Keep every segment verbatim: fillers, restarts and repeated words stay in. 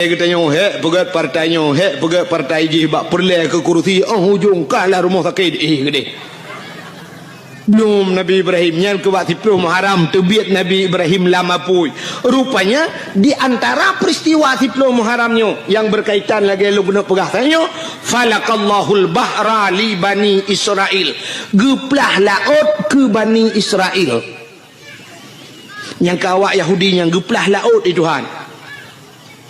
Geutanyoe hék peugét partai nyoe, hék peugét partai jih bak peureulée keu kursi, óh ujong kalah rumoh sakét, eh, geudeh. Belum Nabi Ibrahim nyan keu bak siploh Muharram teubiet Nabi Ibrahim lam apui. Rupanya di antara peristiwa siploh Muharram nyoe nyang berkaitan lagée lôn keuneuk peugah tanyoe, falakallahul bahra li Bani Israel. Geuplah laôt keu Bani Israel. Nyang ka awak Yahudi nyang geuplah laôt di Tuhan.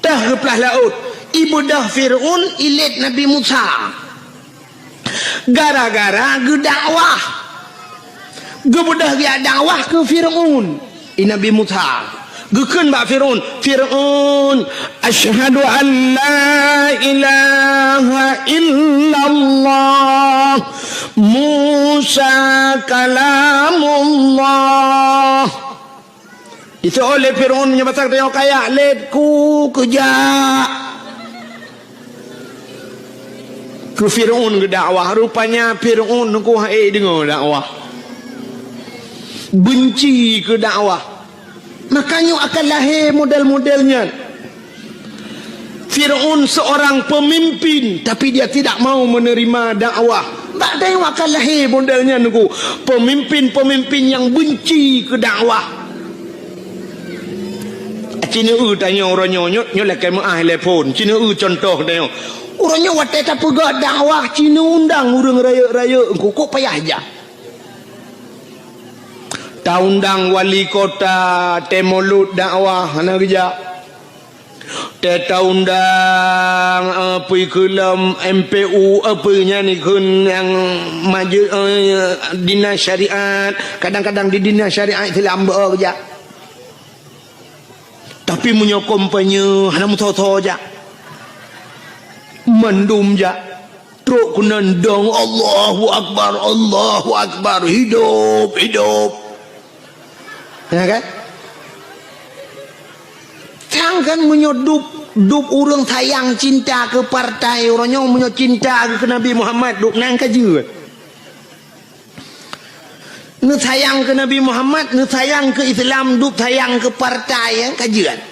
Teuh geuplah laôt, ibeudôh Fir'aun ilét Nabi Musa. Gara-gara geudakwah. Geubeudôh geujak dakwah keu Fir'aun. I Nabi Musa. Geukheun bak Fir'aun, "Fir'aun, asyhadu an la ilaha illallah. Musa kalamullah." Diseuôt lé Fir'aun meunyoe basa geutanyoe kaya, "Lét ku keujak." Keu Fir'aun geudakwah, rupanya Fir'aun ku hana deungoe dakwah. Benci keu dakwah. Makanya akan lahé model-model nyan. Fir'aun seorang pemimpin, tapi dia tidak mau menerima dakwah. Bak tanyoe akan lahé model nyan, Teungku. Pemimpin-pemimpin nyang benci keu dakwah. Ci neueu tanyoe uroe nyoe, nyoe, nyoe lakée meuáh lé phon. Ci neueu cuntoh tanyoe. Uroe nyoe watée tapeugah dakwah, ci neuundang ureuëng rayeuk-rayeuk, Teungku, kok payah jak. Taundang wali kota, tée mulod dakwah, hana geujak. Teuta undang, eh, peue keu lom M P U, eh, peue nyan ikheun nyang maje-, eh, dinas syariat, kadang-kadang di dinas syariat Islam beu jak. Tapi meunyoe kampanye hana meusoe-soe jak. Mandum jak. Trok keunan dong, "Allahu Akbar, Allahu Akbar, hidup, hidup." Ya kan? Sedangkan meunyoe dub, dub ureuëng sayang cinta keu partai, uroe nyoe meunyoe cinta keu Nabi Muhammad, dub nan ka jeuet. Neusayang keu Nabi Muhammad, neusayang keu Islam, dub sayang keu partai, ya, ka jeuet.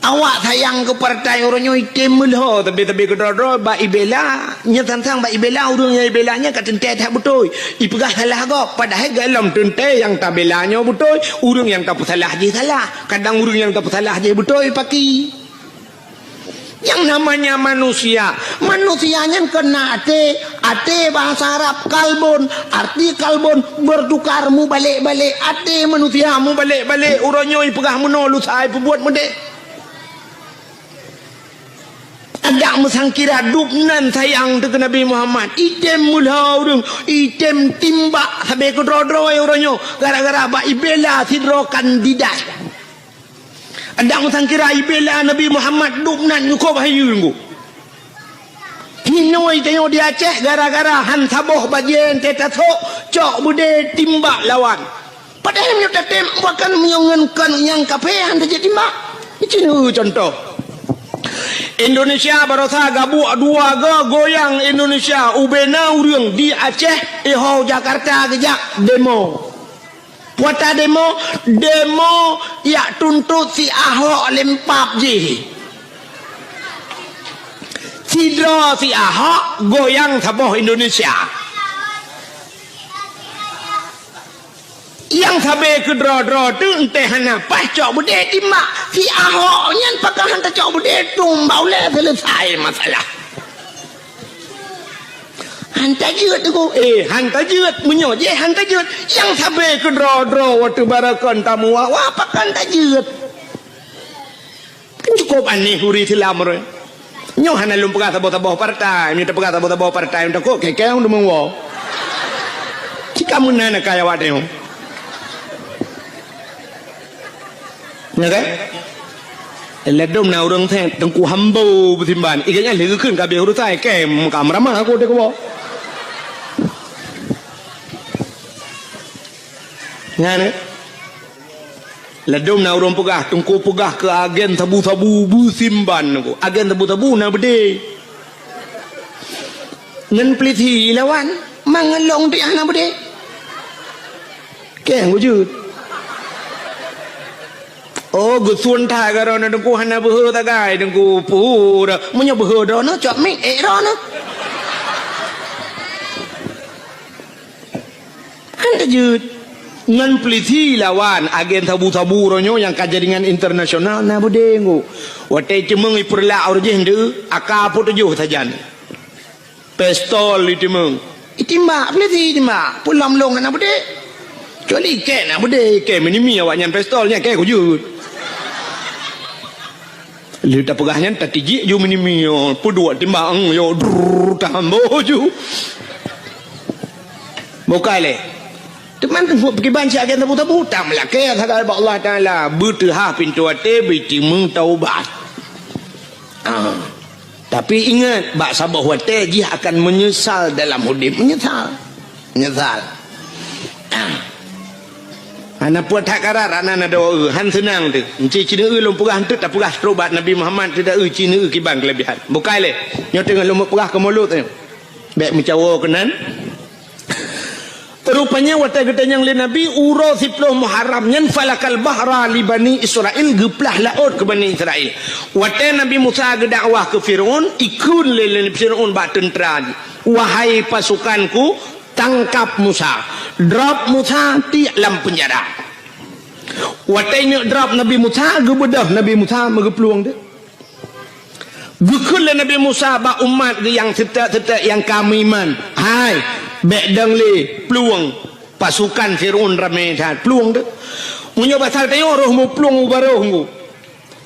Awak sayang keu partai uroe nyoe item meulhô, tapi-tapi keudroe-droe bak ibela, nyan sang-sang bak ibela, ureuëng nyang ibela nyan ka teuntée that beutôi. Ipeugah salah gob, padahai golom teuntée nyang tabela nyoe beutôi, ureuëng nyang tapeusalah jih salah. Kadang ureuëng nyang tapeusalah jih beutôi paki. Yang namanya manusia, manusia nyan keunan até, até bahasa Arab kalbun, arti kalbun bertukar, mubalek-balek, até manusia mubalek-balek, uroe nyoe ipeugah meunoe lusa ipeubuet meudeh. Adak meusangkira dub nan sayang teuh keu Nabi Muhammad, item meulhô ureuëng, item timbak sabe keudroe-droe uroe nyoe gara-gara bak ibela sidroe kandidat. Adak meusangkira ibela Nabi Muhammad dub nan nyukôb hayeue ngu. Hinoe tanyoe di Aceh gara-gara han saboh bajée teuta sok cok beudé timbak lawan. Padahai meunyoe tatem bahkan meunyoe ngon kon nyang kafé han tajeuet timbak. Icin cuntoh. Indonesia barosa gabuek dua go goyang Indonesia ubena ureuëng di Aceh iho Jakarta geujak demo. Puata demo, demo yak tuntot si Ahok lempap jih. Sidroe si Ahok goyang saboh Indonesia. Nyang sabe keudroe-droe teuh enteh hana paih cok beudé timbak. Si Ahok nyan pakon han tacok beudé tumbak ulée seuleusai masalah. Han tajeuet Teungku. Eh, han tajeuet. Meunyoe jih han tajeuet, nyang sabe keudroe-droe watée barakon tamuwa-wa pakon tajeuet. Kan cukup aneh ureuëng Islam ureuëng. Nyoe hana lôn peugah saboh-saboh partai. Meunyoe tapeugah saboh-saboh partai, takot keu-keu ureuëng meuwoe. Cika meunan na kaya awak nyoe. Ya kan? Ladom na ureuëng thét Teungku Hambo beusimban. Ikan nyan lheueh geukheun ka habéh urusan, kém ka meuramah aku teuh keuboh. Nyan, eh? Ladom na ureuëng peugah, Teungku peugah keu agen sabu-sabu beusimban Teungku. Agen sabu-sabu na beudé. Ngon peulisi lawan, mangelong tiah na beudé. Keng wujud. Oh, geusun that keu droeneuh Teungku, hana beuhe sagai Teungku, pura. Meunyoe beuhe droeneuh, cok mic ék droeneuh. Kan teujeuet. Ngon peulisi lawan agen sabu-sabu uroe nyoe nyang ka jaringan internasional na beudé Teungku. Watée ceumeung ipeurlak uroe jih ndeu, aka peutujoh sajan. Pistol itimbak. Itimbak, peulisi itimbak. Peue lom lôn na beudé. Kecuali ikée na beudé, ikée minimi awaknyan pistol nyan, ikée kujeuet. Lheueh tapeugah nyan, tatijik ju minimi, yo, peuduek timbak, eng, yo, drrrr, tahambo ju. Bukai lé. Teuma peukiban si agen tabu-tabu, tameulakée sagai bak Allah Taala, beuteuhah pintoe até, beutimeung taubat. Ah. Tapi ingat, bak saboh watée jih akan meunyeusal dalam udeb, meunyeusal. Meunyeusal. Ah. Hana puet that karat, hana na doa, han seunang teuh. Enci cineue lôn peugah enteuk tapeugah trok bak Nabi Muhammad teuh da eu cineue kiban keulebihan. Bukai lé. Nyoe teungoh lôn peugah keu mulod nyoe. Bék meucawo keunan. Rupanya watée geutanyong lé Nabi uroe siploh Muharram nyan falakal bahra li Bani Israil, geuplah laôt keu Bani Israil. Watée Nabi Musa geudakwah keu Firaun, ikheun lé, lé Firaun bak teuntra jih, "Wahai pasukanku, tangkap Musa, drop Musa tiek lam peunjara." Watée nyoe drop Nabi Musa, geubeudôh Nabi Musa meugeuplueng teuh. Geukheun lé Nabi Musa bak umat geuh nyang seutôt-seutôt nyang ka meuiman, "Hai, bék dong lé plueng, pasukan Firaun ramé that, plueng teuh." Meunyoe basa tanyoe roh meuplueng u barôh ngon.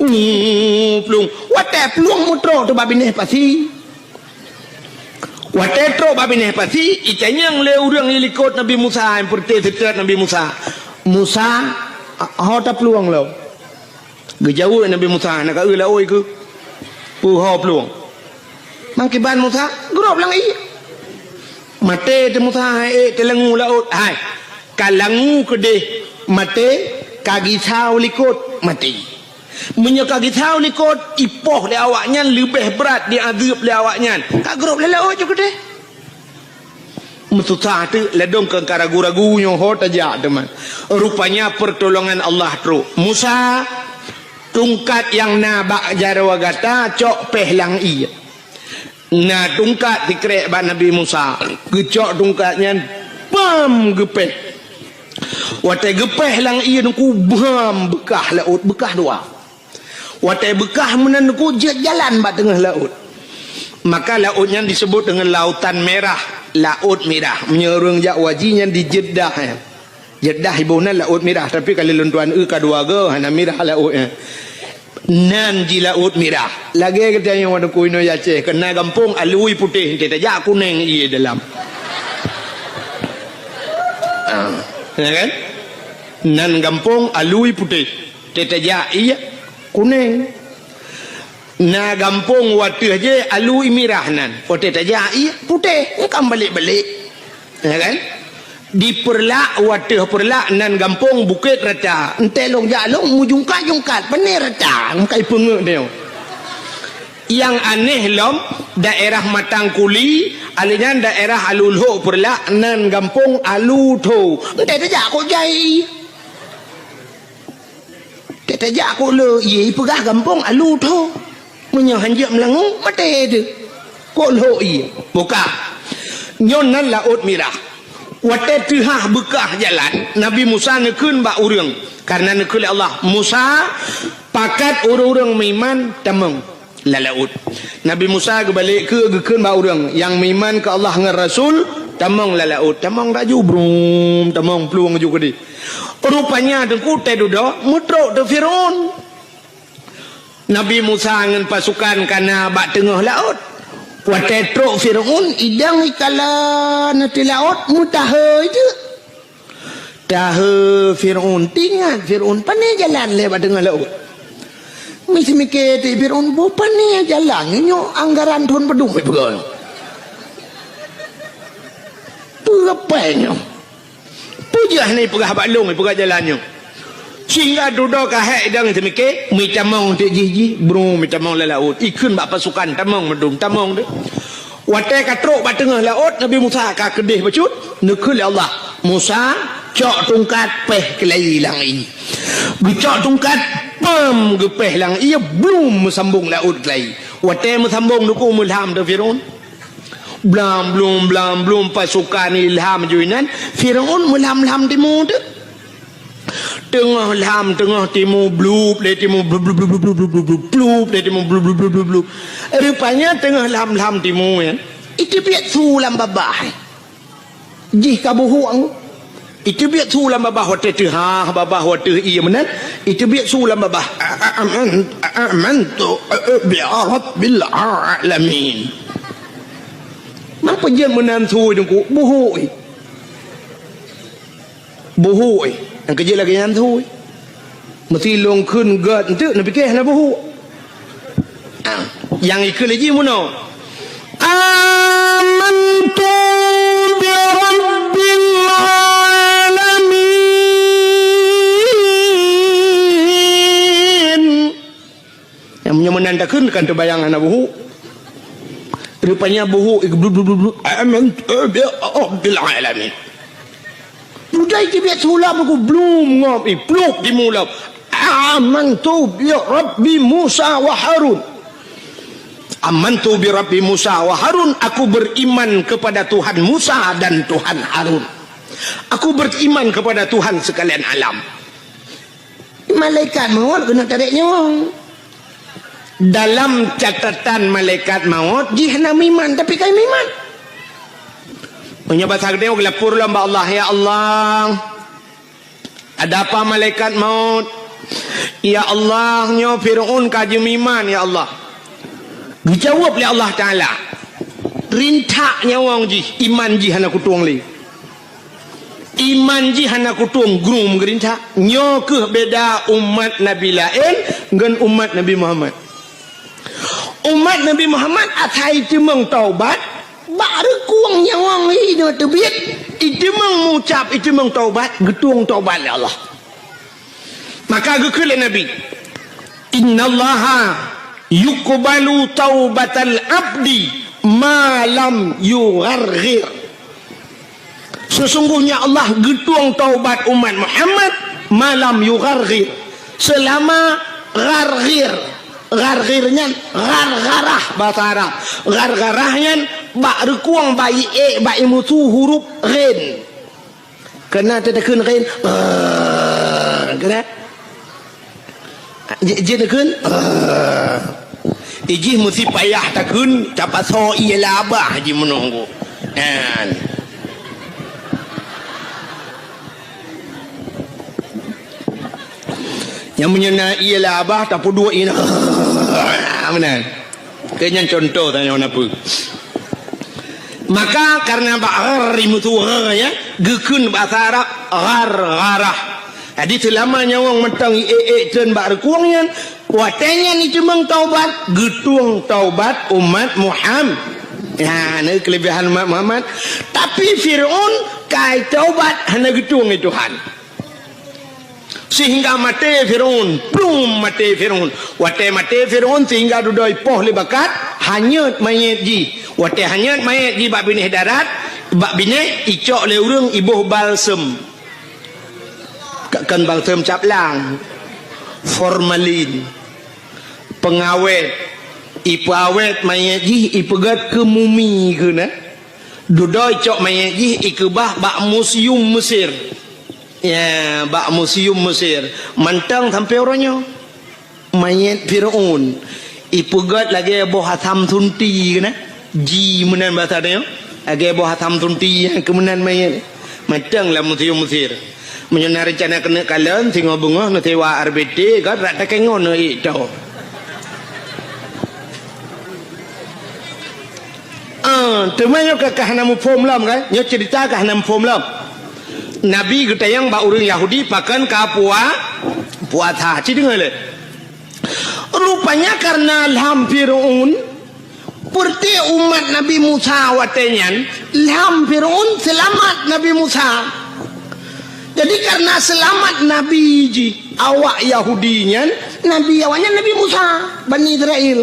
Uh, plueng. Watée plueng meutrok teuh bak binéh pasi. Watée trok bak binéh pasi, itanyong lé ureuëng ilikot Nabi Musa, nyang peureuté seutôt Nabi Musa. "Musa, ho taplueng lom?" Geujaweueb Nabi Musa, "Na ka eu laôt keuh." "Peue ho plueng?" "Mangkiban Musa, geurop lam ié." Maté teuh Musa, hai ék teulangu laôt, hai. Ka langu keudeh maté, ka gisa u likot maté. Meunyoe ka gisa u likot, ipoh lé awaknyan leubeh brat diazeub lé awaknyan. Ka geurop lam laôt ju keudeh. Meususah teuk ladôm keu ka ragu-ragu nyoe ho tajak teuma. Rupanya peurtolongan Allah trok. Musa, tungkat nyang na bak jaroe gata cok péh lam ié. Na tungkat sikrek bak Nabi Musa. Geucok tungkat nyan, bam geupéh. Watée geupéh lam ié nyan ku bam beukah laôt, beukah dua. Watée beukah meunan ku jeuet jalan bak teungoh laôt. Maka laôt nyan disebut deungon Lautan Merah, Laôt Mirah. Meunyoe ureuëng jak haji nyan di Jeddah, eh. Jeddah iboh nan Laôt Mirah, tapi ka lheueh lôn tuan eu ka dua goe, hana mirah laôt, eh. Nan ji Laôt Mirah. Lagée geutanyoe wadukui nyoe Aceh, keu na gampông alui putéh, teutajak kunéng ié dalam. Ah, ya kan? Nan gampông alui putéh. Teutajak ié kunéng. Na gampông wateueh jih alui mirah nan. Watée tajak ié putéh, engkam balek-balek. Ya kan? Di Peureulak, wateueh Peureulak nan gampông Bukét Rata. Entée lôn jak lôn meujungkat-jungkat, pané rata, meukai peungeuet nyoe. Nyang aneh lom, daerah Matang Kuli, alé nyan daerah Alu Lhok Peureulak nan gampông Alu Tho. Entée tajak kok jai. Teutajak kok le, ié peugah gampông Alu Tho. Meunyoe hanjeuet meulangue, maté teuh. Kok lhok ié. Buka. Nyoe nan Laôt Mirah. Watée teuhah beukah jalan, Nabi Musa neukheun bak ureuëng. Karena neukheun lé Allah, "Musa, pakat ureuëng-ureuëng meuiman tamong." Lam laôt. Nabi Musa geubalek keu geukheun bak ureuëng nyang meuiman keu Allah ngon Rasul, tamong lam laôt, tamong laju, brum, tamong plueng laju keudeh. Rupanya teungku teududoe meutrok teuh Firaun. Nabi Musa ngon pasukan ka na bak teungoh laôt. Watée trok Firaun, idong ikalon ateueh laôt, meutahe jeuet. Tahe Firaun, teuingat Firaun, pané jalan lé bak teungoh laôt. Miseumiké teuk Firaun, boh pané jalan nyoe, anggaran thon padum ipeugah. Peue apai nyoe? Peue jeuet hana ipeugah bak lôn, ipeugah jalan nyoe? Sehingga dudoe ka hék idong seumiké, meutamong teuk jih-jih, bru meutamong lam laôt. Ikheun bak pasukan, tamong meudum, tamong teuk. Watée ka trok bak teungoh laôt, Nabi Musa ka keudeh bacut, neukheun lé Allah, "Musa, cok tungkat péh keulayi lam ié." Geucok tungkat, Pam geupéh lam ié, blum meusambong laôt keulayi. Watée meusambong dukue meulham teuh Firaun. Blam blum, blam blum, pasukan ilham jih nyan, Firaun meulham-lham timu teuh. Teungoh lham, teungoh timu, blup lé timu, blup, blup, blup, blup, blup, blup, blup, blup lé timu, blup, blup, blup, blup, blup. Rupanya teungoh lham-lham timu nyan, iteubiet su lam babah. Jih ka buhuk. Iteubiet su lam babah watée teuhah, babah watée ié meunan, iteubiet su lam babah. A-, a-, aman-, a-, amantu bi rabbil alamin. Meupeujeuet meunan su teungku, buhuk. Buhuk, eh. Nyang keujeuet lagée nyan su, eh. Meusi lôn kheun gét enteuk, neupiké hana buhuk. Ah, nyang ikheun lé jih meunoe. Amantu bi rabbil alamin. Nyang meunyoe meunan takheun kan teubayang hana buhuk. Rupanya buhuk, eh, blu, blu, blu, blu. Amantu bi rabbil alamin. Udah iteubiet su lam ku blum ngop, eh, plup timu lam. Amantu bi rabbi Musa wa Harun. Amantu bi rabbi Musa wa Harun. Aku beriman kepada Tuhan Musa dan Tuhan Harun. Aku beriman kepada Tuhan sekalian alam. Malaikat maut keuneuk tarek nyawöng. Dalam catatan malaikat maut, jih hana meuiman, tapi ka meuiman. Meunyoe basa geutanyoe geulapor lom bak Allah, "Ya Allah, ada apa malaikat maut? Ya Allah, nyoe Firaun ka jimeuiman, ya Allah." Geujaweueb lé Allah Taala, "Rintak nyawöng jih, iman jih hana kutueng lé." Iman jih hana kutueng, grung geurintak. Nyoe kheueh beda umat nabi laén ngon umat Nabi Muhammad. Umat Nabi Muhammad asai teumeung taubat, bak reukueng nyawöng inoe teubiet, iteumeung mucab, iteumeung taubat, geutueng taubat lé Allah. Maka geukheun lé Nabi, "Innallaha yuqbalu taubatal abdi ma lam yugharghir." Sesungguhnya Allah geutueng taubat umat Muhammad ma lam yugharghir, selama gharghir. Gharghir nyan ghargharah bahasa Arab. Ghargharah nyan bak reukueng, bak ié, bak imusu huruf ghin. Keunan teutakheun kheun, ah, keunan. Ji-, jih takheun, ah. Ijih meusi payah takheun, tapasoe ié labah jih meununggu. Kan. Nyang meunyoe na ié labah, tapeuduek ié, ah, meunan. Keu nyan contoh tanyoe na peue. Maka karena bak ghar imusu ghar, ya, geukheun bahasa Arab ghargharah. Jadi selama nyawöng mantong ié-ié treun bak reukueng nyan, watée nyan iteumeung taubat, geutueng taubat umat Muhammad. Ya, na keulebihan umat Muhammad. Tapi Firaun ka taubat hana geutueng lé Tuhan. Sehingga maté Firaun, plum maté Firaun. Watée maté Firaun sehingga dudoe ipoh lé bakat, hanyot manyét jih. Watée hanyot manyét jih bak binéh darat, bak binéh icok lé ureuëng iboh balsem. Ka-, kon balsem cap lang, formalin, pengawét, ipeuawét manyét jih, ipeugét keu mumi keunan. Dudoe icok manyét jih ikeubah bak museum Mesir. Ya, bak museum Mesir. Mantong sampoe uroe nyoe. Manyét Firaun ipeugét lagée boh asam sunti keunan. Ji meunan basa tanyoe. Lagée boh asam sunti nyang keu meunan manyét. Mantong lam museum Mesir. Meunyoe na reuncana keuneuk kalon, singoh beungoh neusewa R B T, kan rak takée ngon neuék tho. Ah, teuma nyoe ka, ka hana muphom lom, kan? Nyoe cerita ka hana muphom lom. Nabi geutanyong bak ureuëng Yahudi pakon ka pua-, puasa. Ci deungoe lé. Rupanya karena lham Firaun, peureuté umat Nabi Musa watée nyan, lham Firaun seulamat Nabi Musa. Jadi karena seulamat Nabi jih awak Yahudi nyan, Nabi awaknyan Nabi Musa, Bani Israel.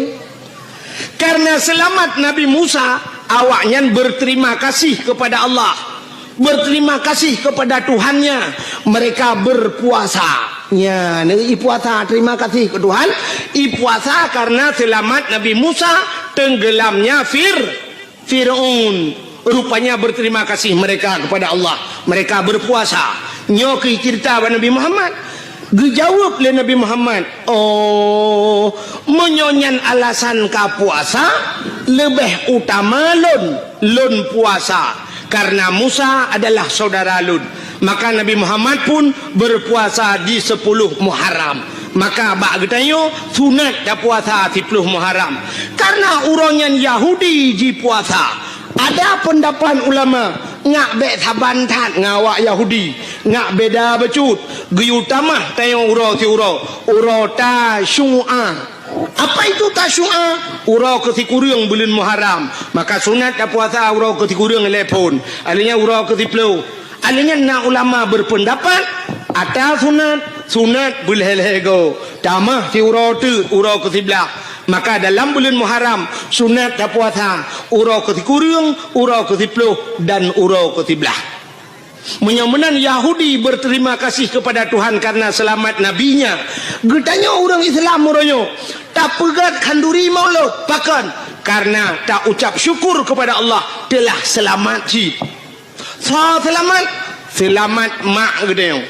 Karena selamat Nabi Musa, awaknyan berterima kasih kepada Allah, berterima kasih kepada Tuhannya. Mereka berpuasa. Nyan, ipuasa terima kasih keu Tuhan, ipuasa karena selamat Nabi Musa tenggelamnya Fir-, Fir'aun. Rupanya berterima kasih mereka kepada Allah. Mereka berpuasa. Nyoe keuh cerita bak Nabi Muhammad. Geujaweueb lé Nabi Muhammad, "Oh, meunyoe nyan alasan ka puasa, leubeh utama lôn, lôn puasa, karena Musa adalah saudara lôn." Maka Nabi Muhammad pun berpuasa di sepuluh Muharram. Maka bak geutanyoe sunat tapuasa siploh Muharram. Karena uroe nyan Yahudi jipuasa. Ada pendapat ulama, ngak bék saban that ngon awak Yahudi, ngak beda bacut. Geuyue tamah tanyoe uroe siuroe, uroe Tasyu'a. Apa itu Tasyu'a? Uroe keusikureueng buleuen Muharram. Maka sunat tapuasa uroe keusikureueng ilée phon. Alheuh nyan uroe keusiploh. Alheuh nyan na ulama berpendapat, ata sunat, sunat beulhée-lhée goe. Tamah siuroe teuk uroe keusiblaih. Maka dalam buleuen Muharram, sunat tapuasa uroe keusikureueng, uroe keusiploh, dan uroe keusiblaih. Meunyoe meunan Yahudi berterima kasih kepada Tuhan karena selamat nabinya, geutanyoe ureuëng Islam uroe nyoe tapeugét khanduri Maulud. Pakon? Karena taucap syukur kepada Allah telah selamat cit. Soe seulamat? Seulamat mak geutanyoe.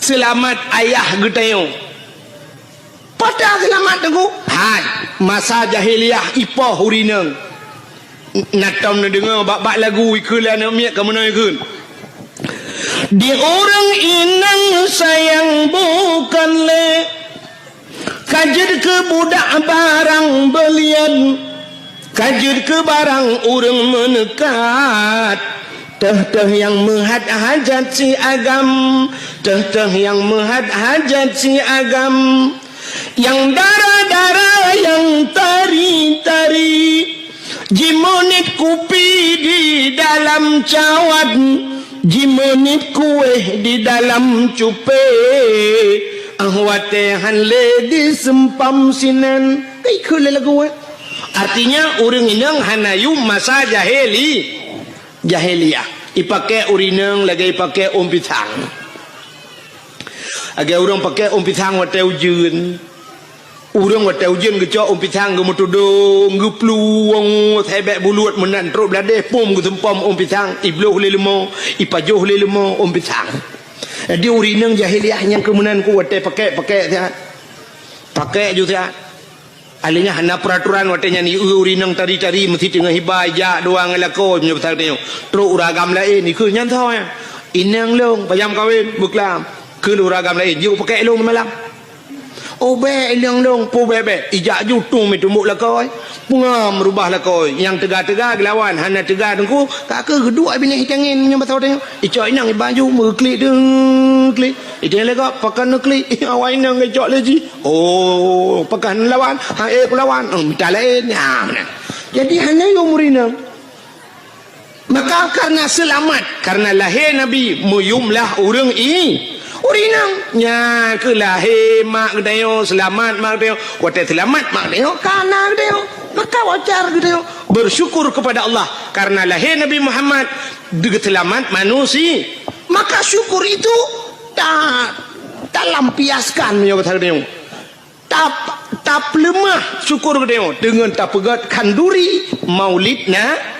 Seulamat ayah geutanyoe. Peue ta seulamat teungku? Hai, masa jahiliyah ipoh ureuëng inong. Na tom neudeungoe bak-bak lagu ikheun lé aneuk miet ka meunoe kheun. Di ureuëng inong sayang bukon lé, ka jeuet keu budak barang beulian, ka jeuet keu barang ureuëng meuneukat. Teuh-teuh nyang meuhat hajat si agam, teuh-teuh nyang meuhat hajat si agam. Nyang dara-dara, nyang tari-tari, jimeuniet kupi di dalam cawat, jimeuniet kueh di dalam cupée, ah watée han lé diseumpam sinan. Ka ikheun lé lagu, eh? Artinya, ureuëng inong hana yuem masa jahili-, jahiliyah. Ipaké ureuëng inong lagée ipaké ôn pisang. Lagée ureuëng paké ôn pisang watée ujeuen. Ureuëng watée ujeuen geucok ôn pisang geumeutudong, geuplueng, sébék bulut meunan trok bladeh pom geuseumpom ôn pisang, ibloh lé leumo, ipajoh lé leumo ôn pisang. Jadi ureuëng inong jahiliyah nyang keu meunan ku watée paké-paké siat. Paké ju siat. Alheuh nyan hana peuraturan watée nyan, ieu ureuëng inong tari-tari meusti teungoh iba ijak dua ngon lakoe meunyoe pasal tanyoe. Trok ureuëng agam laén, ikheun nyan soe nyan? Inong lôn, payah meukawen, beuklam. Kheun ureuëng agam laén, jeuet paké lôn malam. Oh bék inong lôn, peue bék-bék. Ijak ju tueng meutumbok lakoe. Peungam rubah lakoe. Nyang teuga-teuga geulawan, hana teuga teungku. Ka kheueh geuduek binéh itangen meunyoe basa tanyoe. Icok inong iba ju meuklik deuh klik. Iteueng lé gob, pakon neuklik? Awai inong geucok lé jih. Oh, pakon lawan? Ha, eh, kulawan. Oh, mita laén. Nyan meunan. Jadi, hana yuem ureuëng inong. Maka, karena seulamat, karena lahé Nabi, meuyuemlah ureuëng i-, ureuëng inong. Nyan keuh lahé mak geutanyoe, seulamat mak geutanyoe. Watée seulamat mak geutanyoe, ka na geutanyoe. Maka wajar geutanyoe bersyukur kepada Allah karena lahé Nabi Muhammad, geuseulamat manusia. Maka syukur itu ta-, talampiaskan meunyoe basa geutanyoe. Tap-, tapeuleumah syukur geutanyoe deungon tapeugét khanduri Maulid na-,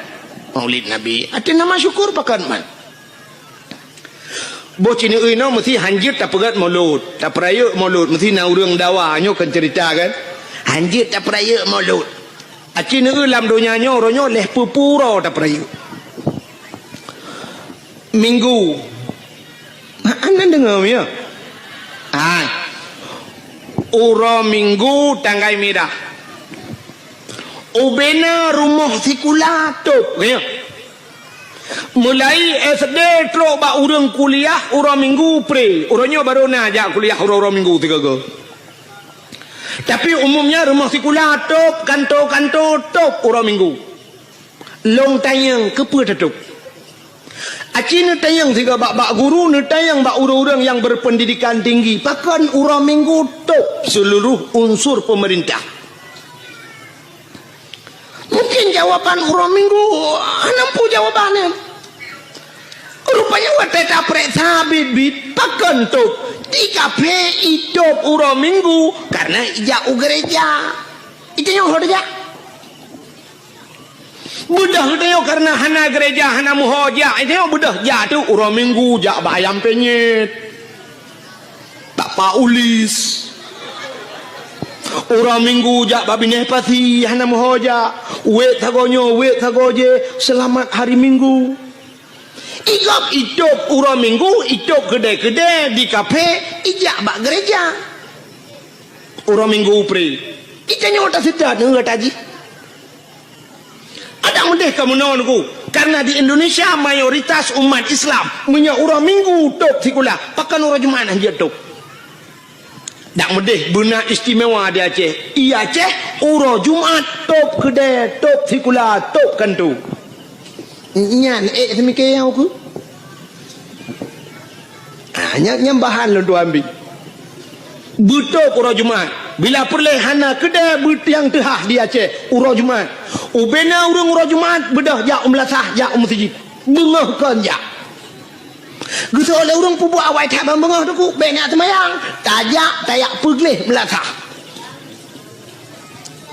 Maulid Nabi. Arti nama syukur pakon man. Boh ci neueu inoe meusti han jeuet tapeugét Maulud, tapeurayeuk Maulud, meusti na ureuëng dawa, nyoe kon ceurita kan. Han jeuet tapeurayeuk Maulud. Aci neueu lam donya nyoe, uroe nyoe lhée peue-peue uroe tapeurayeuk. Minggu. Hana deungoe, ya? Hai. Uroe Minggu tanggai mirah. Ubena rumoh sikula tôb, ya. Mulai S D trok bak ureuëng kuliah uroe Minggu pre. Uroe nyoe barô na jak kuliah uroe-uroe Minggu sigoe-goe. Tapi umumnya rumoh sikula tôb, kanto-kanto tôb uroe Minggu. Lôn tanyong, keupeue tatôb? Aci neutanyong sigoe bak-bak guru, neutanyong bak ureuëng-ureuëng nyang berpendidikan tinggi, pakon uroe Minggu tôb seuluruh unsur peumeurintah? Mungkin jawaban uroe Minggu hana peue jawaban nyan. Rupanya watèe tapareksa biet-biet, pakon tôb. Di kaphé itôb uroe Minggu, kareuna ijak u gereja. Itanyoe ho tajak. Beudôh geutanyoe kareuna hana gereja, hana meuho jak. Itanyoe beudôh jak teuk uroe Minggu, jak bak Ayam Penyet, bak Pak Ulis. Uroe Minggu jak bak binéh pasi, hana meuho jak. Wék sagoe nyoe, wék sagoe jéh, seulamat hari Minggu. Di gob itôb uroe Minggu, itôb keudè-keudè di kaphé, ijak bak gereja. Uroe Minggu pré. Itanyoe taseutôt ngon gata jih. Adak meudéh ka meunoe Teungku, kareuna di Indonesia mayoritas umat Islam, meunyoe uroe Minggu tôb sikula, pakon uroe Jumat hana jeuet tôb. Dak meudéh beuna istimewa di Aceh. I Aceh, uroe Jumat tôb keudè, tôb sikula, tôb kantô. Nyan ék seumike nyang ukeue. Ah, nyan, nyan bahan lôn tuan ambi. Beutôb uroe Jumat. Bila peureulèe hana keudè beutiang teuhah di Aceh uroe Jumat. Ubena ureueng uroe Jumat beudôh jak u meulasah, jak u meuseujid. Beungoh kon jak. Geuseuôt lé ureueng peubuet awai that ban beungoh Teungku, bèk na seumayang. Tajak, tajak peugleh meulasah.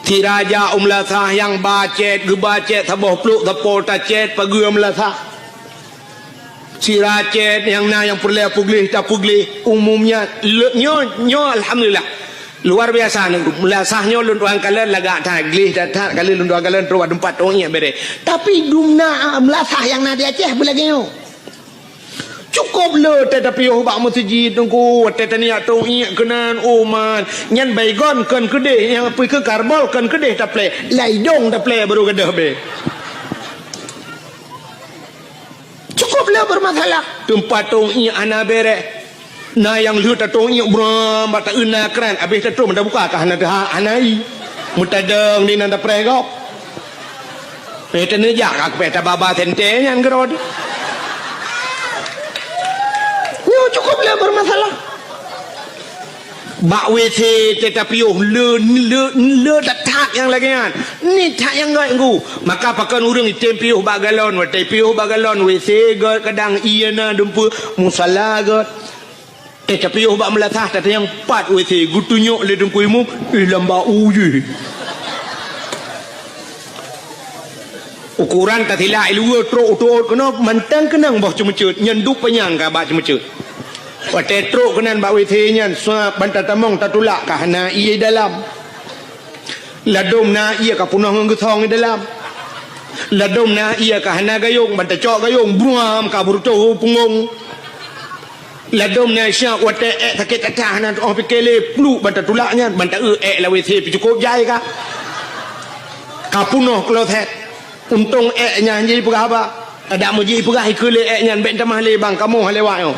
Sira jak u meulasah nyang ba cét, geuba cét saboh plôk sapo tacét pageue meulasah. Sira cét nyang na nyang peureulèe peugleh tapeugleh, umum nyan. Le-, nyoe, nyoe alhamdulillah. Luar biasa Teungku. Meulasah nyoe lôn tuan kalon lagak that, gleh that, that, kali lôn tuan kalon trok bak teumpat tông iék bèrèh. Tapi dumna meulasah nyang na di Aceh beulagèe nyoe. Cukôp le watèe tapiôh bak meuseujid Teungku, watèe taniat tông iék keunan, oh man. Nyan baygon kon keudeh, nyang peue keu karbol kon keudeh taplè. Lam idông taplè barô gadôh bèe. Cukôp le beureumasalah. Teumpat tông iék hana bèrèh. Na nyang lheueh tatông iék bram bak taeu na kran, abéh tatrôn meuta buka ka hana teuhah, hana ie. Meutadong di nan tapreh gob. Eh, teuneujak ka kupéh tababa sentée nyan keudroe. Nyoe cukôp le beureumasalah. Bak W C teuh tapiôh le, le, le that-that nyang lagèe nyan. Ni that nyang göt Teungku. Maka pakon ureueng item piôh bak galon, watèe piôh bak galon, W C göt kadang ie na dumpeue, musala göt. Eh, tapiôh bak meulasah, tatanyong pat W C, geutunyok lé Teungku Imum, eh, lam bak u jih. Ukoran tasilak i luwa trok u tuôt keunoe, mantong keunong boh ceumeuceuet, nyan duek panyang ka bak ceumeuceuet. Watèe trok keunan bak W C nyan, suap ban tatamong tatulak ka hana ie dalam. Ladôm na ie ka peunoh ngon geusong i dalam. Ladôm na ie ka hana gayông, ban tacok gayông, bruam ka beureutoh u punggông. Ladôm na siat watèe ék sakét that-that hana teuôh pike lé, pluek ban tatulak nyan, ban taeu ék lam W C peucukôp jai ka. Ka peunoh kloset. Untông ék nyan jih peugah haba. Adak meujih peugah ikeue lé ék nyan, bèk tamah lé bang, kamoe lewat nyoe.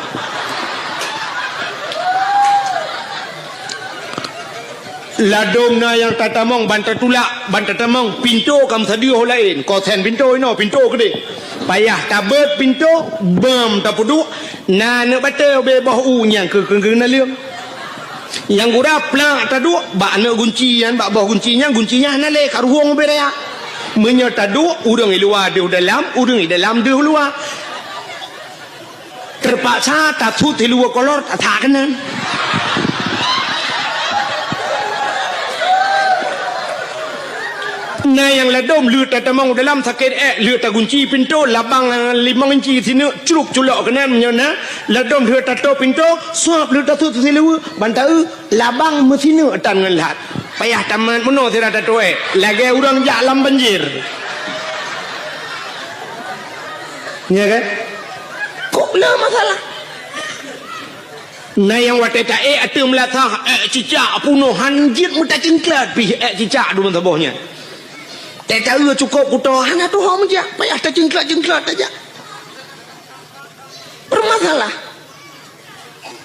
Ladôm na nyang tatamong ban tatulak, ban tatamong, pintoe ka meusadeue ho laén, kosen pintoe inoe, pintoe keudeh. Payah tabeuet pintoe, beuem tapeuduek, na aneuk batèe ubé boh u nyang keu, keu, keu naleueng. Nyang gura plak taduek bak aneuk gunci nyan, bak boh gunci nyan, gunci nyan hana lé, ka ruhông ubé raya. Meunyoe taduek, ureueng i luwa deuh dalam, ureueng i dalam deuh luwa. Teupaksa tasut siluweue kolor, tasak keunan. Na nyang ladôm lheueh tatamong u dalam sakét ék, lheueh tagunci pintoe, labang limong inci sineuk, cruk culok keunan meunyoe na, ladôm lheueh tatôp pintoe, suap lheueh tasut siluweue, ban taeu, labang meusineuk tan ngon lhat. Payah tamat meunoe sira tatôp ék, lagèe ureueng jak lam banjir. Nya kan? Kok le masalah? Na nyang watèe taék ateueh meulasah, ék cicak peunoh, han jeuet meutacingklat pih ék cicak dumpeue saboh nyan. Teuh taeu cukôp kuto, hana tuho meujak, payah tacingklat-cingklat tajak. Beureumasalah.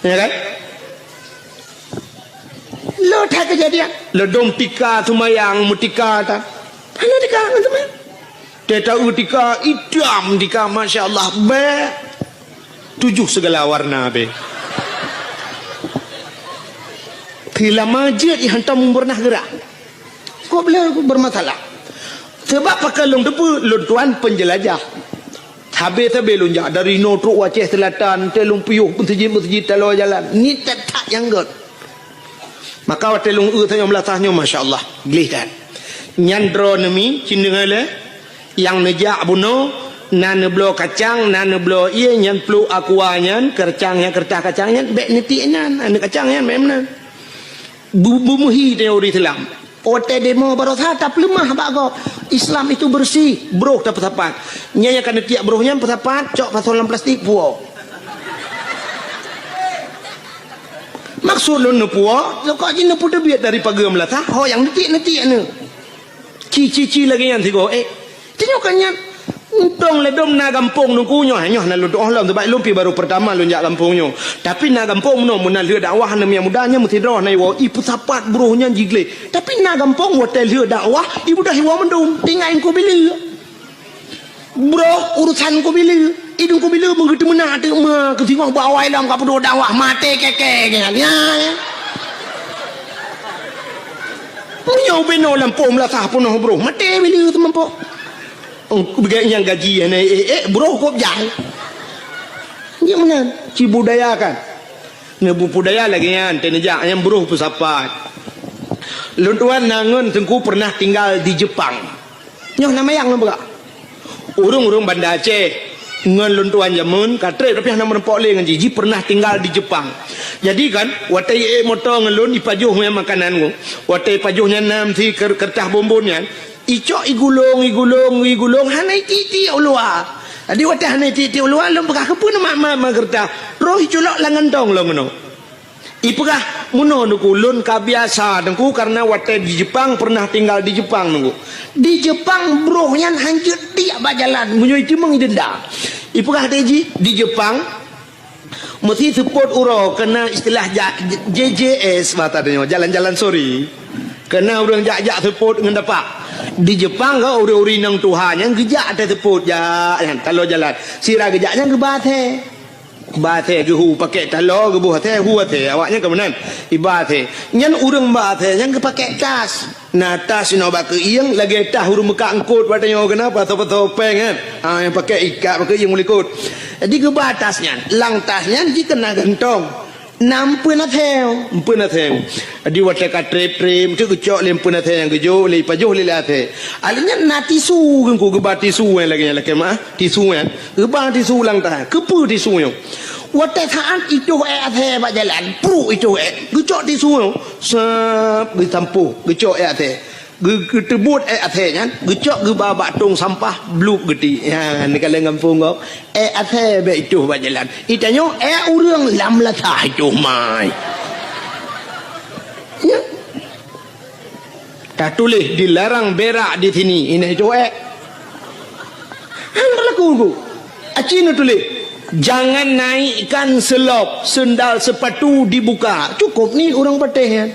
Ya kan? Lo that keujadian. Ladôm tika seumayang, meutika that. Hana tika ngon seumayang. Teuh taeu tika itam tika, masya Allah, bèk. Tujoh sigala warna bèk. Keu lama jeuet i hantom beureunaih geura. Kok beu le beureumasalah. Sabab pakon lôn teupeue, lôn tuan peunjeulajah. Sabe-sabe lôn jak, dari inoe trok u Aceh Selatan, teuh lôn piôh meuseujid-meuseujid taloe jalan. Ni that-that nyang gét. Maka watée lôn eu tanyoe meulasah nyoe, masya Allah, gleh that. Nyan droeneuh mi, cit deungoe lé, nyang neujak bunoe, na neubloe kacang, na neubloe ié, nyan pluek aqua nyan, keureutah nyan, keureutah kacang nyan, bék neutiek nyan, aneuk kacang nyan, bék meunan. Bu-, beumeuhi tanyoe ureuëng Islam. Watée demo baroesa tapeuleumah bak gob. Islam itu bersih, broh tapeusapat. Nyan nyang ka neutiek broh nyan peusapat, cok pasoe lam plastik, puwoe. Maksud lôn neupuwoe, sokok jih neupeuteubiet dari pageue meulasah, ho nyang neutiek-neutiek nyoe. Ci-ci-ci lagée nyan sigoe, eh. Tanyoe ka nyan. Untông ladôm na gampông Teungku nyoe, nyoe na lôn tuoh lom, sabab lôn pih baru peurtama lôn jak gampông nyoe. Tapi na gampông meunoe, meunan lheueh dakwah aneuk muda nyan meusidroe na iwoe, ipeusapat broh nyan jigleh. Tapi na gampông watée lheueh dakwah, ibeudôh iwoe mandum, tinggai Teungku Bileu. Broh urusan Teungku Bileu. Idong Teungku Bileu meugeuteumeunak teuk ma keu singoh bak awai lom ka peuduek dakwah maté keke nyan. Ya, ya. Meunyoe ubenoe lampôh meulasah peunoh broh, maté Bileu teumampok. Oh, beugét nyang gaji hana ék-ék, broh kop jai. Nyan meunan, cibudayakan. Neububudaya lagée nyan, teuneujak nyang broh peusapat. Lôn tuan na ngon Teungku pernah tinggal di Jepang. Nyoe na mayang lôn peugah. Ureuëng-ureuëng Banda Aceh ngon lôn tuan jameun ka treb, tapi hana meurumpok lé ngon jih. Jih pernah tinggal di Jepang. Jadi kan, watée ék moto ngon lôn ipajoh ngon makanan ngon. Watée ipajoh nyan nam si ker-, kertas bonbon nyan, icok igulong, igulong, igulong, hana itiek-tiek u luwa. Jadi watée hana itiek-tiek u luwa, lôn peugah, "Keupeue nama ma, ma kertas?" Roh iculok lam gantong lôn keunoe. Ipeugah, "Meunoe Teungku, lôn ka biasa Teungku, karena watée di Jepang, pernah tinggal di Jepang Teungku. Di Jepang broh nyan hanjeuet tiek bak jalan, meunyoe iteumeung idenda." Ipeugah lé jih, di Jepang, meusi seupôt uroe, keunan istilah ja-, J J S, bahasa tanyoe, jalan-jalan sore. Keunan ureuëng jak-jak seupôt ngon tapak. Di Jepang ka ureuëng-ureuëng inong tuha nyan geujak até seupôt, jak nyan, taloe jalan. Sira geujak nyan geuba até. Ba até geuhu pakèk taloe, geuboh até, hu até. Awak nyan ka meunan. Iba até. Nyan ureuëng ba até nyan geupakèk tas. Na tas inoe bak keuieng, lagèe tas ureuëng meukat eungkôt bak tanyoe keunan, pasoe-pasoe péng kan. Ha, nyang pakèk ikat bak keuieng u likôt. Jadi geuba tas nyan. Lam tas nyan jikeunan gantong. Na empeuen até, empeuen até. Jadi watèe ka trép-trép, meusti geucok lé empeuen até nyang geujok, lé ipajoh lé, lé até. Alèh nyan na tisu, geungku geuba tisu nyang lagèe nyan, lakèe meu'ah, tisu nyan. Geuba tisu lam tas. Keupeue tisu nyoe? Watèe saat itoh èk até bak jalan, pruek itoh èk, geucok tisu nyoe, sab, geusampôh, geucok èk até. Geu-, geuteubot èk até nyan, geucok geuba bak tông sampah, blueb geuti. Nyan, neukalon gampông gob. Èk até bèk itoh bak jalan. Itanyoe èk ureueng lam lasah itoh mai. Nyan. Tatuléh dilarang berak di sini. Inan itoh èk. Han berlaku tu. Aci neutuléh, "Jangan naikkan selop, sendal sepatu dibuka." Cukup ni ureueng patéh nyan.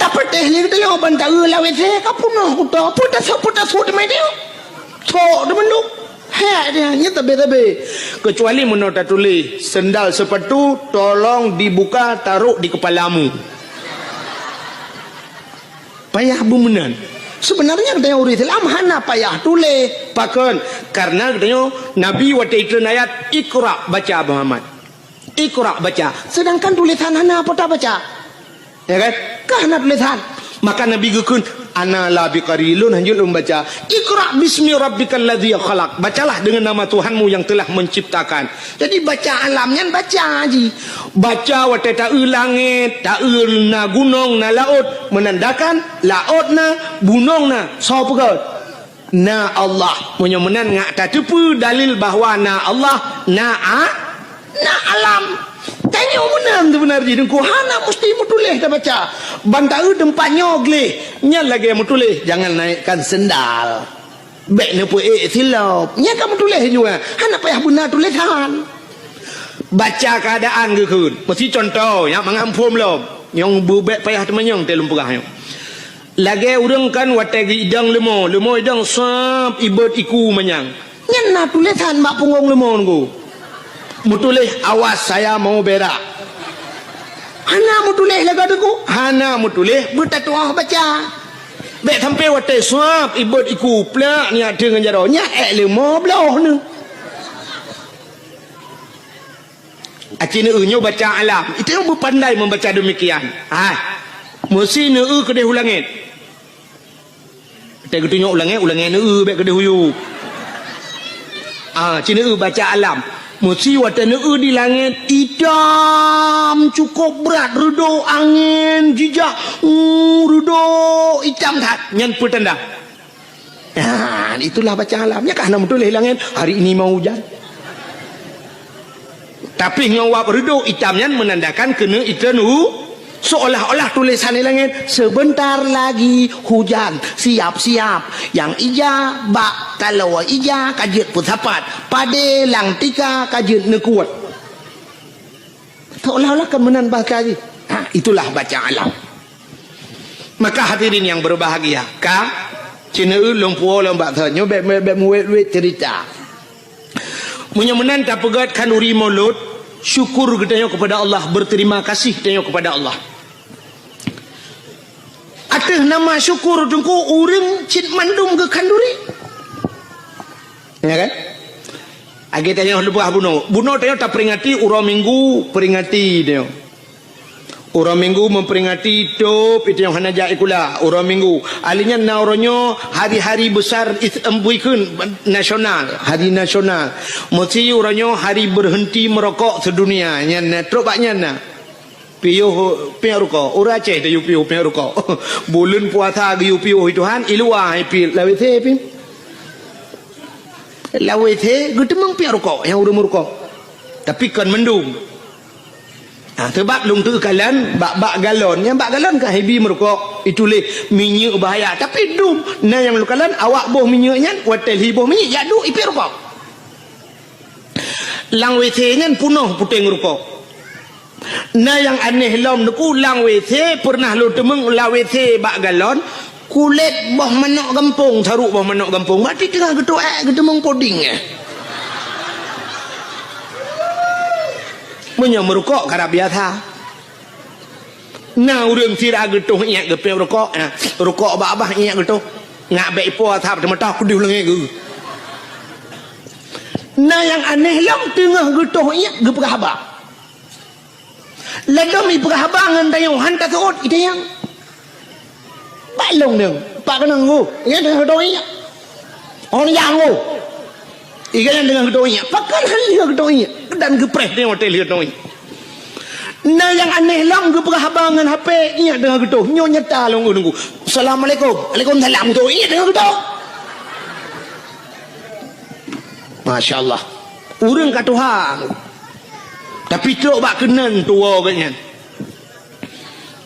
Tapatéh lé geutanyoe ban taeu lam W C ka peunoh kuto, peue tasôk, peue tasôk teumé teuh. Sôk teumé duek. Hék dia, nyan tabé-tabé. Kecuali meunoe tatuléh, "Sendal sepatu tolong dibuka, taruh di kepalamu." Payah beumeunan. Seubeunarnya geutanyoe ureueng Islam hana payah tuléh. Pakon? Karena geutanyoe Nabi watèe itreun ayat, "Iqra, baca, Muhammad. Iqra, baca." Sedangkan tulésan hana po tabaca. Ya kan? Ka hana tulésan. Maka Nabi geukheun, "Ana la biqari, lôn hanjeuet lôn baca. Iqra bismi rabbikal ladzi khalaq. Bacalah dengan nama Tuhanmu yang telah menciptakan." Jadi baca alam nyan baca jih. Baca watèe taeu langèt, taeu na gunong, na laôt, meunandakan laôt na, gunong na, soe peugöt? Na Allah. Meunyoe meunan ngat tateupeue dalil bahwa na Allah, na a-, na alam. Tanyoe meunan seubeuna jih Teungku, hana musti meutuléh tabaca. Ban taeu teumpat nyoe gleh, nyan lagèe meutuléh, "Jangan naikkan sendal." Bèk neupeuék silop. Nyan ka meutuléh jua. Hana payah beuna tulésan. Baca keuadaan geukheun. Meusi cuntoh, nyak mangat muphom lom. Nyang beubèk payah teumanyong teuh lôn peugah nyoe. Lagèe ureueng kan watèe geuidong leumo, leumo idong sab ibot iku manyang. Nyan na tulésan bak punggong leumo nunggu. Meutuléh, "Awas, saya mau berak." Hana meutuléh lagèe teungku, hana meutuléh beutatuah baca. Bèk sampai watèe suab ibot iku plak nyak teungon jaroe. Nyak èk leumo bloh neu. Aci neu nyoe baca alam. Itu yang beupandai membaca demikian. Ah. Meusi neu keudeh u langèt. Teuka geutunyok u langèt, u langèt neu bèk keudeh u yub. Ah, ci neu baca alam. Meusi watèe neu di langèt itam cukup brat, reudôk angén jijak, uh, reudôk itam that. Nyan peutanda. Nah, itulah baca alam. Nyan ka hana meutuléh langèt, hari ini mau hujan. Tapi ngon wab reudôk itam nyan menandakan keuneuk itreun u, seolah-olah tulésan di langèt, "Sebentar lagi hujan, siap-siap." Nyang ija bak taloe ija ka jeuet peusapat, padé lam tika ka jeuet neukuet. Seolah-olah kan meunan bahasa jih. Ha, itulah baca alam. Maka hadirin yang berbahagia, ka, ci neu lôn puwoe lôn bak thon nyoe bèk, bèk, bèk meuwét-wét cerita. Meunyoe meunan tapeugöt khanduri Maulud, syukur geutanyoe kepada Allah, berterima kasih geutanyoe kepada Allah. Ateueh nama syukur Teungku, ureueng cit mandum geukhanduri. Ya kan? Lagèe tanyoe leubeh bunoe. Bunoe tanyoe taperingati uroe Minggu, peringati tanyoe. Uroe Minggu memperingati tôb, itu nyang hana jak sikula. Uroe Minggu. Ahli nyan na uroe nyoe hari-hari besar is-, em, bukan nasional, hari nasional. Meusi uroe nyoe hari berhenti merokok sedunia. Nyan na, trok bak nyan na. Piôh piep rukok. Ureueng Aceh tayue piôh piep rukok. Buleuen puasa geuyue piôh Tuhan, i luwa hai piep lawét he piep. Lawét he geuteumeung piep rukok nyang ureueng meurukok. Tapi kon mandum. Ha, seubab lôn teukalon bak, bak galon. Nyang bak galon ka hibi meurukok, ituléh minyeuk bahaya. Tapi dum, na nyang lôn kalon awak boh minyeuk nyan, watèe lhi boh minyeuk, jak duek ipiep rukok. Lam W C nyan punoh puténg rukok. Na nyang aneh lom Teungku, lam W C pernah lôn teumeung lam W C bak galon, kulét boh manok gampông, saruk boh manok gampông. Berarti teungoh geutuek, geuteumong puding, eh. Meunyoe meurukok karab biasa. Na ureueng sira geutoh iék geupiep rukok, na. Rukok bak babah iék geutoh. Ngak bèk ipo asap teumeutah kudeuh leungèe geuh. Na nyang aneh lom teungoh geutoh iék geupeugah haba. Ladôm ipeugah haba ngon tanyoe han taseuôt itanyong. Bak lôn deuh, pak keunong gu, nyan teungoh geutoh iék. Ôn nyang gu. Iga nyan teungoh geutoh iék. Pakon han lheueh geutoh iék. Dan geupreh teungoh watèe lheueh geutoh iék. Na nyang aneh lom geupeugah haba ngon H P, iék teungoh geutoh. Nyoe nyata lôn ngon gu. Assalamualaikum. Waalaikumsalam. Geutoh iék teungoh geutoh. Masya Allah. Ureueng ka tuha. Tapi trok bak keunan tuwoe geuh nyan.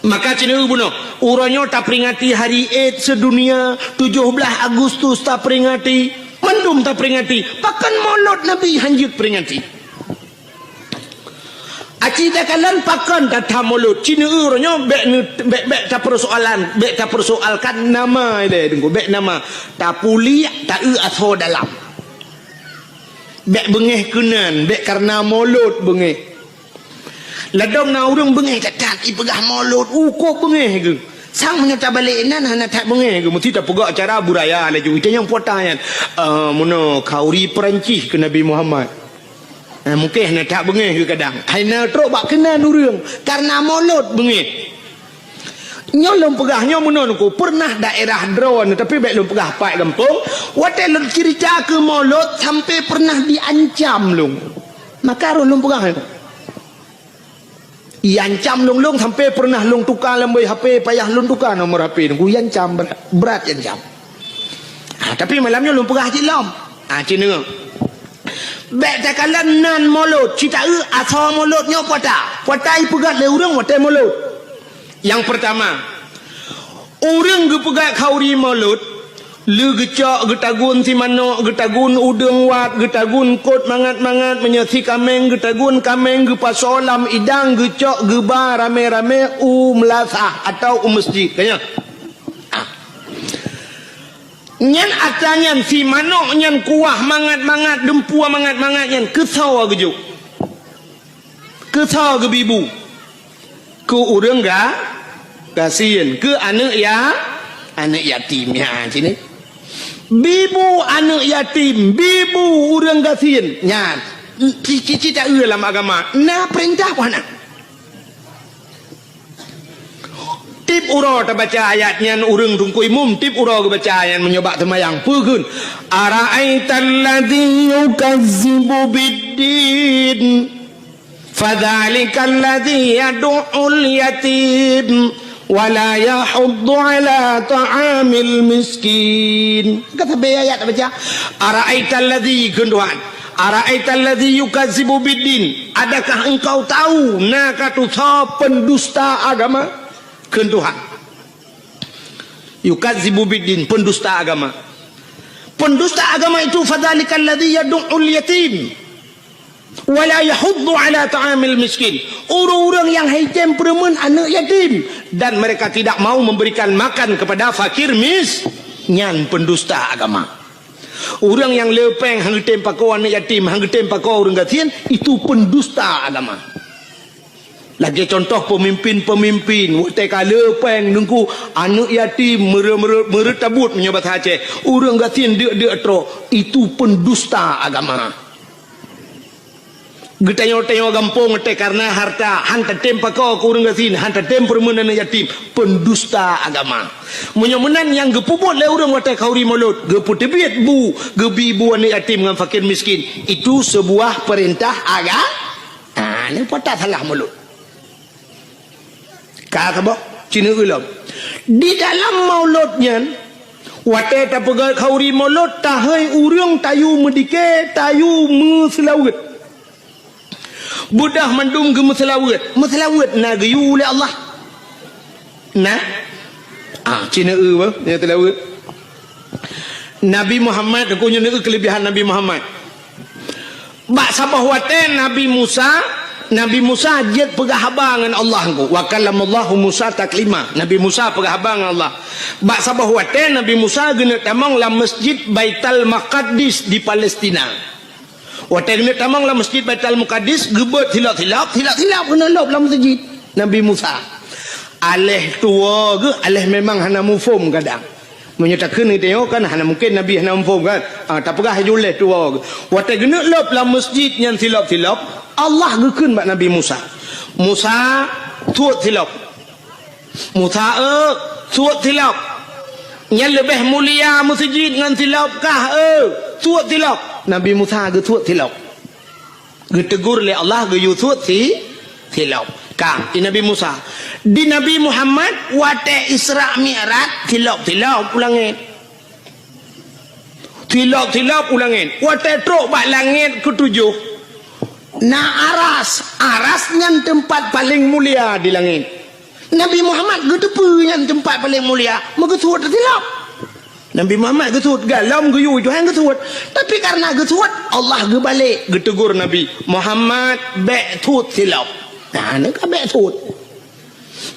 Maka ci neu bunoe, uroe nyoe taperingati Hari AIDS sedunia, tujoh blaih Agustus taperingati, mandum taperingati. Pakon Maulud Nabi han jeuet peringati? Aci takalon pakon that-that Maulud? Ci neu uroe nyoe bèk neu-, bèk, bèk tapersoalan, bèk tapersoalkan nama ilèe Teungku, bèk nama. Tapuliek, taeu asoe dalam. Bèk beungèh keunan, bèk kareuna Maulud beungèh. Ladôm na ureueng beungèh that-that, ipeugah Maulud, uh, kok beungèh geuh. Sang meunyoe tabalek inan hana that beungèh geuh, meusti tapeugah cara budaya laju. Itanyong puta nyan, "Eh, meunoe khanduri Peurancih keu Nabi Muhammad." Eh, mungken hana that beungèh geuh kadang. Hai na trok bak keunan ureueng, kareuna Maulud beungèh. Nyoe lôn peugah nyoe meunoe Teungku, pernah daerah droeneuh, tapi bèk lôn peugah pat gampông, watèe lôn cerita keu Maulud sampai pernah diancam lôn. Maka roh lôn peugah nyoe. Iancam lôn, lôn sampai pernah lôn tuka lam boh H P, payah lôn tuka nomor H P Teungku, iancam brat, brat iancam. Ha, tapi malam nyoe lôn peugah cit lom. Ha, ci neu. Bèk takalon nan Maulud, ci taeu asoe Maulud nyoe puta. Puta ipeugah lé ureueng watèe Maulud. Nyang peurtama, ureueng geupeugah khanduri Maulud, lé geucok, geutagun si manok, geutagun udeueng wat, geutagun kot mangat-mangat, meunyoe si kaméng, geutagun kaméng, geupasoe lam idang, geucok, geuba ramé-ramé u meulasah atawa u meuseujid. Ka nyan? Ah. Nyan atra nyan, si manok nyan kuah mangat-mangat, dumpue mangat-mangat nyan, keusoe geujok. Keusoe geubi bu? Keu ureueng ga-, gasien, keu aneuk ya-, Aneuk yatim nyan sini. Bibu aneuk yatim, bibu ureuëng gasien nyan. Ci-, ci-, ci taeu lam agama, na peurintah peue hana? Tieb uroe tabaca ayat nyan ureuëng teungku imum, tieb uroe geubaca nyan meunyoe bak seumayang. Peue kheun? "Ara'aital ladzi yukazzibu biddin." Fadzalikal ladzi yadu'ul yatim wa la yahuddu ala ta'amil miskin. Ka sabe ayat baca, "Ara'aital ladzi," kheun Tuhan, "ara'aital ladzi yukazzibu biddin." Adakah engkau tahu na ka tusoe pendusta agama? Kheun Tuhan. Yukazzibu biddin, pendusta agama. Pendusta agama itu, fadzalikal ladzi yadu'ul yatim. Wala yahuddu ala ta'amil miskin. Ureuëng-ureuëng nyang haitem peureumeun aneuk yatim dan mereka tidak mau memberikan makan kepada fakir mis-, nyan pendusta agama. Ureuëng nyang le péng hana geutem pakoe aneuk yatim, hana geutem pakoe ureuëng gasien, itu pendusta agama. Lagée contoh pemimpin-pemimpin, watée ka le péng teungku aneuk yatim meureutabut meunyoe basa Aceh, ureuëng gasien deuk-deuk trok, itu pendusta agama. Geutanyoe-tanyoe gampông teuh kareuna harta, han tatem pakoe keu ureuëng gasien, han tatem peureumeun aneuk yatim, pendusta agama. Meunyoe meunan nyang geupeubuet lé ureuëng watée khauri mulod, geupeuteubiet bu, geubi bu aneuk yatim ngon fakir miskin, itu seubuah peurintah aga-, ah, nyan peue salah mulod. Ka saboh, cineuk ulôn. Di dalam mulod nyan, watée tapeugét khauri mulod, tahôi ureuëng tayue meudike, tayue meuseulaweuet. Beudôh mandum geumeuseulaweuet. Meuseulaweuet na geuyue lé Allah. Na? Ah, cineuk eu, bah, nyang seulaweuet. Nabi Muhammad, aku nyoe keulebihan Nabi Muhammad. Bak saboh watée Nabi Musa, Nabi Musa jeuet peugah haba ngon Allah ngku. Wa kallamallahu Musa taklima. Nabi Musa peugah haba ngon Allah. Bak saboh watée Nabi Musa geuneuk tamong lam Masjid Baitul Maqdis di Palestina. Watée geuneuk tamong lam Masjid Baitul Maqdis, geubeuet silop-silop, silop-silop geuneuk lop lam masjid Nabi Musa. Aléh tuwoe geuh, aléh memang hana muphom kadang. Meunyoe takheun geutanyoe kan hana mungken Nabi hana muphom kan? Ah, tapeugah laju lé tuwoe geuh. Watée geuneuk lop lam masjid nyan silop-silop, Allah geukheun bak Nabi Musa, "Musa, suet silop." "Musa, eu, suet silop. Nyan leubeh mulia meuseujid ngon silop kah, eu? Suet silop." Nabi Musa geusuet silop. Geutegur lé Allah geuyue suet si, silop. Ka, di Nabi Musa. Di Nabi Muhammad, watée Isra Mi'raj, silop-silop u langét. Silop-silop u langét. Watée trok bak langét keutujoh, na aras. Aras nyan teumpat paleng mulia di langét. Nabi Muhammad geuteupeue nyan teumpat paleng mulia, meugeusuet silop. Nabi Muhammad geusuet, galom geuyue Tuhan geusuet. Tapi kareuna geusuet, Allah geubalek geutegur Nabi, "Muhammad, bék suet silop." Nah, neuka bék suet.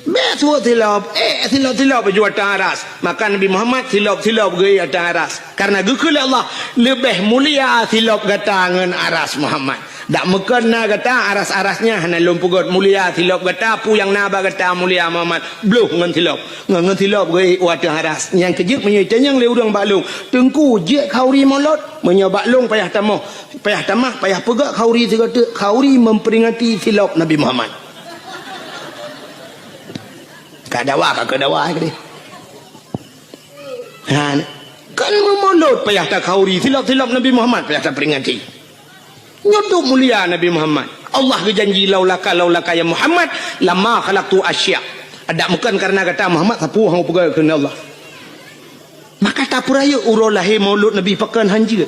Bék suet silop, eh, silop-silop aju ateueh aras. Maka Nabi Muhammad silop-silop geuék ateueh aras. Kareuna geukheun lé Allah, leubeh mulia silop gata ngon aras Muhammad. Dak meukon na gata aras-aras nyan hana lôn peugét mulia silop gata, peue nyang na bak gata mulia Muhammad, bloh ngon silop. Ngon, ngon silop geuék u ateueh aras. Nyang keujeuet meunyoe itanyong lé ureuëng bak lôn, "Teungku, jeuet khauri mulod?" Meunyoe bak lôn payah tamoh, payah tamah, payah peugét khauri sigoe teuk, khauri memperingati silop Nabi Muhammad. Ka dawa, ka keu dawa, eh, keudeh. Ha, kan meumulod payah takhauri, silop-silop Nabi Muhammad payah taperingati. Nyoe teuh mulia Nabi Muhammad. Allah geujanji, "Laulaka, laulaka ya Muhammad, lama khalaqtu asya." Adak meukon kareuna gata Muhammad, sapeue hana peugah keunan Allah. Maka tapeurayeuk uroe lahé mulod Nabi pakon hanjeuet.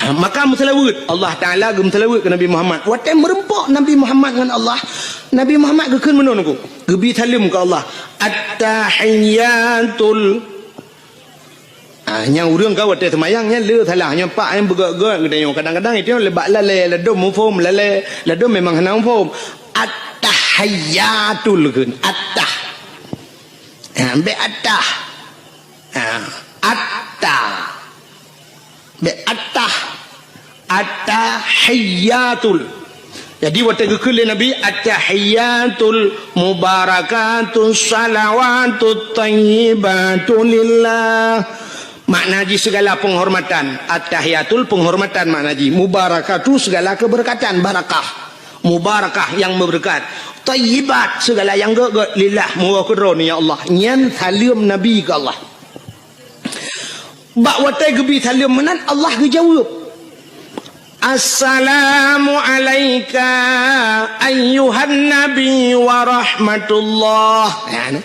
Ha, maka meuseulaweuet, Allah Taala geumeuseulaweuet keu Nabi Muhammad. Watée meureumpok Nabi Muhammad ngon Allah, Nabi Muhammad geukheun meunan ku, geubi saleuem keu Allah, "At-tahiyyatul." Ah, nyang ureuëng ka watée seumayang nyan le salah, nyang pak nyang beugét-gét geutanyoe. Kadang-kadang itu le bak lalée, ladom muphom, lalée, ladom memang hana muphom. At-tahiyyatul kheun, at-tah. Ha, bék at-tah. Ha, at-tah. Bék at-tah. At-tahiyyatul. Jadi, watée geukheun lé Nabi, "At-tahiyyatul mubarakatus shalawatut thayyibatu lillah." Makna jih segala penghormatan. At-tahiyatul penghormatan makna jih. Mubarakatu segala keberkatan, barakah. Mubarakah yang memberkat. Thayyibat segala yang gét-gét, lillah, meuwoe keu Droeneuh ya Allah. Nyan saleuem Nabi keu Allah. Bak watée geubi saleuem meunan, Allah geujaweueb, "Assalamu alaika ayyuhan nabi wa rahmatullah." Ya, nah.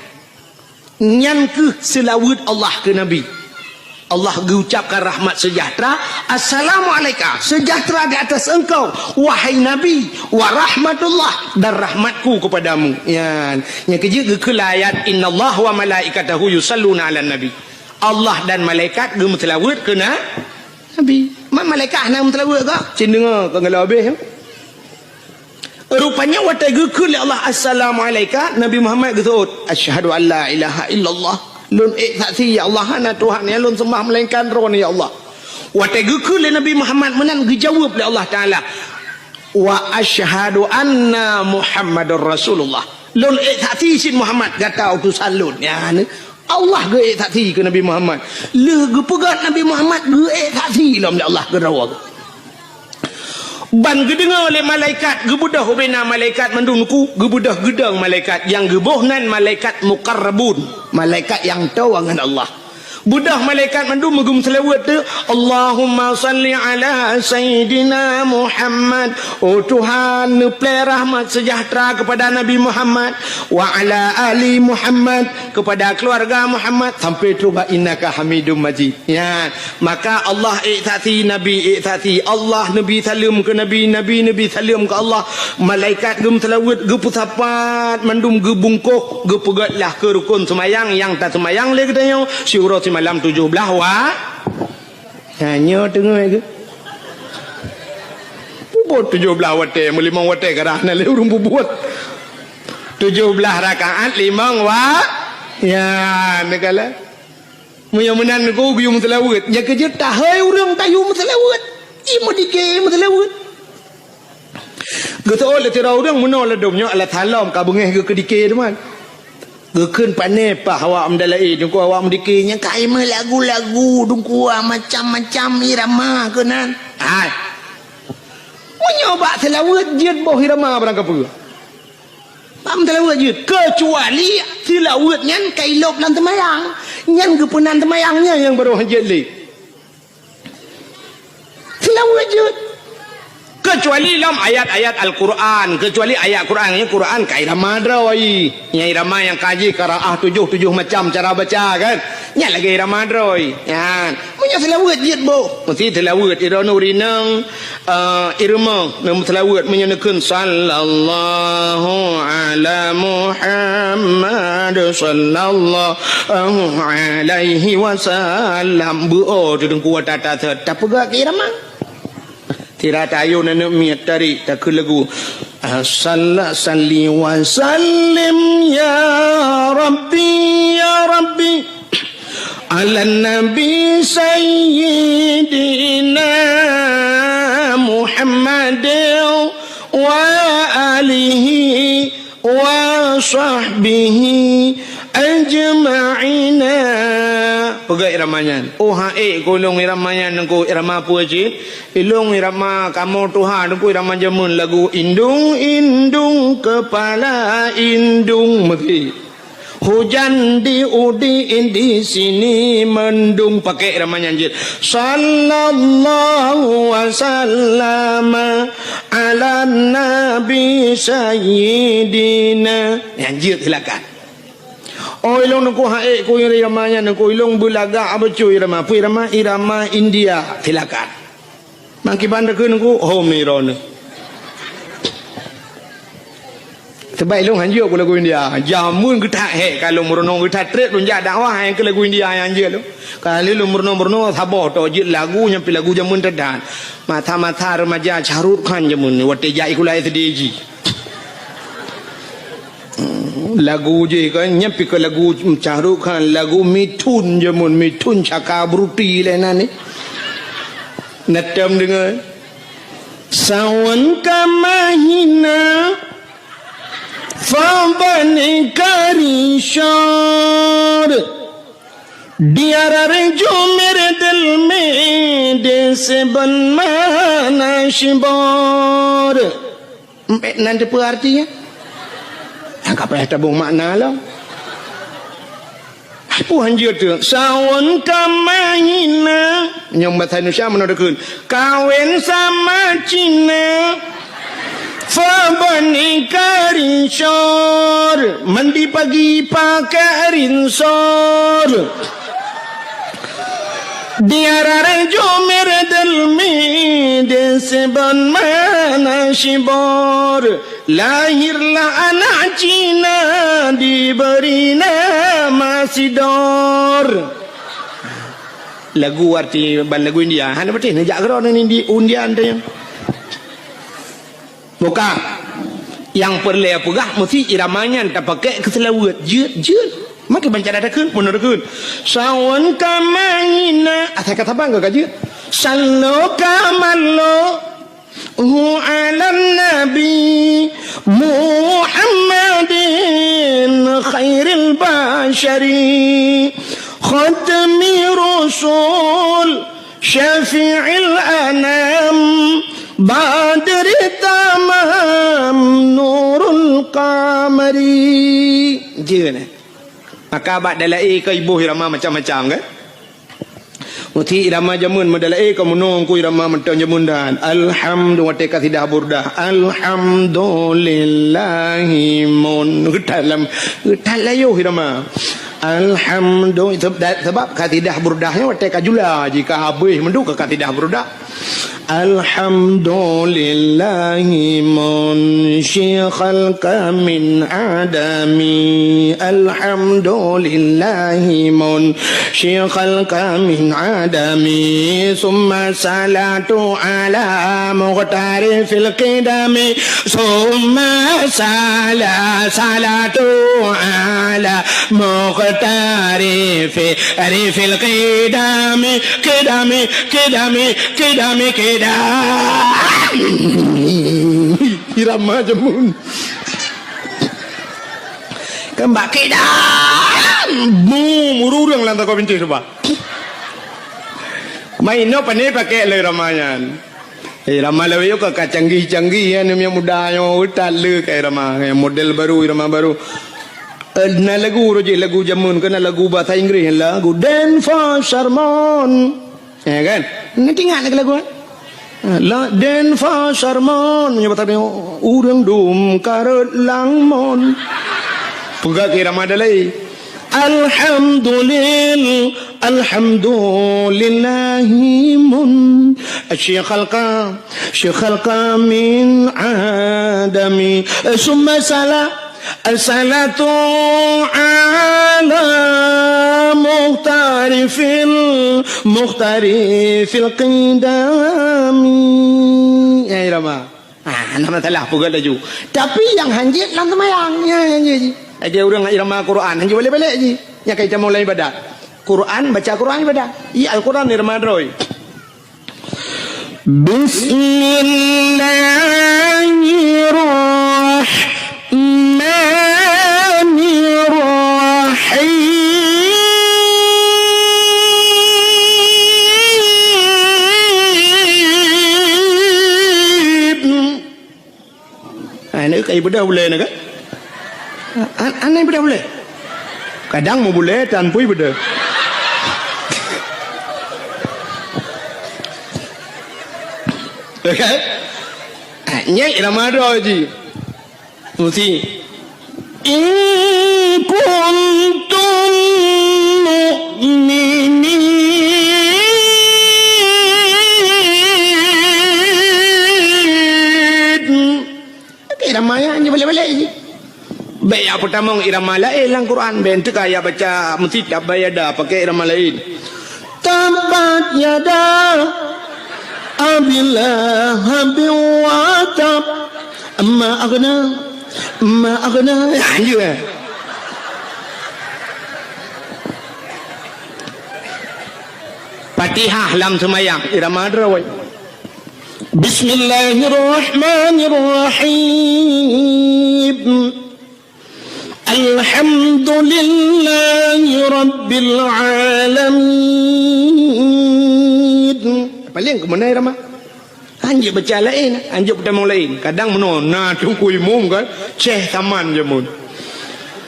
Nyan kheueh seulaweuet Allah keu Nabi. Allah geuucapkan rahmat sejahtera, "Assalamu alaika, sejahtera di atas engkau, wahai Nabi, wa rahmatullah, dan rahmatku kepadamu." Nyan, nyang keujeuet geukheun lé ayat, "Innallaha wa malaikatahu yusalluna 'alan nabi." Allah dan malaikat geumeuseulaweuet keu na-, Nabi. Man malaikat hana meuseulaweuet kah? Cit deungoe, ka galak habéh. Rupanya watée geukheun lé Allah, "Assalamu alaika," Nabi Muhammad geuseuôt, "Asyhadu an la ilaha illallah." Lôn ék saksi, ya Allah, hana Tuhan nyang lôn seumbah melainkan Droeneuh, ya Allah. Watée geukheun lé Nabi Muhammad meunan, geujaweueb lé Allah Taala, "Wa asyhadu anna Muhammadar Rasulullah." Lôn ék saksi cit Muhammad gata utosan lôn. Ya, ni. Allah geuék saksi keu Nabi Muhammad. Lheueh geupeugét Nabi Muhammad geuék saksi lom lé Allah keudroe. Ban geudeungoe lé malaikat, geubeudôh ubena malaikat mandum ku, geubeudôh geudong malaikat, nyang geuboh nan malaikat muqarrabun, malaikat nyang toe ngon Allah. Beudôh malaikat mandum geumeuseulaweuet teuh, "Allahumma salli ala Sayyidina Muhammad." Oh Tuhan, neuplée rahmat sejahtera kepada Nabi Muhammad, wa ala ali Muhammad, kepada keluarga Muhammad, sampai trok bak innaka Hamidum Majid. Ya, maka Allah ék saksi, Nabi ék saksi, Allah neubi saleuem keu Nabi, Nabi neubi saleuem keu Allah, malaikat geumeuseulaweuet, geupeusapat, mandum geubungkôh, geupeugét lah keu rukon seumayang nyang taseumayang lé geutanyoe siuroe simalam tujoh blaih wa-, ha, nyoe teungoh geuh. Peubuet tujoh blaih watée, meulimong watée karah na lé ureuëng peubuet. Tujoh blaih rakaat limong wa-, ya, neugala. Meunyoe meunan ku geuyue meuseulaweuet, nyang keujeuet tahôi ureuëng tayue meuseulaweuet. Ie meudike meuseulaweuet. Geuseuôt lé sidroe ureuëng meunoe ladôm nyoe alah salom ka beungéh geuh keudike teuma. Geukheun pané paih awak meudalaé, teungku awak meudike nyang ka imeulagu-lagu, teungku macam-macam irama keunan. Hai. Meunyoe bak seulaweuet jeuet boh irama barang kapeue. Bak meuseulaweuet jeuet, keucuali seulaweuet nyan ka ilôb lam teumayang. Nyan geupeunan teumayang nyan nyang barô hanjeuet lé. Seulaweuet jeuet. Keucuali lom ayat-ayat Al-Quran, keucuali ayat Quran, nyan Quran ka irama droe. Nyan irama nyang ka jih qiraah tujoh, tujoh macam cara baca kan. Nyan lagée irama droe. Nyan. Meunyoe seulaweuet jeuet boh, meusti seulaweuet droeneuh rinong, eh, irama, neu seulaweuet meunyoe neukheun sallallahu ala Muhammad sallallahu alaihi wasallam. Beuo tu teungku tata tapeugah keu irama. Tira tayue aneuk miet tarik takheun lagu. Asalla salli wa sallim ya Rabbi, ya Rabbi. Ala Nabi Sayyidina Muhammad wa alihi wa sahbihi ajma'ina. Peugah irama nyan. Oh, ha, ék ku ilong irama nyan, teungku, irama peue cit? Ilong irama kamoe tuha, teungku, irama jameun lagu indung-indung kepala indung meuti. Hujan di udi di sini mendung, pakai irama nyan jeuet. Sallallahu wa sallama ala nabi sayyidina. Nyan jeuet silakan. Oh, ilong teungku ha ék ku irama nyan, teungku ilong beulagak beutôi irama. Peue irama? Irama India. Silakan. Mangkiban takheun ku, hom ni droeneuh. Sebab ilong hanjeuet ku lagu India. Jameun geutak hék ka lôn meurunoe geutak trép lôn jak dakwah nyang keu lagu India nyang hanjeuet lôn. Ka lheueh lôn meurunoe-meurunoe saboh toh jeuet lagu nyang pih lagu jameun teudan. Masa-masa remaja Shah Rukh Khan jameun watée jak sikula S D jih. Lagu jih kan, nyan pih ka lagu Shah Rukh Khan, lagu Mithun jameun, Mithun Chakraborty lé nan ni. Neutém deungoe. Sawan ka mahina, fa bani karishor. Diarar jumer delme de seban mana shibor. Nan teupeu artinya? Nyang ka payah tabong makna lom. Peue hanjeuet tu? Sawan ka mahina. Nyang bahasa Indonesia meunoe dikeun. Kawen sama Cina. Fa bani karishor. Mandi pagi pakai rinsor. Diarar jumer delme de seban mana shibor. Lahirlah anak Cina diberi nama Sidor. Lagu arti ban lagu India. Hana beutih neujak keudroe ngon Indi-, India teuh. Buka. Nyang peureulée peugah meusti irama nyan tapakai keu seulaweuet. Jeuet, jeuet. Makai banca data kheun, meunoe kheun. Sawan ka mahina. Asai ka saban ka jeuet. Sallo ka mallo. Hu 'alan Nabi Muhammadin khairil basyari, khatmi rusul, syafi'il anam, badri tamam, nurul qamari. Jeuet, eh? Maka bak dalae ka iboh irama macam-macam, kan? Meusti irama jameun meudalae ka meunong ku irama mantong jameun dan. Alhamdu-, watée kasidah burdah. Alhamdulillahi mun. Geutat lam, geutat layoh irama. Alhamdu-, seb-, da-, sebab kasidah burdah nyoe watée ka jula jih ka habéh meuduk ka kasidah burdah. Alhamdulillahi munsyi khalqa min adami. Alhamdulillahi munsyi khalqa min adami. Summa salatu ala muqtari fil qidami. Summa sala-, salatu ala muqtari fi, ri fil qidami. Qidami, qidami, Kidami, kidam. Irama jameun. Keumbak kidam. Bum, ureueng lam takot bincih cuba. Main no pane pakai lé irama nyan. Irama lawét ka, ka canggih-canggih ya, ni yang muda nyoe utat le ka irama, yang model baru, irama baru. Eh, na lagu roh jih, lagu jameun ke, na lagu bahasa Inggris, lagu Dance for Sermon. Ya kan? Nanti ingat lagi lagu, eh? La den fa sarmon, meunyoe bak ureueng dum karot langmon. Peugah keu Ramadhan lagi. Alhamdulil-, alhamdulillahi mun, syekh khalqa, syekh khalqa min adami. Summa sala, As-salatu ala muhtari fil, muhtari fil qidami. Ya, irama. Ah, hana masalah, peugah laju. Tapi nyang hanjeuet lam seumayang, ya, hanjeuet jih. Lagèe ureueng irama Quran, hanjeuet balek-balek jih. Nyang ka itamong lam ibadat. Quran, baca Quran ibadat. Iya, Al-Quran irama droe. Bismillahirrahmanirrahim. Aneuk kai beudôh ulèe nyoe kan? An-, aneuk beudôh ulèe. Kadang meubulèe tan pui beudôh. Ya kan? Ah, nyan irama droe jih. Mesti. In kuntum mu'minin. Pakai irama nyan jih balek-balek jih. Bèk jak peutamong irama laén lam Quran, bèk teuka jak baca meusitab bayada pakai irama laén. Tabbat yada Abi Lahabin wa tab. Ma aghna, ma aghna. Ya, ya. Fatihah lam seumayang, irama droe. Bismillahirrahmanirrahim. Alhamdulillahi rabbil alamin. Paléng keumeunai ramah. Hanjeuet baca laén, hanjeuet peutamong laén. Kadang meunoe na teungku imum kan, Syekh Saman jameun.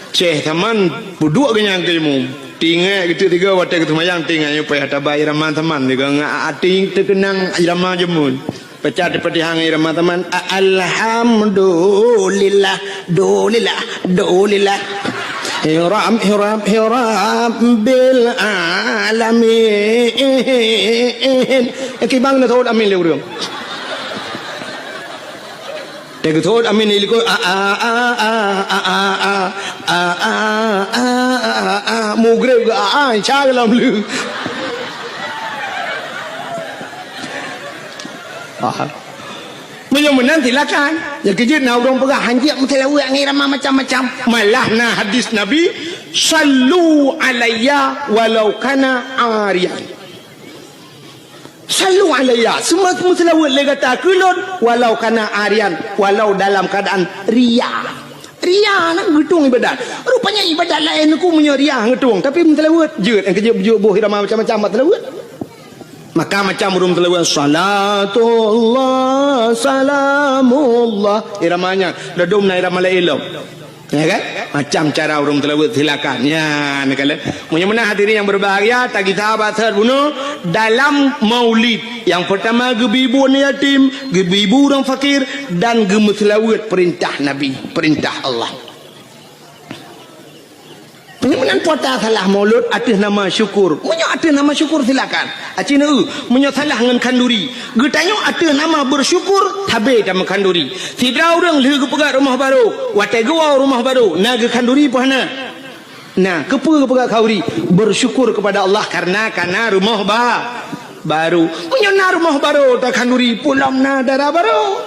Syekh Saman peuduek geuh nyang keu imum. Tinggai geuteuk tiga watée geuseumayang tinggai nyoe payah taba irama Saman tiga ngat até teukeunang irama jameun. Baca Al-Fatihah ngon irama Saman. Alhamdulillah, dulillah, dulillah. Hiram, hiram, hiram bil alamin. Kibang na thot amin lé ureueng. Teugeutôt amin di likot, a, a, a, mugreb geu, a, a, insya Allah lom lé. Meunyoe meunan silakan. Nyang keujeuet na ureueng peugah hanjeuet meuseulaweuet ngon irama macam-macam. Malah na hadis Nabi, "Sallu alayya walau kana ariyan." Sallu alayya, seumeu-, meuseulaweuet lé gata keu lôn, walau kana ariyan, walau dalam keuadaan ria. Ria na geutueng ibadat. Rupanya ibadat laén ku meunyoe ria geutueng, tapi meuseulaweuet jeuet, nyang keujeuet beujeuet boh irama macam-macam bak seulaweuet. Maka macam ureueng meuseulaweuet, salatullah, salamullah. Irama nyan, ladôm na irama laén lom. Ya kan? Macam cara ureueng meuseulaweuet silakan. Ya, neukalon. Meunyoe meunan hadirin yang berbahagia, tagisa bak seuhat bunoe dalam maulid. Yang pertama geubi bu aneuk yatim, geubi bu ureueng fakir, dan geumeuseulaweuet perintah Nabi, perintah Allah. Meunyoe meunan puasa salah maulud ateueh nama syukur. Meunyoe ateueh nama syukur silakan. Aci neu, meunyoe salah ngon khanduri. Geutanyoe ateueh nama bersyukur, sabe tameu khanduri. Sidroe ureueng lheueh geupeugöt rumoh barô, watée geuwoe rumoh barô, na geukhanduri peue hana? Na, keupeue geupeugöt khanduri? Bersyukur kepada Allah karena kana rumoh ba-, barô. Meunyoe na rumoh barô takhanduri, peue lom na dara barô.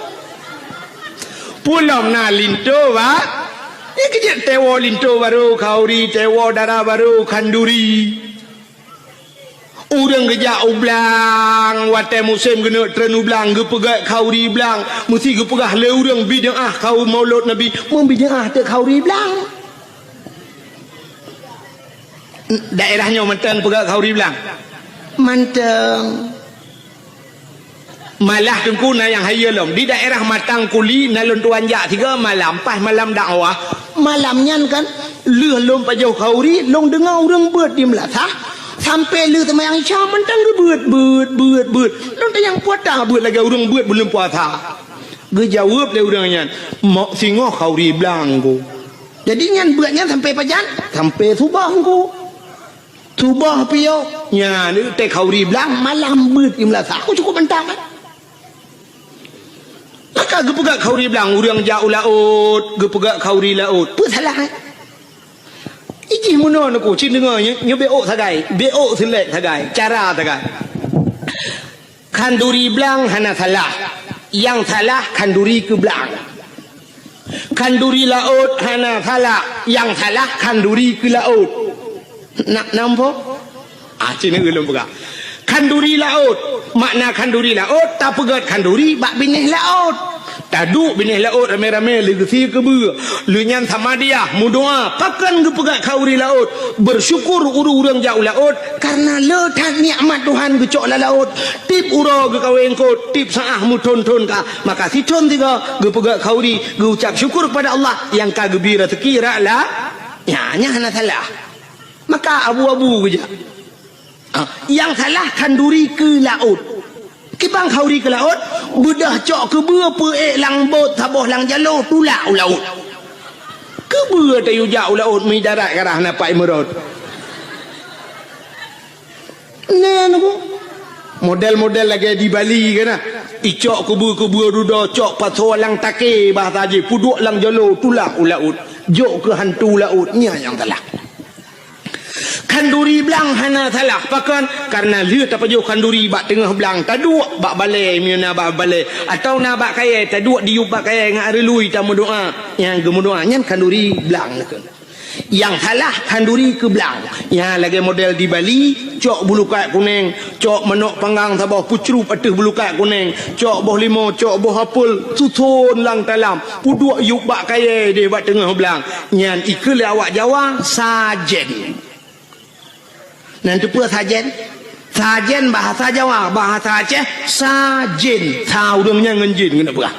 Peue lom na linto ba-, nyan keujeuet teuwoe linto barô khanduri, teuwoe dara barô khanduri. Ureueng geujak u blang, watée musém geuneuk treun u blang, geupeugöt khanduri blang, meusti geupeugah lé ureueng bid'ah khanduri maulud Nabi, meubid'ah teuk khanduri blang. Daerah nyoe mantong peugöt khanduri blang? Mantong. Malah teungku na nyang hayeue lom. Di daerah Matang Kuli na lôn tuan jak sigoe malam, pas malam dakwah. Malam nyan kan, lheueh lôn pajoh khanduri, lôn deungoe ureueng beuet di meulasah, sampoe lheueh seumayang Isya mantong geubeuet, beuet, beuet, beuet. Lôn tanyong peue ata beuet lagée ureueng beuet buleuen puasa. Geujaweueb lé ureueng nyan, "Mok singoh khanduri blang ku." Jadi nyan beuet nyan sampoe pajan? Sampoe suboh ku. Suboh piôh, nyan teuh khanduri blang malam beuet di meulasah. Aku cukup mantap, kan? Maka geupeugöt khanduri blang, ureueng jak u laôt, geupeugöt khanduri laôt. Peue salah, eh? Ijih meunoe neuku, cit deungoe nyoe, nyoe beuôt sagai, beuôt seulek sagai, cara sagai. Khanduri blang hana salah. Nyang salah khanduri keu blang. Khanduri laôt hana salah. Nyang salah khanduri keu laôt. Na, nampak? Ah, cina ulôn peugah. Khanduri laôt. Makna khanduri laôt, tapeugöt khanduri bak binéh laôt. Taduek binéh laôt ramé-ramé lheueh geusie keubeue. Lheueh nyan samadiyah, meudoa, pakon geupeugöt khanduri laôt. Bersyukur ureueng-ureueng jak u laôt, karena le that nikmat Tuhan geucok lam laôt. Tiep uroe geukawé eungkôt, tiep saát meuthon-thon ka. Maka sithon sigoe geupeugöt khanduri, geuucap syukur kepada Allah nyang ka geubri raseuki rot la-, nyan, nyan hana salah. Maka abu-abu geujak. Ah, nyang salah khanduri keu laôt. Kiban khanduri keu laôt, beudôh cok keubeue peuék lam bot saboh lam jaloe tulak u laôt. Keubeue tayue jak u laôt meudarat karah na pat imeurot. Nyan ku. Model-model lagée di Bali kan na. Icok keubeue-keubeue dudoe cok pasoe lam takée bahasa jih peuduek lam jaloe tulak u laôt. Jok keu hantu laôt nyan nyang salah. Khanduri blang hana salah. Pakon? Karena lheueh tapajoh khanduri bak teungoh blang, taduek bak balée, meunyoe na bak balée, atawa na bak kayée, taduek diyueb bak kayée ngon areului tameudoa. Nyang geumeudoa nyan khanduri blang nakeuh. Nyang salah khanduri keu blang. Nyang lagée model di Bali, cok bulukat kuneng, Cok manok panggang saboh, peucrup ateueh bulukat kuneng, cok boh limo, cok boh apel, suson lam talam, peuduek yup bak kayée deh bak teungoh blang. Nyan ikheun lé awak Jawa, sajen. Nan teupeue sajen? Sajen bahasa Jawa, bahasa Aceh, sajen. Sa ureuëng nyan ngon jin, keuneuk peugah.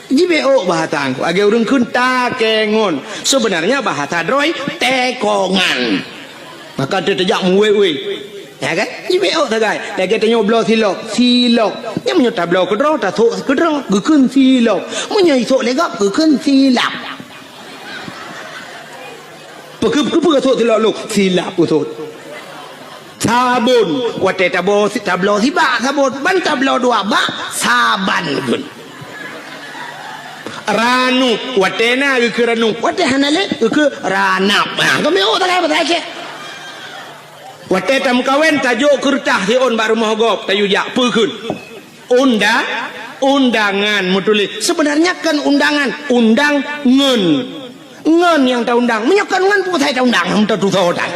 Jibeuôk bahasa Teungku, lagée ureuëng kheun takengon. Seubeunarnya bahasa droe, tekongan. Maka teujak muwéh-wéh. Ya kan? Jibeuôk sagai. Lagée tanyoe bloe silop, silop. Nyan meunyoe tabloe keudroe, tasok keudroe, geukheun silop. Meunyoe isok lé gob, geukheun silap. Peukeupeue sot silop lôn? Silap peue sot. Sabon, watée tabloe si-, tabloe sibak sabon, ban tabloe dua bak, saban geukheun. Ranup, watée na geukheun ranup, watée hana lé geukheun ranap. Ha, kami oh, tak apa, tak cek. Watée tameukawen, tajok keureutah siôn bak rumoh gob, tayue jak, peue kheun? Unda-, undangan meutuléh. Seubeunarnya kon undangan, undang ngon. Ngon nyang taundang. Meunyoe kon ngon, peue pasai taundang? Hana tatusoe that.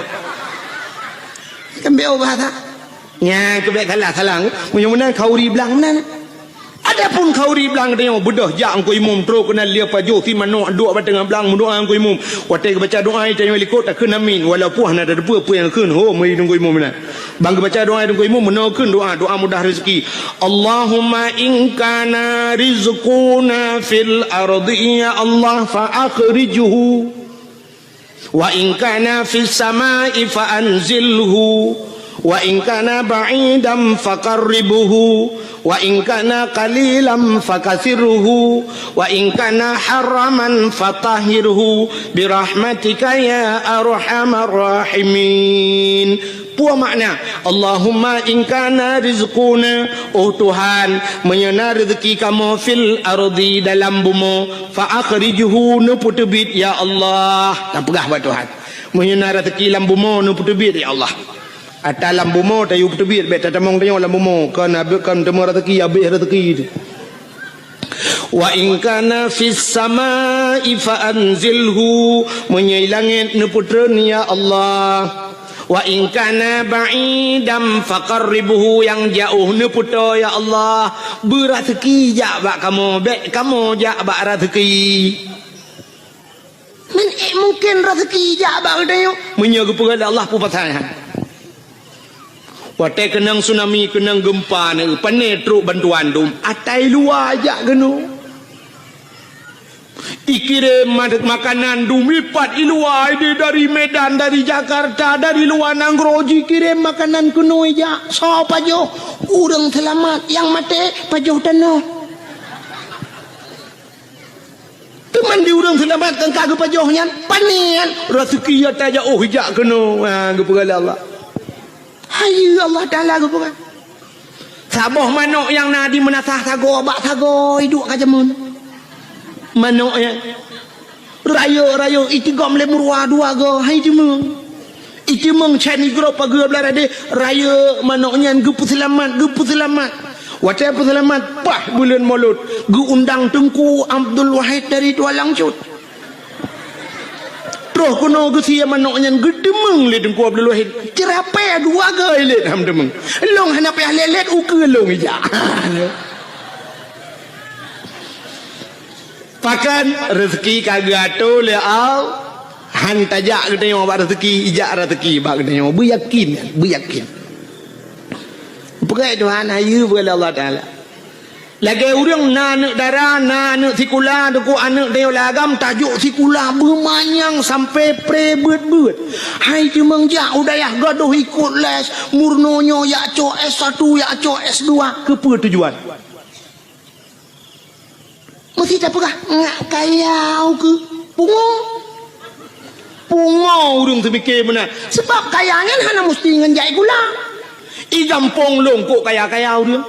Kan beu bahasa. Nyan keu bék salah-salah. Meunyoe meunan khauri blang meunan. Adapun khauri blang tanyoe beudôh jak Teungku Imum trok keunan lia pajoh si manok duek bak teungoh blang meudoá Teungku Imum. Watée geubaca doá tanyoe likot takheun amin. Walaupun hana tateupeue peue nyang kheun ho meunyoe Teungku Imum meunan. Bang geubaca doá Teungku Imum meunoe kheun doá, doá mudah rezeki. Allahumma in kana rizquna fil ardi, ya Allah, fa akhrijhu. Wa in kana fis samai fa anzilhu. Wa in kana ba'idan fa qarribhu. Wa in kana qalilan fa kathirhu. Wa in kana haraman fa tahhirhu. Bi rahmatika ya arhamar rahimin. Peue makna, Allahumma in kana rizquna, oh Tuhan, meunyoe na rezeki kamoe fil ardi dalam bumoe, fa akhrijhu neupeuteubiet ya Allah. Tapeugah bak Tuhan. Meunyoe na rezeki lam bumoe neupeuteubiet ya Allah. Ata lam bumoe tayue peuteubiet bék tatamong tanyoe lam bumoe, kon abéh kon teuma rezeki abéh rezeki. Wa in kana fis samai fa anzilhu, meunyoe i langét neupeutreun ya Allah. Wa in kana ba'idan fa qarribhu, nyang jaoh neupeutoe ya Allah. Beu raseuki jak bak kamoe, bék kamoe jak bak raseuki. Man ék mungken raseuki jak bak geutanyoe? Meunyoe geupeugah lé Allah peue pasai nyan? Watée keunong tsunami, keunong geumpa, na pane trok bantuan dum, ata i luwa jak keunoe. Ikirém ma-, makanan dum ipat i luwa, ideh dari Medan, dari Jakarta, dari luwa nanggroe jikirém makanan keunoe jak. Soe pajoh? Ureuëng seulamat, nyang maté pajoh tanoh. Teuma di ureuëng seulamat nyang ka geupajoh nyan, pane nyan raseuki ata jaoh jak keunoe, ha, geupeugah lé Allah. Hai Allah Taala geupeugah. Saboh manok nyang na di meunasah sagoe bak sagoe iduek ka jameun. Manok nyan rayeuk-rayeuk itigom lé meuruwa dua goe, hai teumeung. Iteumeung cai nanggroe pageue blah radeh, rayeuk manok nyan geupeuseulamat, geupeuseulamat. Watée peuseulamat, paih buleuen Molot, geuundang Teungku Abdul Wahid dari Tualang Cut. Troh keunoe geusie manok nyan geuteumeung lé Teungku Abdul Wahid. Ceurapée dua goe ilét ham teumeung. Lôn hana payah lét-lét ukeue lôn ijak. Pakon reuzeuki ka geuatoe lé Allah, han tajak geutanyoe bak reuzeuki, ijak reuzeuki bak geutanyoe. Beuyakin, beuyakin. Peugah Tuhan, hayeue peugah lé Allah Taala. Lagée ureuëng na aneuëk dara, na aneuëk sikula, teungku aneuëk tanyoe lé agam tajok sikula beumanyang sampai pre beuet-beuet. Hai teumeung jak u dayah gadôh ikot les, meurunoe nyoe jak cok S satu, jak cok S dua, keupeue tujuan? Meusti tapeugah, ngak kaya ukeue pungo. Pungo ureuëng teupike meunan. Sabab kaya nyan hana meusti ngon jai gula. I gampông lôn kok kaya-kaya ureuëng.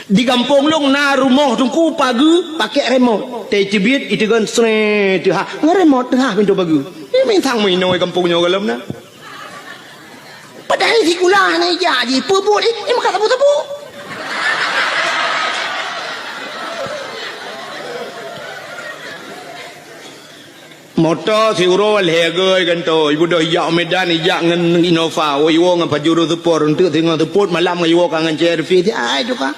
Di gampông lôn na rumoh teungku pageue pakek remot. Teuceubiet iteugon sre teuhah. Ngon remot teuhah pintoe pageue. Ini mintang meuinoe gampông nyoe gohlom na. Padahai sikula hana ijak jih, peubuet jih, nyang meukat saboh-saboh. Moto siuroe lhèe gèe gantoe, ibeudôh ijak u Medan, ijak ngon Innova, woe iwoe ngon Pajero Sport, eunteuk singoh seupôt malam ngon iwoe ka ngon C R V, si ai tu ka.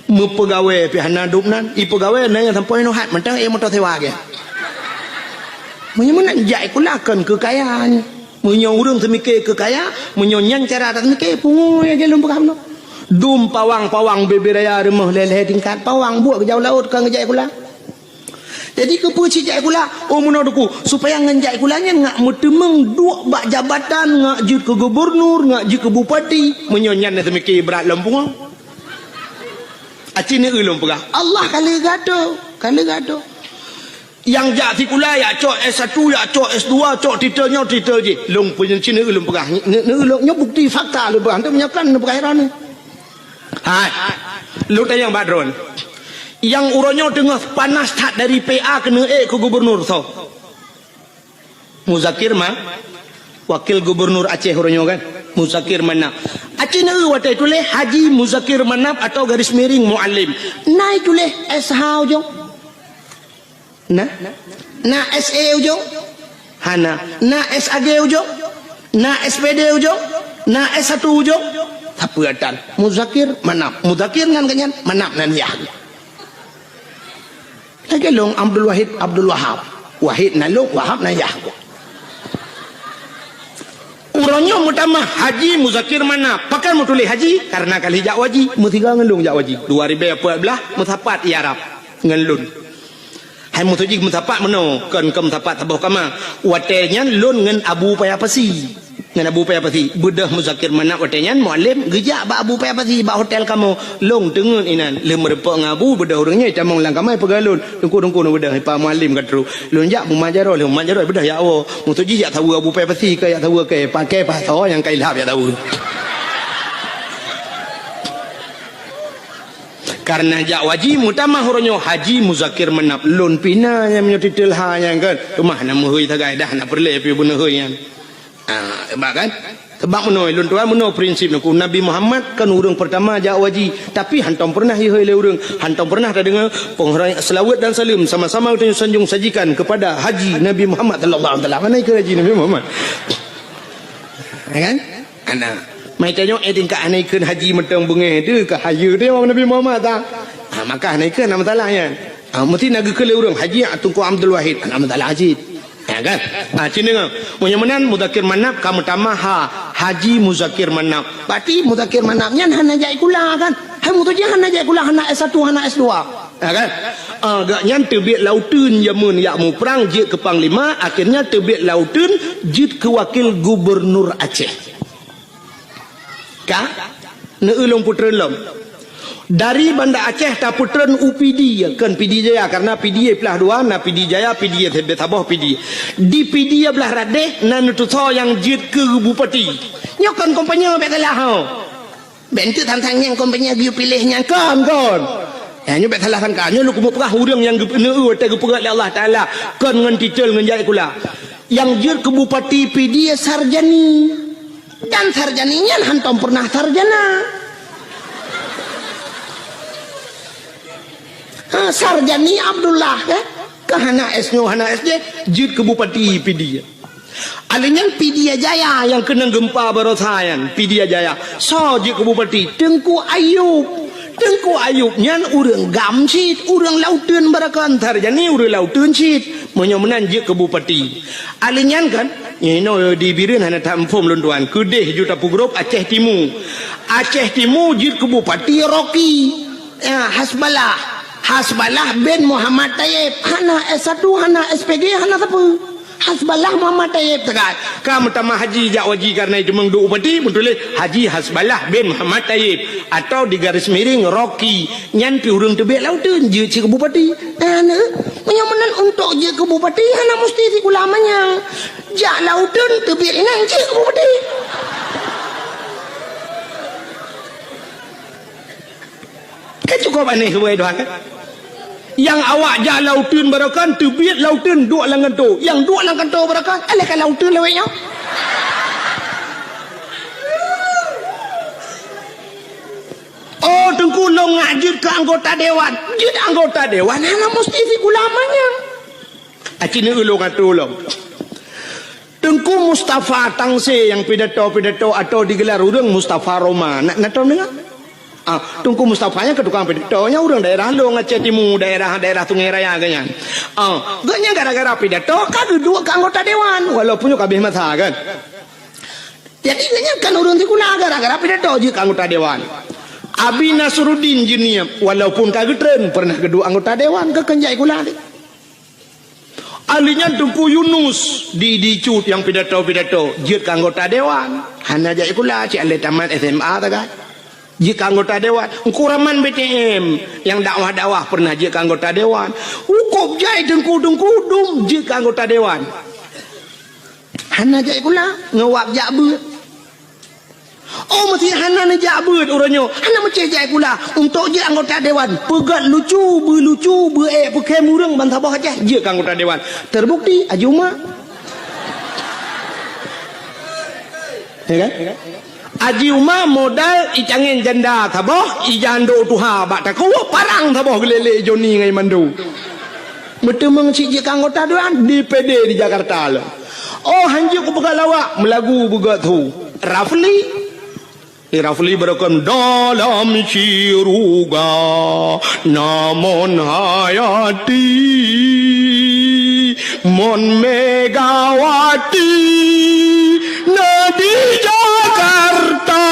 Meupeugawée pih hana dum nan, ipeugawée na nyang sampoe nyoe hat mantong, eh, moto sewa gèe. Meunyoe meunan jak sikula kon keu kaya nyoe. Meunyoe ureueng seumiké keu kaya, meunyoe nyan cara taseumiké, pungo nyang lôn peugah bunoe. Dum pawang-pawang bubé raya rumoh lhèe-lhèe tingkat, pawang buet geujak u laôt kon geujak sikula. Jadi keupeue cit jak sikula? Oh meunoe Teungku, supaya ngon jak sikula nyan ngak meuteumeung duek bak jabatan, ngak jeuet keu gubernur, ngak jeuet keu bupati. Meunyoe nyan na seumiké brat lom pungo. Aci neueu lôn peugah, Allah ka lheueh geuatoe, ka lheueh geuatoe. Nyang jak sikula, jak cok S satu, jak cok S dua, cok titel nyoe, titel jih. Lôn peue cit neueu lôn peugah, neueu lôn, nyoe bukti fakta lôn peugah, hana meunyoe kon lôn peugah droeneuh. Hai, lôn tanyong bak droeneuh. Nyang uroe nyoe teungoh panas that dari P A keuneuk ék keu gubernur soe? Muzakir Ma-, Wakil Gubernur Aceh uroe nyoe kan, Muzakir Manaf. Aci neueu watèe tuléh Haji Muzakir Manaf atau garis miring Mualem. Na ituléh S H ujong? Na? Na S E ujong? Hana. Na S A G ujong? Na S P D ujong? Na S satu ujong? Tapi atan Muzakir Manaf. Muzakir nan geuh nyan, Manaf nan yah. Lagèe lôn Abdul Wahid Abdul Wahab. Wahid nan lôn, Wahab nan yah. Uroe nyoe meutamah Haji Muzakir Manaf. Pakon meutuléh Haji? Karena ka lheueh jak u haji. Meusigoe ngon lôn jak u haji. Dua ribèe peuet blah meusapat i Arab ngon lôn. Hai meutuji meusapat meunoe, kon, kon meusapat saboh kama. Watèe nyan lôn ngon Abu Paya Pasi. Ngon Abu Paya Pasi. Beudôh Muzakir Manaf watèe nyan Mualem geujak bak Abu Paya Pasi bak hotel kamoe. Lôn teungeut inan. Lheueh meurumpok ngon Abu, beudôh ureueng nyoe jitamong lam kama ipeugah lôn, "Teungku, Teungku, neubeudôh, Pak Mualem ka trôh." Lôn jak mumat jaroe, lôn mumat jaroe beudôh jak woe. Meutuji jak saweue Abu Paya Pasi, ka jak saweue kèe, pakèe pasoe nyang ka ilhab jak saweue. Karena jak u haji meutamah uroe nyoe Haji Muzakir Manaf, lôn pih na nyang meunyoe titel ha nyan kan. Teuma hana meuhôi sagai dah, hana peureulèe pih beuneuhôi nyan. Ah, hebat kan? Sebab meunoe, lôn tuan meunoe prinsip Teungku. Nabi Muhammad kan ureueng peurtama jak u haji, tapi hantom peureunah ihôi lé ureueng, hantom peureunah tadeungoe peunghoreumat, seulaweuet dan saleuem sama-sama geutanyoe sanjong sajikan kepada Haji Nabi Muhammad sallallahu alaihi wasallam. Mana ikut Haji Nabi Muhammad? Ya kan? Ana. Mai tanyoe, eh, tingkat hana ikheun haji mantong beungéh teuh, ka hayeue teuh Nabi Muhammad ta. Ha, maka hana ikheun, hana masalah nyan. Ha, meusti na geukheun lé ureueng, Haji Teungku Abdul Wahid, hana masalah cit. Ya kan? Ha, cit deungoe. Meunyoe meunan, Muzakir Manaf ka meutamah ha, Haji Muzakir Manaf. Berarti Muzakir Manaf nyan hana jak sikula kan? Hai meutuji hana jak sikula, hana S satu, hana S dua. Ya kan? Ah, gobnyan teubiet lam uteuen jameun jak muprang jeuet keu panglima, akhirnya teubiet lam uteuen jeuet keu wakil gubernur Aceh. Ka? Neueu lôn peutreun lom. Dari Banda Aceh tapeutreun u Pidie, kon Pidie Jaya, karena Pidie plah dua, na Pidie Jaya, Pidie saboh Pidie. Di Pidie blah radeh na neutusoe nyang jeuet keu bupati. Nyoe kon kompanye bèk salah ho. Bèk enteuk sang-sang nyang kon, bèk nyang geuyue piléh nyang kon, kon. Eh, nyoe bèk salah sangka. Nyoe lôn keumeung peugah ureueng nyang geupeuneu watèe geupeugah lé Allah Taala kon ngon titel ngon jak sikula. Nyang jeuet keu bupati Pidie Sarjani. Dan Sarjani nyan hantom peureunah sarjana. Ha, Sarjani Abdullah, eh? Ka hana S nyoe, hana S J, jeuet keu bupati Pidie. Alèh nyan Pidie Jaya nyang keunong geumpa baroesa nyan, Pidie Jaya. Soe jeuet keu bupati? Teungku Ayub. Teungku Ayub nyan ureueng GAM cit, ureueng lam uteuen barokon, Sarjani ureueng lam uteuen cit. Meunyoe meunan jeuet keu bupati. Alèh nyan kan, inoe di Bireuen hana that muphom lôn tuan. Keudeh ju tapeugrôp Aceh Timu. Aceh Timu jeuet keu bupati Rocky. Ya, Hasballah. Hasballah bin Muhammad Tayyib. Hana S satu, hana S P G, hana sapeue. Hasballah Muhammad Tayyib teuka. Ka meutamah haji jak u haji karena jiteumeung duek bupati, meutuléh Haji Hasballah bin Muhammad Tayyib atau di garis miring Rocky. Nyan pih ureueng teubiet lam uteuen jeuet cit keu bupati. Nah, neu, meunyoe meunan untuk jeuet keu bupati hana musti sikula manyang. Jak lam uteuen teubiet inan jeuet keu bupati. Kan cukup aneh subhanallah kan? Nyang awak jak lam uteuen barokon, teubiet lam uteuen duek lam kantô. Nyang duek lam kantô barokon, alah ka lam uteuen lawét nyoe. Oh, Teungku, lôn ngak jeuet keu anggota dewan. Jeuet anggota dewan hana musti sikula manyang. Aci neulong atô lom. Teungku Mustafa Tangse nyang pidato-pidato atau digelar ureuëng Mustafa Roma. Na, na tom deungoe? Ah, Teungku Mustafa nyang keu tukang pidato, nyang ureuëng daerah Long, Aceh Timu, daerah, daerah Sungai Raya geuhnyan. Ah, geuhnyan gara-gara pidato ka geuduek keu anggota dewan, walaupun nyoe ka abéh masa kan. Jadi geuhnyan kan ureuëng sikula gara-gara pidato jeuet keu anggota dewan. Abi Nasruddin Jeunieb, walaupun ka geutreun, pernah geuduek anggota dewan, keu keunjai sikula. Ahli nyan Teungku Yunus di, di Cut nyang pidato-pidato, jeuet keu anggota dewan. Hana jak sikula, cit lé tamat S M A sagai. Jeuet keu anggota dewan. Teungku Rahman B T M nyang dakwah-dakwah pernah jeuet keu anggota dewan. Hukôb jai teungku-teungku dum jeuet keu anggota dewan. Hana jak sikula, ngon wab jak beuet. Oh, meusé hana neujak beuet uroe nyoe, hana meucé jak sikula. Untuk jeuet anggota dewan, peugét lucu, beulucu, beuék peukhém ureuëng ban saboh Aceh, jeuet keu anggota dewan. Terbukti, Haji Uma. Ya kan? Haji Uma modal icangén janda saboh, ija handok tuha bak takue, parang saboh geulélé Joni ngon Mando. Meuteumeung cit jeuet keu anggota dewan, D P D di Jakarta lom. Oh, hanjeuet kupeugah lawak, meulagu beugét su. Rafli. Eh, Rafli beureukan dalam syeuruga, namon hayati, mon Megawati, na di Jakarta.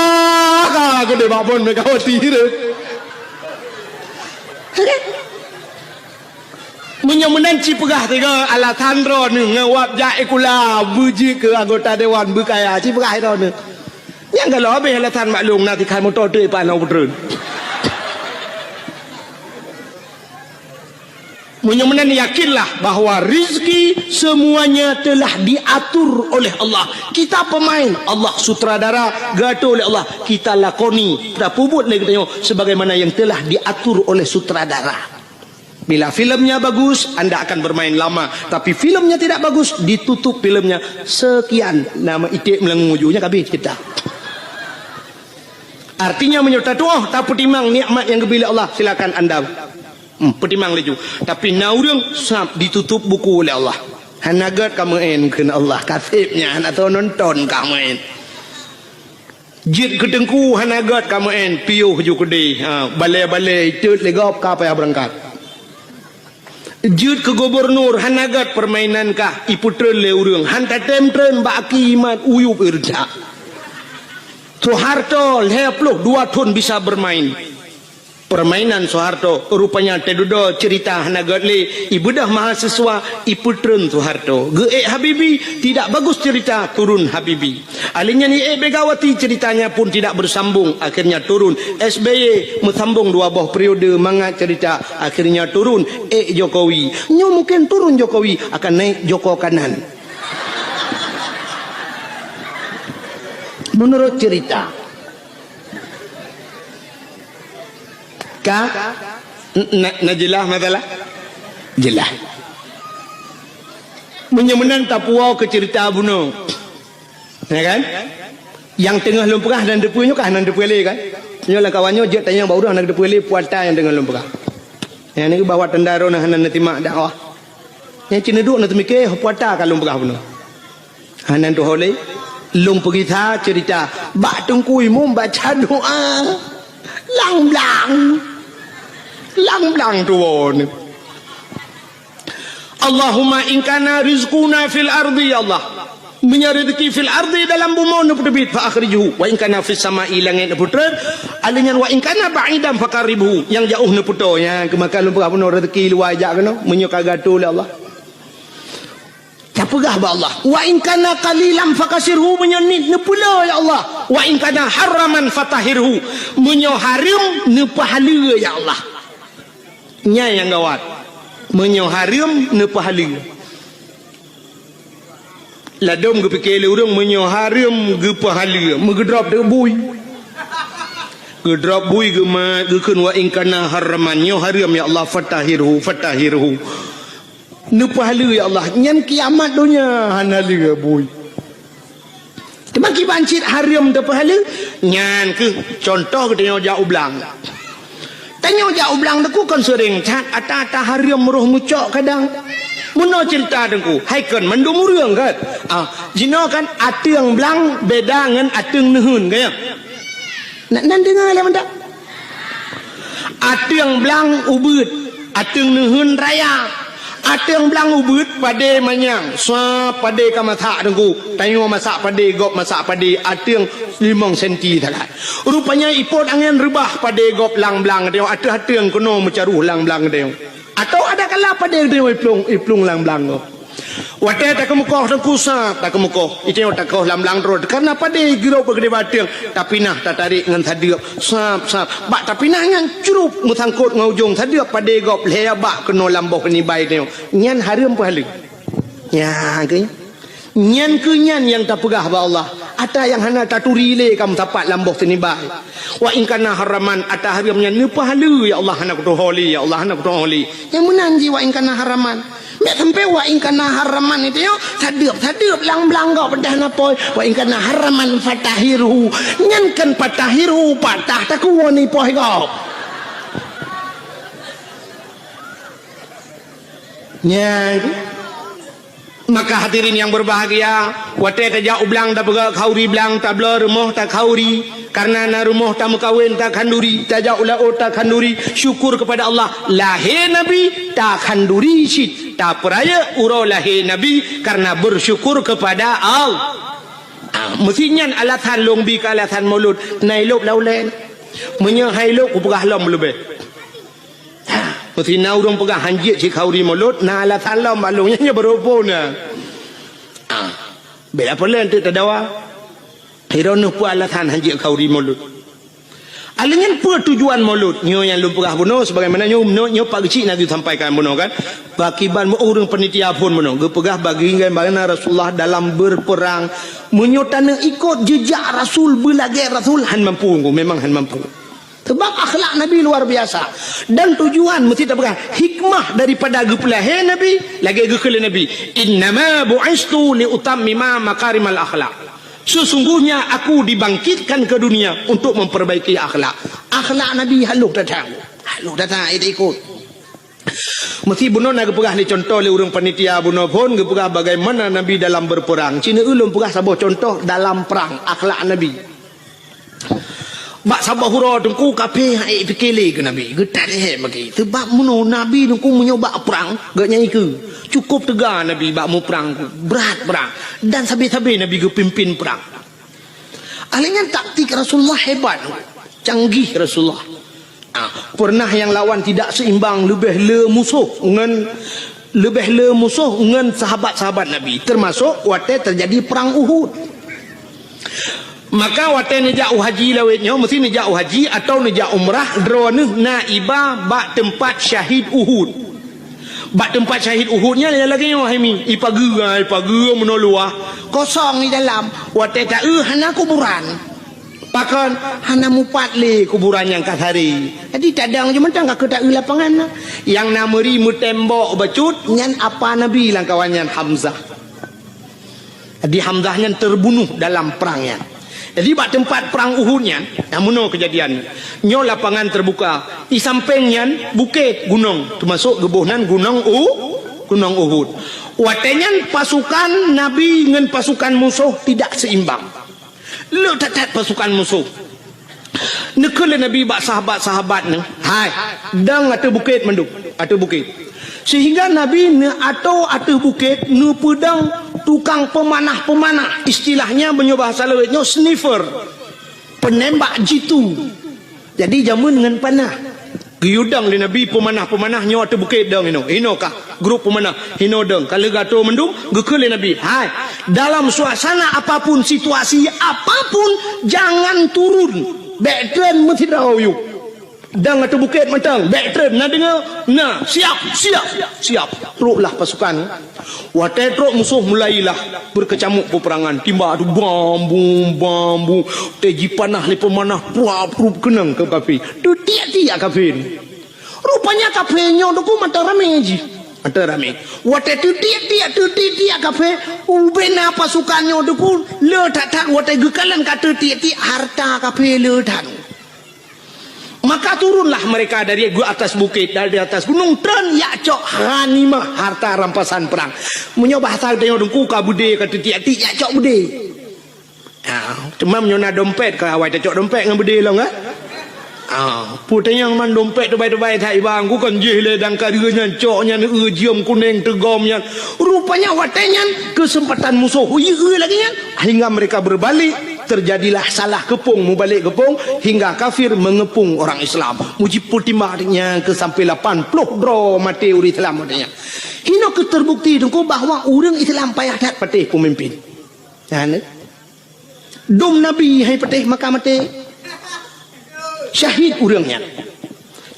Ka geude bak mon Megawati tu. Meunyoe meunan ci peugah tiga alasan droeneuh ngon wab jak sikula, beujeuet keu anggota dewan beukaya, ci peugah droeneuh. Nyang galak habéh alasan maklum na tikhan moto teuk ipan lam peutreun. Meunyoe meunan yakinlah bahwa rizki semuanya telah diatur oleh Allah. Kita pemain, Allah sutradara, geuatur oleh Allah. Kita lakoni, tapeubuet lé geutanyoe sebagaimana yang telah diatur oleh sutradara. Bila filmnya bagus, anda akan bermain lama. Tapi filmnya tidak bagus, ditutup filmnya. Sekian nama iték meulangô juknya ka abéh cerita. Artinya, meunyoe tatuoh, tapeutimang nikmat nyang geubri lé Allah, silakan anda, hmm, peutimang laju. Tapi na ureuëng sab ditutup buku lé Allah. Hana gét ka meu'en kheun Allah, ka seb nyan hana soe nonton ka meu'en. Jeuet keu teungku hana gét ka meu'en, piôh ju keudeh. Ha, balée-balée itot lé gob ka payah beurangkat. Jeuet keu gubunur hana gét, peurmainan kah ipeutreun lé ureuëng. Han tatém treun bak aki imat uyueb irja. Soeharto lhée ploh dua thon bisa bermain. Permainan Soeharto, rupanya teududoe cerita hana gét lé, ibeudoh mahasiswa, ipeutreun Soeharto. Geuék Habibie, tidak bagus cerita, turun Habibie. Alheuh nyan iék Megawati, ceritanya pun tidak bersambung, akhirnya turun S B Y, meusambong dua boh periode, mangat cerita, akhirnya turun, ék Jokowi. Nyoe mungkin turun Jokowi, akan naik Joko Kanan. Menurut cerita. Ka? N-, na, na jeulaih masalah? Jeulaih. Meunyoe meunan tapuwoe keu ceurita bunoe. Ya kan? Nyang teungoh lôn peugah hana teupeue nyoe kan, hana teupeue lé kan? Nyoe lam kawan nyoe jeuet tanyong bak ureuëng hana teupeue lé peue ata nyang teungoh lôn peugah. Nyang nyoe bahwa tanda droeneuh hana neusimak dakwah. Nyang cit neuduek neuteumike peue ata ka lôn peugah bunoe. Hana tuho lé, lôn peugisa ceurita bak Teungku Imum baca doa. Lang blang. Lang blang tuwoe nyoe. Allahumma in kana rizquna fil ardi, ya Allah. Meunyoe rezeki fil ardi dalam bumoe neupeuteubiet, fa akhrijhu. Wa in kana fis sama'i, langét neupeutreun. Alheuh nyan wa in kana ba'idan faqarribhu. Nyang jaoh neupeutoe. Nyan keumakan lôn peugah bunoe rezeki luwa jak keunoe. Meunyoe ka geuatoe lé Allah. Tapeugah bak Allah, "Wa in kana qalilan fakasirhu," meunyoe niet neupeulo, ya Allah. "Wa in kana haraman fatahhirhu," meunyoe hareuem neupeuhaleue, ya Allah. Nyan nyang gawat. Meunyoe hareuem neupeuhaleue. Ladôm geupike lé ureuëng meunyoe hareuem geupeuhaleue, meugeudrop teuk bui. Geudrop bui geumat, geukheun, "Wa in kana haraman," nyoe hareuem, ya Allah, "fatahhirhu, fatahhirhu." Neupeuhaleue, ya Allah, nyan kiamat donya hana lé bui. Teuma kiban cit hareuem teupeuhaleue, nyan keuh contoh geutanyoe jak u blang. Tanyoe jak u blang teungku kon seuring that, ata-ata hareuem roh meucok kadang. Meunoe ceurita Teungku, hai kon mandum ureuëng kan? Ah, jinoe kan ateueng blang beda ngon ateueng neuheun, kan ya? Na, nan deungoe lé mantap. Ateueng blang ubeuet, ateueng neuheun raya. Ateueng blang ubeuet padé manyang, sua padé ka masak Teungku. Tanyoe masak padé, gob masak padé, ateueng limong senti sagai. Rupanya ipot angén reubah padé gob lam blang teuh, ateueh ateueng keunoe meucaroh lam blang teuh. Atau ada kala padé teuh iplueng, iplueng lam blang teuh. Watée takeumeukoh Teungku sab, takeumeukoh. Iteueng takoh lam blang droe. Karena padé girok beugedé bateueng, tapinah tatarék ngon sadeuep. Sab, sab. Bak tapinah nyan crup meusangkot ngon ujong sadeuep padé gob lhée bah keunoe lam boh nibai teuh. Nyan hareuem peuhaleue. Nya, keu nyan keu nyan nyang tapeugah bak Allah. Ata nyang hana taturi lé ka meusapat lam boh sinibai. Wa in kana haraman, ata hareuem nyan neupeuhaleue, ya Allah hana kutuho lé, ya Allah hana kutuho lé. Nyang meunan jih wa in kana haraman. Mek sampai wa in kana haraman itu yo, sadeup-sadeup lang-belang gob pedah napoi. Wa in kana haraman fatahirhu. Nyan kan fatahirhu, patah takuwon ipoh gob. Nyan. Maka hadirin yang berbahagia, watée tajak u blang tapeugah khauri blang, tabloe rumoh takhauri, karena na rumoh tameukawen takhanduri, tajak u laôt takhanduri, syukur kepada Allah, lahé Nabi takhanduri cit, tapeurayeuk uroe lahé Nabi karena bersyukur kepada Allah. Ah, meusi nyan alasan lôn bi keu alasan mulod, na ilôb lam ulée. Meunyoe hai lôb kupeugah lom leubeh. Ha, meusi na ureuëng peugah hanjeuet sikhauri mulod, na alasan lom bak lôn nyan, nyan baroe phon na. Ha, bela peulén teuk tadawa. Hiroe neuh peue alasan hanjeuet khauri mulod. Aleuh nyan peue tujuan mulod? Nyoe nyang lôn peugah bunoe sebagaimana nyoe, nyoe, nyoe Pak Geuchik na geusampaikan bunoe kan. Pakiban meu ureuëng panitia phon bunoe geupeugah bagaimana Rasulullah dalam berperang. Meunyoe taneuk ikot jejak Rasul, beulagée Rasul, han mampu, memang han mampu. Sebab akhlak Nabi luar biasa. Dan tujuan meusti tapeugah hikmah daripada geupeulahé Nabi, lagée geukheun lé Nabi, "Innama bu'istu li utammima makarimal akhlak." Sesungguhnya aku dibangkitkan ke dunia untuk memperbaiki akhlak. Akhlak Nabi halôh that-that. Halôh that-that, ikot. Meusti bunoe na geupeugah lé contoh lé ureuëng panitia bunoe phon geupeugah bagaimana Nabi dalam berperang. Cina ulôn peugah saboh contoh dalam perang, akhlak Nabi. Bak saboh uroe Teungku kafé han ék pike lé keu Nabi, geutat lé bagi. Sebab meunoe Nabi Teungku meunyoe bak prang, geuh nyan ikeue. Cukup teuga Nabi bak muprang, brat prang. Dan sabe-sabe Nabi geupimpin prang. Alèh nyan taktik Rasulullah hebat, canggih Rasulullah. Ah, pernah nyang lawan tidak seimbang, leubeh le musoh ngon, leubeh le musoh ngon sahabat-sahabat Nabi, termasuk watèe terjadi perang Uhud. Maka watèe neujak u haji lawét nyoe, meusti neujak u haji atawa neujak umrah, droeneuh na iba bak teumpat syahid Uhud. Bak teumpat syahid Uhud nyan lagèe nyoe hai mi, ipageue, ipageue meunoe luwah, kosong di dalam. Watèe taeu hana kuburan. Pakon? Hana mupat lé kuburan nyang ka saré. Jadi tadong jih mantong ka keu taeu lapangan na. Nyang na meuri meutembok bacut nyan apa Nabi lam kawan nyan Hamzah. Jadi Hamzah nyan terbunuh dalam perang nyan. Jadi bak teumpat perang Uhud nyan, nyang meunoe keujadian. Nyoe lapangan terbuka. Di sampéng nyan bukét, gunong, termasuk geuboh nan gunong U, gunong Uhud. Watèe nyan pasukan Nabi ngon pasukan musoh tidak seimbang. Le that-that pasukan musoh. Neukheun lé Nabi bak sahabat-sahabat neuh, "Hai, dong ateueh bukét mandum, ateueh bukét." Sehingga Nabi neuatô ateueh bukét neupeudong tukang peumanah-peumanah, istilahnya meunyoe bahasa lawét nyoe sniffer, penembak jitu. Jadi jameun ngon panah. Geuyue dong lé Nabi peumanah-peumanah nyoe ateueh bukét dong inoe. Inoe kah grup peumanah, inoe dong. Ka lheueh geuatô mandum, geukheun lé Nabi, "Hai, dalam suasana apapun, situasi apapun, jangan turun. Bèk treun meusidroe yue. Dong ateueh bukét mantong, bèk treun. Na deungö? Na. Siap, siap, siap." Troklah pasukan. Watèe trok musoh mulailah beukeucamuk peuperangan. Timba tu bam bum, bam bum. Watèe jipanah lé peumanah, pruap prup keunong keu kafé. Teutiek-tiek kafé. Rupanya kafé nyoe Teungku mantong ramé jih. Mantong ramé. Watèe teutiek-tiek, teutiek-tiek kafé, ubé na pasukan nyoe Teungku le that-that watèe geukalon ka teutiek-tiek hareuta kafé le that. Maka turunlah mereka dari atas bukit, dari atas gunong, treun jak cok ghanimah, harta rampasan perang. Meunyoe bahasa geutanyoe Teungku, ka beudé, ka teutiek-tiek, jak cok beudé. Ha, teuma meunyoe na dompet, ka awai tacok dompet ngon beudé lom, kan? Ha, peue tanyong man dompet teubai-teubai that, iba Teungku, kan jih lé dang ka deuh nyan, cok nyan, eu, jeuem kuneng teugom nyan. Rupanya watée nyan keuseumpatan musoh, eu, eu lagée nyan. Hingga mereka berbalik, terjadilah salah keupông, mubalek keupông, hingga kafir mengepung orang Islam. Mujipeutimang nyang keu sampai lapan ploh droe maté ureuëng Islam watée nyan. Hino keuh terbukti Teungku bahwa ureuëng Islam payah that patéh peumimpin. Nyan, eh. Dum Nabi hai patéh maka maté. Syahid ureuëng nyan.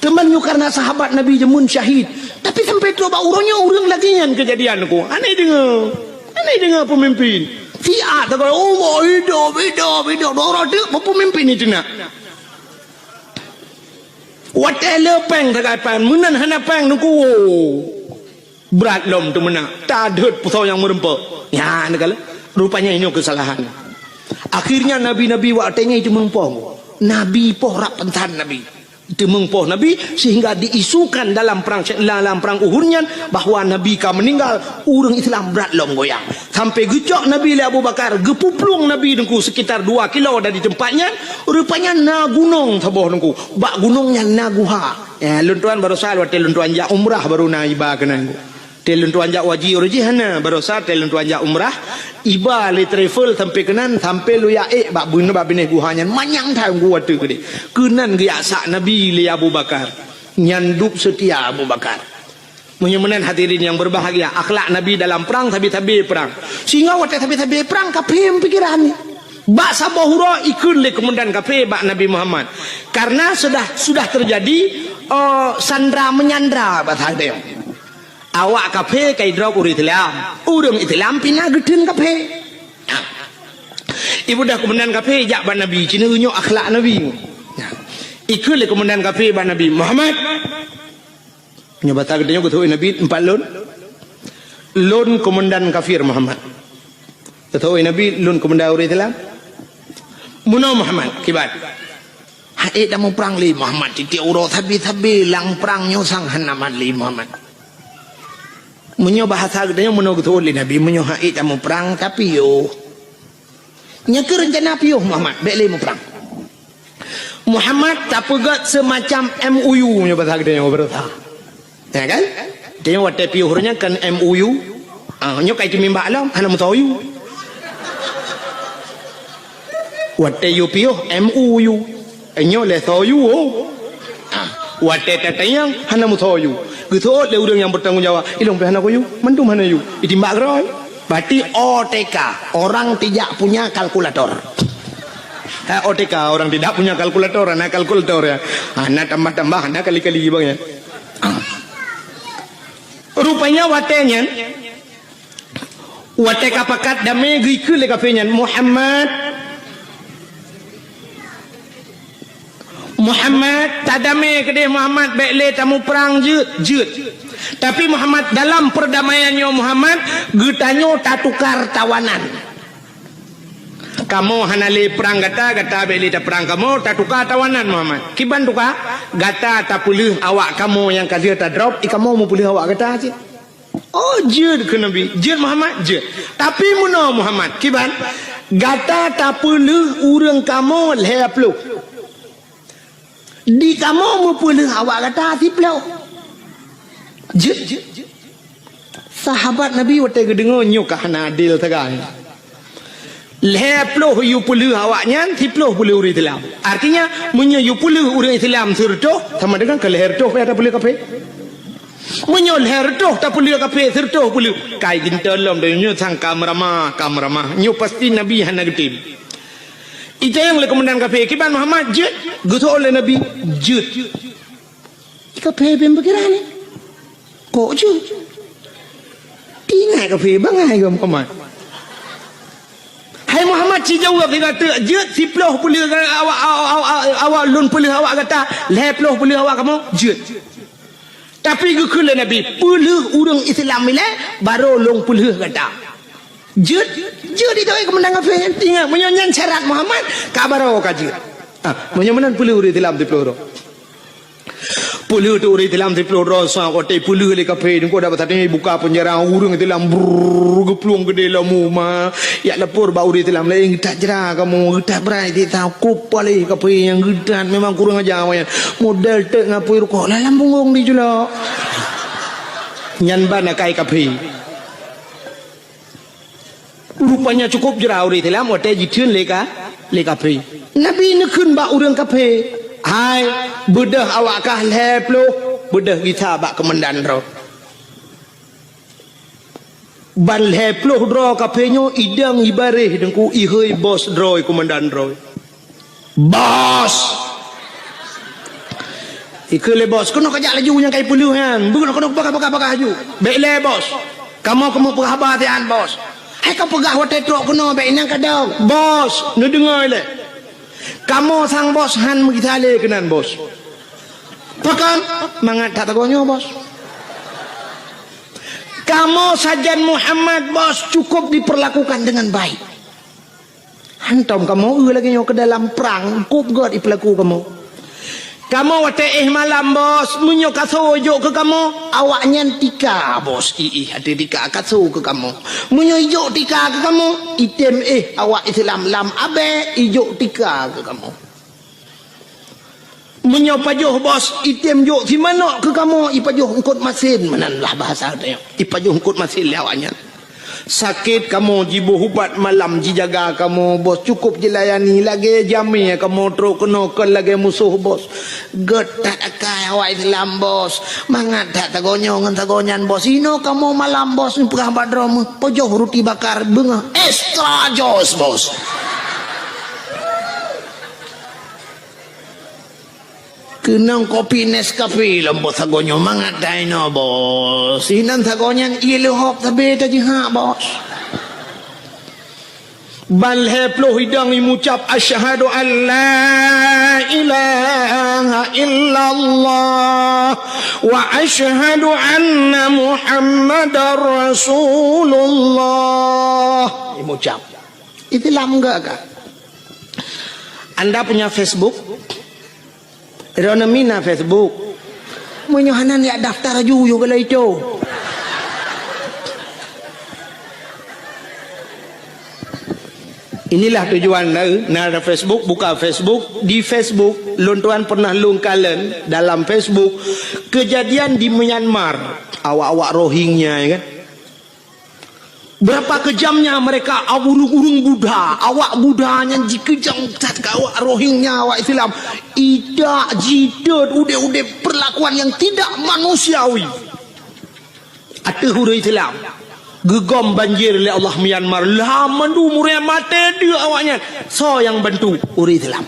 Teuma nyoe karena sahabat Nabi jameun syahid. Tapi sampai trok bak uroe nyoe ureuëng lagée nyan keujadian Teungku. Aneh deungoe. Aneh deungoe peumimpin. Siat takoi, "Oh, hidup, hidup, hidup." Dua uroe teuk peumimpin itu nak. Watée le péng sagai péng, meunan hana péng Teungku. Brat lom teumeunak, tadeuet peusau nyang meureumpok. Nyan kala, rupanya inoe keusalahan. Akhirnya nabi-nabi watée nyan teumeupoh. Nabi poh rab pansan nabi. Teumeupoh nabi sehingga diisukan dalam perang, dalam perang Uhud nyan bahwa nabi ka meuninggal, ureuëng Islam brat lom goyang. Sampai geucok nabi lé Abu Bakar, geupuplueng nabi Teungku sekitar dua kilo dari tempat nyan, rupanya na gunong saboh Teungku. Bak gunong nyan na guha. Ya, lôn tuan barosa watée lôn tuan jak umrah baru na iba keunan. Watée lôn tuan jak haji uroe jih hana, barosa watée lôn tuan jak umrah, iba lé travel sampai keunan, sampai lôn jak ék bak beuneuh bak binéh guha nyan, manyang that Teungku watée keudeh. Keunan geujak sak nabi lé Abu Bakar. Nyan dub seutia Abu Bakar. Meunyoe meunan hadirin yang berbahagia, akhlak Nabi dalam perang, sabe-sabe perang. Sehingga watée sabe-sabe perang, kafé meupikiran. Bak saboh uroe ikheun lé keumandan kafé bak Nabi Muhammad. Karena sudah, sudah terjadi, eh, sandra menyandra bahasa geutanyoe. Awak kafé ka idrop ureuëng Islam. Ureuëng Islam pih na geutheun kafé. Nah. Ibudah keumandan kafé jak bak Nabi, cina nyoe akhlak Nabi. Nah. Ikheun lé keumandan kafé bak Nabi, "Muhammad, nyoe basa geutanyoe geuteupeue Nabi, empat lôn. Lôn keumandan kafir Muhammad. Geuteupeue Nabi, lôn keumandan ureuëng Islam. Meunoe Muhammad, kiban. Hana ék tamuprang lé Muhammad, tieb-tieb uroe sabe-sabe lam prang nyoe sang hana mat lé Muhammad. Meunyoe bahasa geutanyoe meunoe geuteupeue lé Nabi, meunyoe hana ék tamuprang, tapi yoh." Nyan keuh reuncana piôh Muhammad, bék lé muprang. Muhammad tapeugét seumacam M O U nyoe basa geutanyoe beureusa. Ya kan? Tanyoe watée piôh ureuëng nyan kan M O U. Ah, nyoe ka iteumimbak lom, hana meusoe U. Watée yue piôh M O U. Nyoe lé soe U. Ah, watée tatanyong hana meusoe U. Geuseuôt lé ureuëng nyang bertanggung jawab, ilong pih hana soe U, mandum hana U. Itimbak keudroe. Berarti O T K, orang tidak punya kalkulator. Ha, O T K, orang tidak punya kalkulator, hana kalkulator ya. Hana tambah-tambah, hana kali-kali bang ya. Ah. Rupanya watée nyan, watée ka pakat damé geukheun lé kafé nyan, Muhammad, Muhammad, tadamé keudeh Muhammad, bék lé tamuprang jeuet, jeuet. Tapi Muhammad, dalam perdamaian nyoe Muhammad, geutanyoe tatukar tawanan. Kamoe hana lé prang gata, gata bék lé taprang kamoe, tatukar tawanan Muhammad. Kiban tukar, gata tapeuleueh awak kamoe nyang ka lheueh tadrop, i kamoe meupeuleueh awak gata cit. Oh, jeuet keu Nabi. Jeuet Muhammad, jeuet. Tapi meunoe Muhammad, kiban, gata tapeuleueh ureuëng kamoe lhée ploh. Di kamoe meupeuleueh awak gata siploh. Jeuet. Sahabat Nabi watée geudeungoe nyoe ka hana adil sagai. Lhée ploh yue peuleueh awak nyan, siploh peuleueh ureuëng Islam. Artinya, meunyoe yue peuleueh ureuëng Islam sireutôh, sama dengan keu lhée reutôh payah tapeuleueh kafé. Meunyoe lhée reutôh tapeuleueh kafé, sireutôh peuleueh, kai geuntée lom donya nyoe sang ka meuramah, ka meuramah. Nyoe pasti Nabi hana geutem. Itanyong lé keumandan kafé, "Kiban Muhammad jeuet?" Geuseuôt lé Nabi, "Jeuet." Kafé beupikiran, "Kok jeuet?" Teuingat kafé bangai keu Muhammad. "Hai Muhammad, ci jaweueb sigoe teuk, jeuet siploh peuleueh awak, awak, awak, awak lôn peuleueh awak gata, lhée ploh peuleueh awak kamoe, jeuet." Tapi geukheun lé Nabi, "Peuleueh ureuëng Islam ilée, barô lôn peuleueh gata." Jeuet, jeuet itu, eh, keumandan kafé. Ingat, meunyoe nyan syarat Muhammad, ka barô ka jeuet. Ah, meunyoe meunan peuleueh ureuëng Islam siploh droe. Peulheueh teuk ureuëng Islam siplôh droe sa watée peulheueh lé kafé, teungku dapat saté buka peunjara ureuëng Islam brrrr geuplueng keudeh lom uma. Jak lapor bak ureuëng Islam laén, "Geutat jra kamoe, geutat brai titah kup palé kafé nyang geutat memang kurang aja awaknyan. Model teuk ngapui rukok lam punggong di julok." Nyan ban akai kafé. Rupanya cukup jra ureuëng Islam watée jitheun lé ka, lé kafé. Nabi neukheun bak ureuëng kafé, "Hai, beudôh awak kah lhée ploh, beudôh gisa bak keumandan droe." Ban lhée ploh droe kafé nyoe idong ibaréh teungku ihôi bos droe keumandan droe. "Bos!" Ikheun lé bos, "Keunoe kajak laju nyang kai peuleueh nyan. Beugoe keunoe bagah-bagah-bagah laju. Bék lé bos. Kamoe keumeung peugah haba sian bos. Hai kapeugah watée trok keunoe bék inong kadong. Bos, neudeungoe lé. Kamoe sang bos han meugisa lé keunan bos." "Pakon?" "Mangat that tagoe nyoe bos. Kamoe sajan Muhammad bos cukup diperlakukan dengan baik." "Hantom kamoe eu lagée nyoe keu dalam prang, kup gét ipeulaku kamoe. Kamoe watée éh malam bos, meunyoe kaso jok keu kamoe, awaknyan tika bos, iih até tika kaso keu kamoe. Meunyoe ijok tika keu kamoe, item éh awak Islam lam abée ijok tika keu kamoe." Meunyoe pajoh bos, item jok simanok keu kamoe, ipajoh eungkot masen, meunan lah bahasa tanyoe. Ipajoh eungkot masen lé awaknyan. Sakét kamoe jiboh ubat malam jijaga kamoe bos, cukup jilayani lagée jamé kamoe trok keunoe kon lagée musoh bos. Gét that akai awak Islam bos. Mangat that tagoe nyoe ngon tagoe nyan bos. Inoe kamoe malam bos, neupeugah bak droe meuh, pajoh ruti bakar beungoh extra jos bos. Keunong kopi Nescafe lom bos sagoe nyoe mangat that inoe bos. Sinan sagoe nyan ié leuhob sabe tajihak bos. Ban lhée ploh idong imucab, "Asyhadu an la ilaha illallah wa asyhadu anna Muhammadar Rasulullah." Imucab. Islam enggak kah? Anda punya Facebook? Droeneuh mina Facebook. Meunyoe hana jak daftar laju yue galai itu. Inilah tujuan na, na ada Facebook, buka Facebook. Di Facebook, lôn tuan pernah lôn kalon dalam Facebook kejadian di Myanmar. Awak-awak Rohingya, ya kan? Berapa kejamnya mereka, ureuëng-ureuëng Buddha, awak Buddha nyan jikeujam that keu awak Rohingya, awak Islam. Idak jitot udeb-udeb perlakuan yang tidak manusiawi. Ateueh ureuëng Islam, geugom banjir lé Allah Myanmar, lam mandum ureuëng maté deuk awaknyan. Soe nyang bantu? Ureuëng Islam.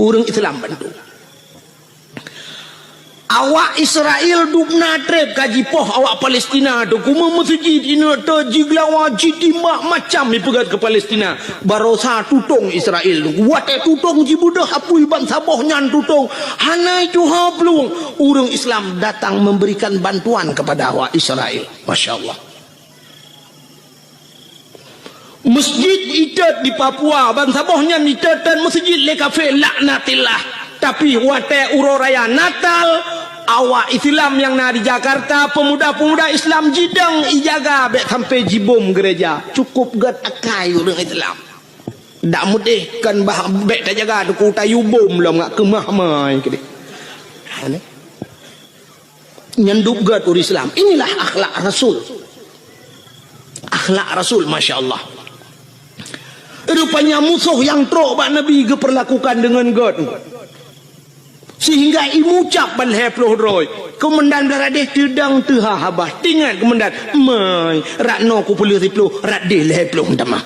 Ureuëng Islam bantu. Awak Israel dubna treb ka jipoh awak Palestina tu, kumeung meuseujid ineuk teuk jigeulawa, jitimbak macam ipeugét keu Palestina. Barosa tutong Israel tu. Watée tutong jibeudôh apui bansaboh nyan tutong. Hana ituha plueng. Ureuëng Islam datang memberikan bantuan kepada awak Israel. Masya Allah. Masjid itot di Papua, bansaboh nyan itot dan masjid lé kafé laknatillah. Tapi watée uroe raya Natal, awak Islam nyang na di Jakarta, pemuda-pemuda Islam jidong ijaga bék sampai jibom gereja. Cukup gét akai ureuëng Islam. Dak mudeh kan bah bék tajaga teungku tayue bom lom ngak keumah mai keudeh. Ha, ni. Nyan dub gét ureuëng Islam. Inilah akhlak Rasul. Akhlak Rasul, masya Allah. Rupanya musoh nyang trok bak Nabi geupeurlakukan deungon gét. Sehingga imucab ban lhée ploh droe. Keumandan Bladeh teudong teuha haba. Tingat keumandan, "Mai, rot noe kupeulheueh siploh, rot deh lhée ploh tamah."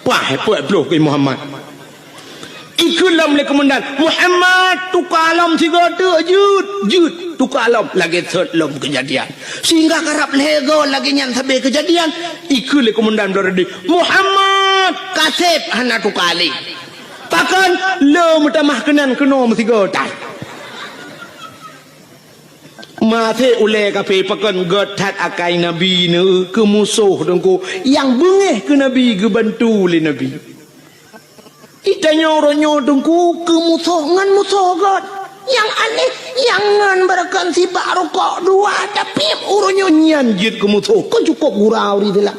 Pah, peuet ploh keu Muhammad. Ikheun lom lé keumandan, "Muhammad, tuka lom sigoe teuk jeuet, jeuet, tuka lom." Lagée sot lom keujadian. Sehingga karab lhée goe lagée nyan sabe keujadian, ikheun lé keumandan Bladeh, "Muhammad, kaseb hana tuka lé." Pakon? Lé meutamah keunan keunoe meusigoe that. Maté ulée kafé pakon gét that akai Nabi neu keu musoh teungku nyang beungéh keu Nabi geubantu lé Nabi. Itanyoe uroe nyoe Teungku keu musoh ngon musoh göt. Nyang aneh, nyang ngon beureukan sibak rukok dua, tapi uroe nyoe nyan jeuet keu musoh. Kon cukôp gura ureueng Islam.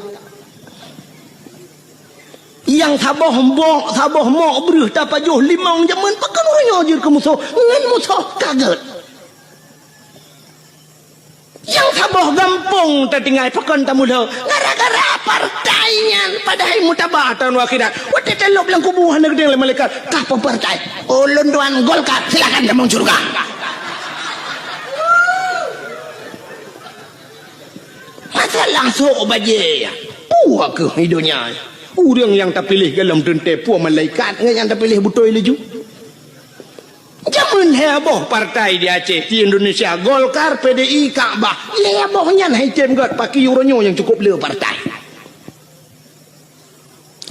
Nyang saboh mok, saboh mok breuh tapajoh limong jameun, pakon uroe nyoe jeuet keu musoh? Ngon musoh ka göt. Nyang saboh gampông tatinggai, pakon tamulo? Gara-gara partai nyan, padahai mutaba taun akhirat. Watèe talôb lam kubu hana geudeng lé malaikat, "Kah peue partai?" "Ulôn tuan Golkar." "Silakan tamong syeuruga." Masalah sôk bajèe, peue keuh di dônya? Ureueng nyang tapiléh gohlom teuntèe peue malaikat ngon nyang tapiléh beutôi laju. Jameun lhèe boh partai di Aceh, di Indonesia, Golkar, P D I, Kakbah. Lhèe boh nyan hai tem göt, pakri uroe nyoe nyang cukôp le partai.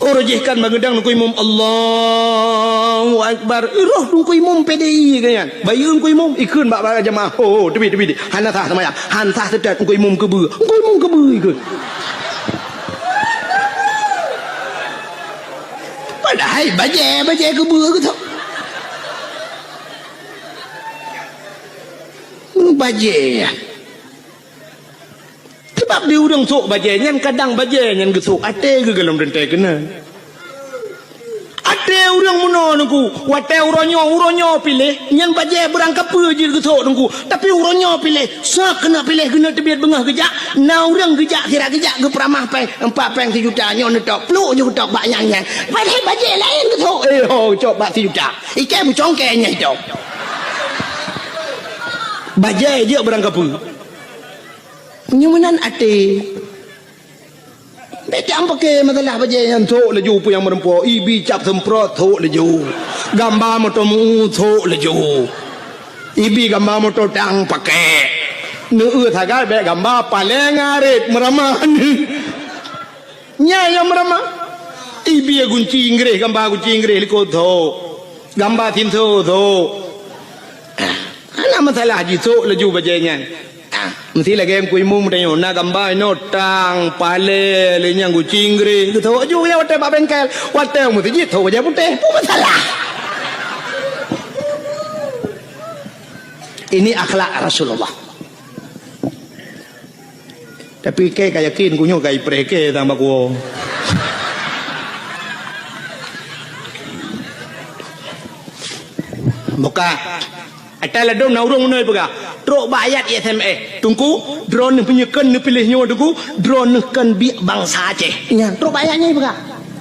Uroe jih kan bangeudang Teungku Imum, "Allahu Akbar." Roh Teungku Imum P D I keu nyan. Bayeue Teungku Imum, ikheun bak para jamaah, "Ho, ho, teubiet, teubiet. Hana sah seumayang. Han sah seutôt Teungku Imum keubeue." Teungku Imum keubeue ikheun. Padahai bajèe, bajèe keubeue keu tu. Bajèe. Sabab di ureueng sôk bajèe nyan, kadang bajèe nyan geusôk até geuh gohlom teuntèe keunan. Até ureueng meunoe Teungku, watèe uroe nyoe, uroe nyoe piléh, nyan bajèe beurangkapeue jeuet geusôk Teungku. Tapi uroe nyoe piléh, sôk keuneuk piléh, keuneuk teubiet beungoh geujak, na ureueng geujak, sira geujak, geupeuramah pèng, empat pèng sijuta, nyoe neutôk, pluek ju geutôk bak nyang nyan. Padahai bajèe laén geusôk, eh, ho, cok bak sijuta. Iké meucongkée nyang itôk. Bajèe jeuet beurangkapeue. Nyoe meunan até. Bèk tam paké masalah bajèe nyan, sôk laju peue nyang meurumpok, ibi cap seumprot, sôk laju. Gamba moto meu, sôk laju. Ibi gamba moto tang paké. Neueu sagai bèk gamba paleng arit meuramah. Nyan nyang meuramah. Ibi gunci Inggréh, gamba gunci Inggréh likot, sôk. Gamba sinso, sôk. Hana masalah jisôk laju bajèe nyan. Ah, meusti lagèe Teungku Imum tanyoe, na gamba inoe tang, paleng, lé nyang gunci Inggréh. Geusôk laju nyang watèe bak bengkel, watèe u meuseujid sôk bajèe putéh. Peue masalah? Ini akhlak Rasulullah. Tapi kèe ka yakin, ku nyoe ka ipreh kèe tambah kuwoe. Buka. Ata ladôm na ureueng meunoe peugah, "Trok bak ayat S M S. Teungku, droeneuh meunyoe kön neupiléh nyoe Teungku, droeneuh kön biek bansa Aceh." Nyan, trok bak ayat nyan peugah.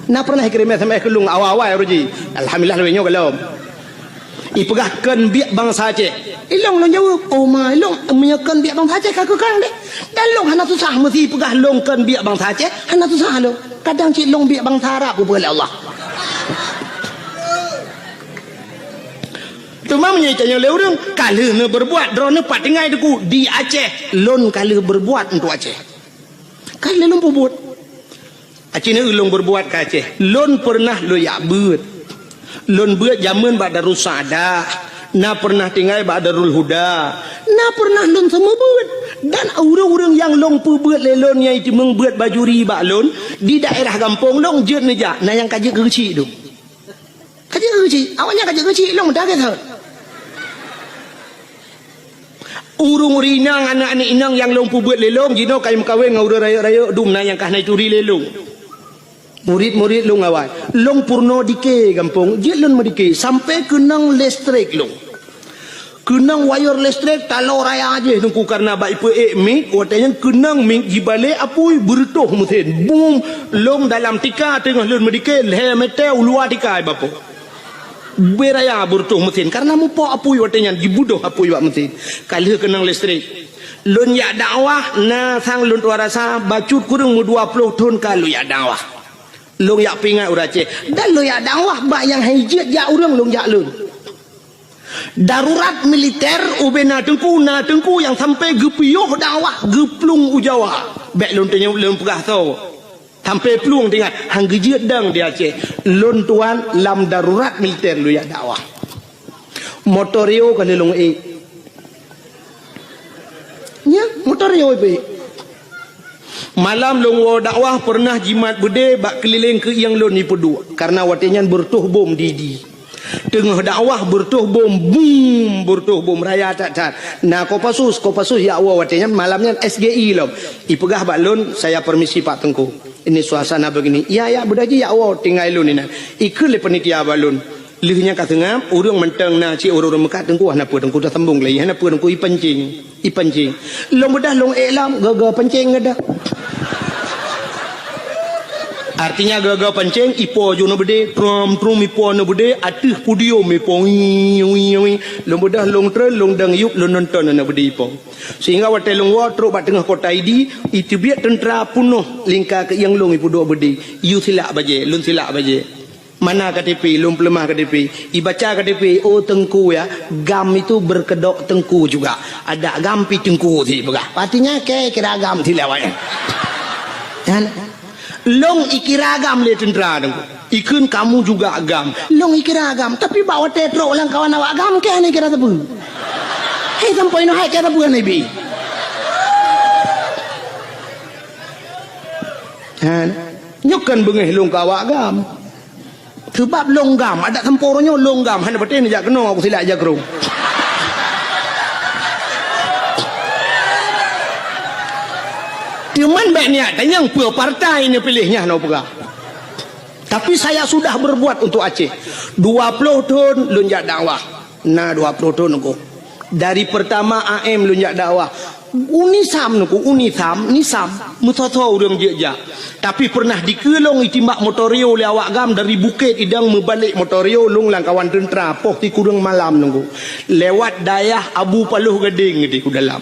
Na pernah ikirém S M S keu lôn awai-awai uroe jih. Alhamdulillah, lagèe nyoe gohlom. Ipeugah kön biek bansa Aceh. Ilôn lôn jaweueb, "Oh ma, ilôn meunyoe kön biek bansa Aceh ka keu kang deh." Dan lôn hana susah meusi ipeugah lôn kön biek bansa Aceh, hana susah lôn. Kadang cit lôn biek bansa Arab geupeugah lé Allah. Teuma meunyoe itanyoe lé ureueng, ka lheueh neubeurbuat, droeneuh pat tinggai Teungku di Aceh, lôn ka lheueh beurbuat untuk Aceh. Ka lheueh lôn peubuet. Aci neu lôn beurbuat ka Aceh. Lôn peureunah lôn jak beuet. Lôn beuet jameun bak Darussaada. Na peureunah tinggai bak Darul Huda. Na peureunah lôn seumeubeuet. Dan ureueng-ureueng nyang lôn peubeuet lé lôn nyang jiteumeung beuet bajuri bak lôn, di daerah gampông lôn jeuet neujak, na nyang ka jeuet keu geuchik dum. Ka jeuet keu geuchik, awaknyan ka jeuet keu geuchik, lôn meudagai that. Ureueng-ureueng inong, aneuk-aneuk inong nyang lôn peubeuet lé lôn, jinoe ka meukawen ngon ureueng rayeuk-rayeuk dum na nyang ka hana jituri lé lôn. Murit-murit lôn awai, lôn peurunoe dike gampông, jeuet lôn meudike, sampoe keunong listrik lôn. Keunong wayeur listrik taloe raya jih Teungku, kareuna bak ipeuék mic, watèe nyan keunong mic jibalek apui beureutoh meusén. Bum! Lôn dalam tika teungoh lôn meudike, lhèe mètè u luwa tika ibapoh. Beu raya beureutoh meusén, kareuna mupok apui watèe nyan, jibeudôh apui bak meusén. Ka lheueh keunong listrik. Lôn jak dakwah, na sang lôn tuan rasa, bacut kureueng meudua ploh thon ka lôn jak dakwah. Lôn jak peuingat ureueng Aceh. Dan lôn jak dakwah bak nyang han jeuet jak ureueng lôn jak lôn. Darurat militer ubena teungku, na teungku nyang sampoe geupiôh dakwah geuplueng u Jawa. Bèk lôn teunyeup lôn peugah soe. Sampoe plueng teuingat, han geujeuet dong di Aceh. Lôn tuan lam darurat militer lôn jak dakwah. Moto Rio ka lheueh lôn ék. Nyan, moto Rio ipeuék. Malam lôn woe dakwah peureunah jimat beudé bak keulileng keuieng lôn ipeuduek, kareuna watée nyan beureutoh bom di-di. Teungoh dakwah beureutoh bom, bum, beureutoh bom raya that-that. Na Kopassus, Kopassus jak woe watée nyan, malam nyan S G I lom. Ipeugah bak lôn, "Saya permisi Pak Teungku. Ini suasana begini." "Ya, ya, beudôh jih jak woe, tinggai lôn inan." Ikheun lé panitia bak lôn. Lheueh nyan ka seungab, ureuëng mantong na cit ureuëng-ureuëng meukat, "Teungku, hana peue Teungku, tasambong lé, hana peue Teungku, ipancing, ipancing." Lôn beudôh lôn ék lom, geuga pancing geudah. Artinya geuga pancing, ipo ju na beudé, trum, trum, ipo na beudé, ateueh podium ipo, wii, wii, wii. Lôn beudôh lôn treun, lôn dang yup, lôn nonton na beudé ipo. Sehingga watée lôn woe trok bak teungoh kota Idi, iteubiet teuntra peunoh lingka keuieng lôn ipeuduek beudé, yue silak bajée, lôn silak bajée. Mana K T P, lôn peuleumah K T P. Ibaca K T P, "Oh Teungku ya, GAM itu berkedok Teungku juga. Ada GAM pi Teungku," si peugah. Artinya, kira GAM si lawai. Kan? Lôn ikira GAM lé teuntra Teungku. Ikheun, "Kamu juga GAM." Lôn ikira GAM, tapi bak watée trok lam kawan awak GAM, keh hana ikira sapeue. Hei, sampoe nyoe hai keh sapeue hana ibi. Kan? Nyoe kan beungéh lôn keu awak GAM. Seubab lôn GAM, adak sampoe uroe nyoe lôn GAM, hana patéh neujak keunoe, aku silak jak keunoe. Teuma bék niat tanyong peue partai neupiléh nyan, nyoe peugah. Tapi saya sudah berbuat untuk Aceh. Dua ploh thon lôn jak dakwah. Na dua ploh thon Teungku. Dari pertama A M lôn jak dakwah. U Nisam Teungku, u Nisam, Nisam. Meusoe-soe ureuëng jeuet jak. Tapi pernah dikeue lôn itimbak motor Rio lé awak GAM dari Bukét Idong meubalek motor Rio lôn lam kawan teuntra poh sikureueng malam Teungku. Lewat dayah Abu Paloh Gadeng di u dalam.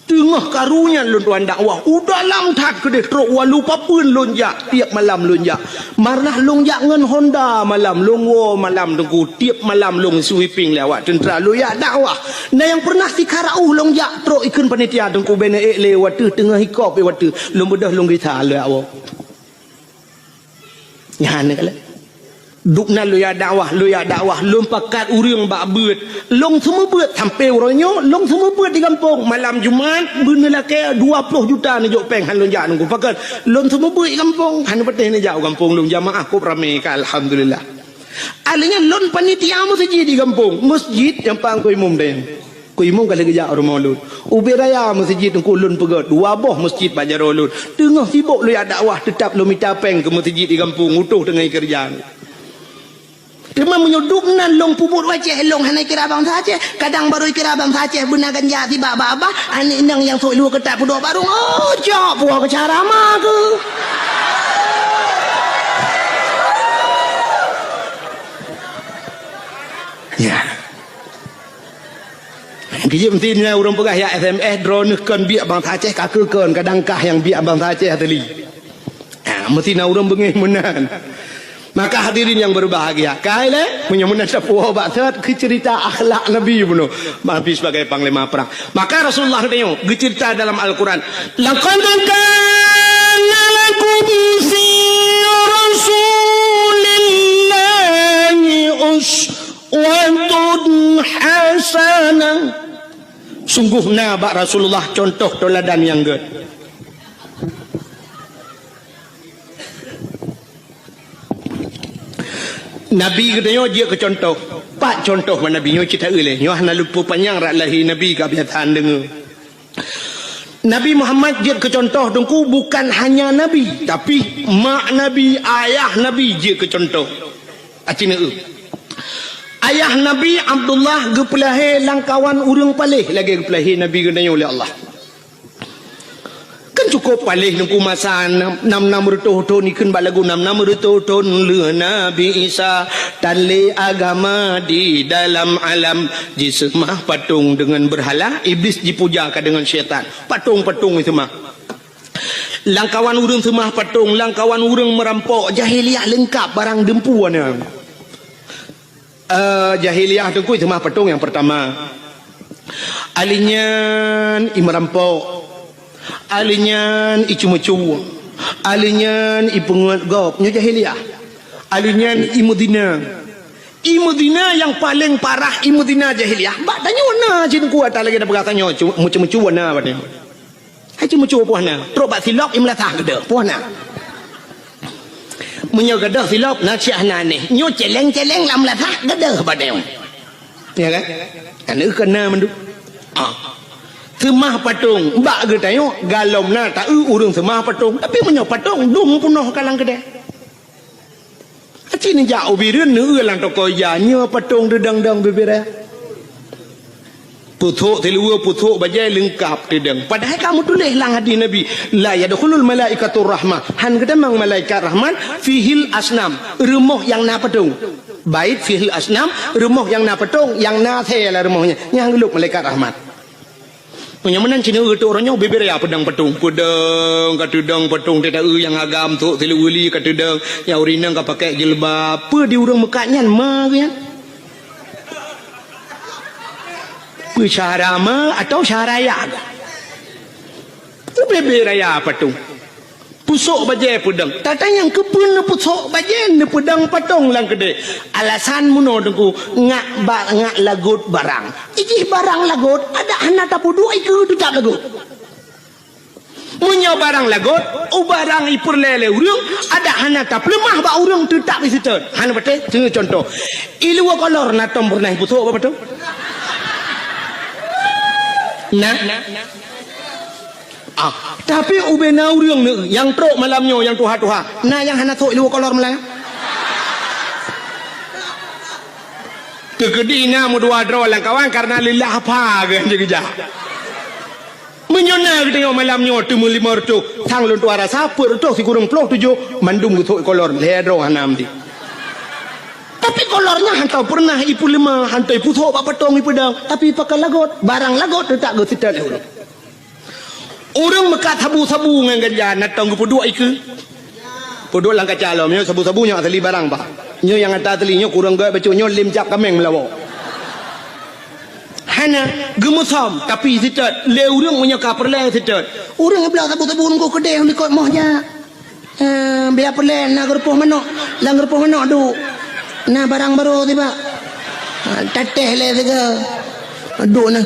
Teungoh karu nyan lôn tuan dakwah, u dalam that keudeh trok walu papeuen lôn jak, tiep malam lôn jak. Marnah lôn jak ngon Honda malam, lôn woe malam Teungku, tiep malam lôn sweeping lé awak teuntra lôn jak dakwah. Na nyang pernah sikara uh lôn jak trok ikheun panitia Teungku, bèk neuék lé wateuh teungoh hikop lé wateuh, lôn beudôh lôn gisa lé awak. Nyan keuh. Dubnan lôn jak dakwah, lôn jak dakwah, lôn pakat ureuëng bak beuet. Lôn seumeubeuet sampoe uroe nyoe, lôn seumeubeuet di gampông. Malam Jumat, beuneulakée dua ploh juta neujok péng han lôn jak Teungku. Pakon? Lôn seumeubeuet di gampông, hana patéh neujak u gampông lôn, jamaah kôb ramé ka, alhamdulillah. Alheuh nyan lôn panitia meuseujid di gampông, meuseujid nyang pang keu imum dayang. Keu imum ka lheueh geujak u rumoh lôn. Ubé raya meuseujid Teungku lôn peugét, dua boh meuseujid bak jaroe lôn. Teungoh sibok lôn jak dakwah, teutab lôn mita péng keu meuseujid di gampông, utôh teungoh keureuja. Teuma meunyoe dubnan lôn peubuet u Aceh, lôn hana kira bansa Aceh. Kadang barô kira bansa Aceh beuna ganja sibak bak babah, aneuk inong nyang sôk luweue keutat peuduek barong. Oh, cok puwoe keu cara ma keuh. Ya. Geujeuet meusti na ureuëng peugah, "Ya S M S, droeneuh kon biek bansa Aceh, ka keuh kon, kadang kah nyang biek bansa Aceh asli." Ha, meusti na ureuëng beungéh meunan. Maka hadirin yang berbahagia, kai lé, meunyoe meunan tapuwoe bak sot keu ceurita akhlak Nabi bunoe, Nabi sebagai panglima perang. Maka Rasulullah geutanyoe geuceurita dalam Al-Quran, "Laqad kana lakum fi Rasulillahi uswatun hasanah." Sungguh na bak Rasulullah contoh teuladan nyang gét. Nabi geutanyoe jeuet keu contoh. Pat contoh bak Nabi nyoe cit taeu lé. Nyoe hana luput panyang rot lahé Nabi ka biasa deungoe. Nabi Muhammad jeuet keu contoh Teungku bukan hanya Nabi, tapi mak Nabi, ayah Nabi jeuet keu contoh. Aci neueu. Ayah Nabi Abdullah geupeulahé lam kawan ureuëng paléh lagée geupeulahé Nabi geutanyoe lé Allah. Kan cukup paléh Teungku masa nam, nam, nam reutôh thon, ikheun bak lagu nam, nam reutôh thon lheueh Nabi Isa, tan lé agama di dalam alam, jiseumah patong deungon beurhala, Iblis jipuja ka deungon syaitan. Patong-patong jiseumah. Lam kawan ureuëng seumah patong, lam kawan ureuëng meurampok, jahiliyah leungkap barang deumpu na. Eh, jahiliyah Teungku seumah patong nyang peurtama. Alheuh nyan i meurampok. Alheuh nyan i ceumeucue. Alheuh nyan i peungeut gob. Nyoe jahiliyah. Alheuh nyan i meuzina. I meuzina nyang paleng parah, i meuzina jahiliyah. Bak tanyoe na cit Teungku, ata lagée na peugah tanyoe, cu-, meuceumeucue na bak tanyoe. Hai Cuma cua puah na. Trok bak silop, i meulasah geudoh. Puah na. Meunyoe geudoh silop, na siah na neh. Nyoe celeng-celeng lam meulasah, geudoh bak dayong. Ya kan? Aneuk keu na mandum. Ah. Seumah patong, bak geutanyoe, galom na taeu ureueng seumah patong. Tapi meunyoe patong, dum peunoh ka lam keudè. Aci neujak u Bireuen, neueu lam toko ija, nyoe patong teudong-dong bibiré. Pusok siluweue, pusok bajée leungkab teudong. Padahai ka meutuléh lam hadih Nabi, "La yadkhulul malaikatur rahmah." Han geutamong malaikat rahmat, "fihil asnam." Rumoh nyang na patong. Bait fihil asnam, rumoh nyang na patong, nyang na asée lam rumoh nyan. Nyan geulop malaikat rahmat. Meunyoe meunan cit neueu teuh uroe nyoe bibiré ya peudong patong. Peudong, ka teudong patong, teuta eu nyang agam, sôk siluweue li ka teudong, nyang ureueng inong ka pakai jilbab. Peue di ureueng meukat nyan ma geuh nyan? Peue syahara ma atau syahara ya? Bibiré ya patong. Pusok bajée peudong. Tatanyong keupeue neupusok bajée neupeudong patong lam keudè. Alasan meunoe Teungku, ngak ba-, ngak lagot barang. Ijih barang lagot, adak hana tapeuduek ikeue teutap lagot. Meunyoe barang lagot, u barang ipeureulée lé ureueng, adak hana tapeuleumah bak ureueng teutap iseutôt. Hana patéh, seuneu contoh. Iluwa kolor na tom peureunah ipusok bak patong? Nah. Ah, tapi ubena ureueng neu nyang trok malam nyoe nyang tuha-tuha, na nyang hana sôk iluwa kolor malam nyan? Teukeudi na meudua droe lam kawan karena leulah apa geuh geujak. Meunyoe na geutanyoe malam nyoe teumeu lima reutôh, sang lôn tuha rasa peuet reutôh sikureueng ploh tujoh mandum geusôk kolor lhée droe hana meuti. Tapi kolor nyan hantom peureunah ipeuleumah, hantom ipusok bak patong ipeudong, tapi pakai lagot, barang lagot teutap geuseutôt lé ureueng. Ureueng meukat sabu-sabu ngon ganja, na tom geupeuduek ikeue. Peuduek lam kaca lom, nyoe sabu-sabu nyoe asli barang, bah. Nyoe nyang ata asli, nyoe kureueng gét bacut, nyoe lem cap kaméng meulawa. Hana, geumeusom, tapi seutôt, lé ureueng meunyoe ka peureulée seutôt. Ureueng bloe sabu-sabu nunggu keudeh likot moh jak. Eh, biar peureulée na geurupoh manok, lam geurupoh manok duek. Na barang barô tiba. Ha, tatéh lé siga. Duek na.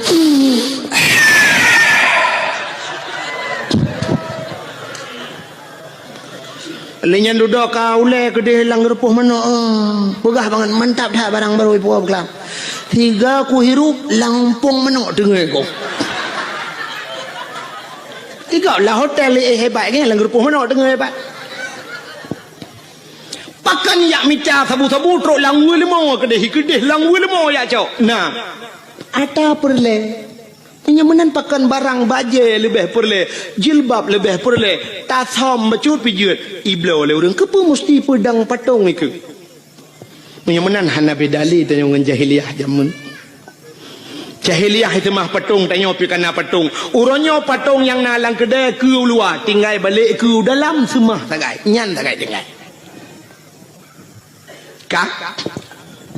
Lé nyan dudoe ka ulée keudeh lam geurupoh manok, eh. Peugah bangat mantap that barang barô ipuwoe beuklaam. Siga kuhirup lam umpung manok teungoh ko. Tiga lah hotel, eh, hebat kan, lam geurupoh manok teungoh hebat. Pakon jak mita sabu-sabu trok lam weuleumô keudeh, keudeh lam weuleumô jak cok. Nah, ata peureulée. Meunyoe meunan pakon barang bajée leubeh peureulée, jilbab leubeh peureulée, tasam bacut pijeuet, ibloe lé ureueng keupeue musti peudong patong ikeue. Meunyoe meunan hana beda lé tanyoe ngon jahiliyah jameun. Jahiliyah seumah patong, tanyoe pih kana patong. Uroe nyoe patong nyang na lam keudè keu u luwa, tinggai balek keu u dalam seumah sagai. Nyan sagai tinggai. Ka?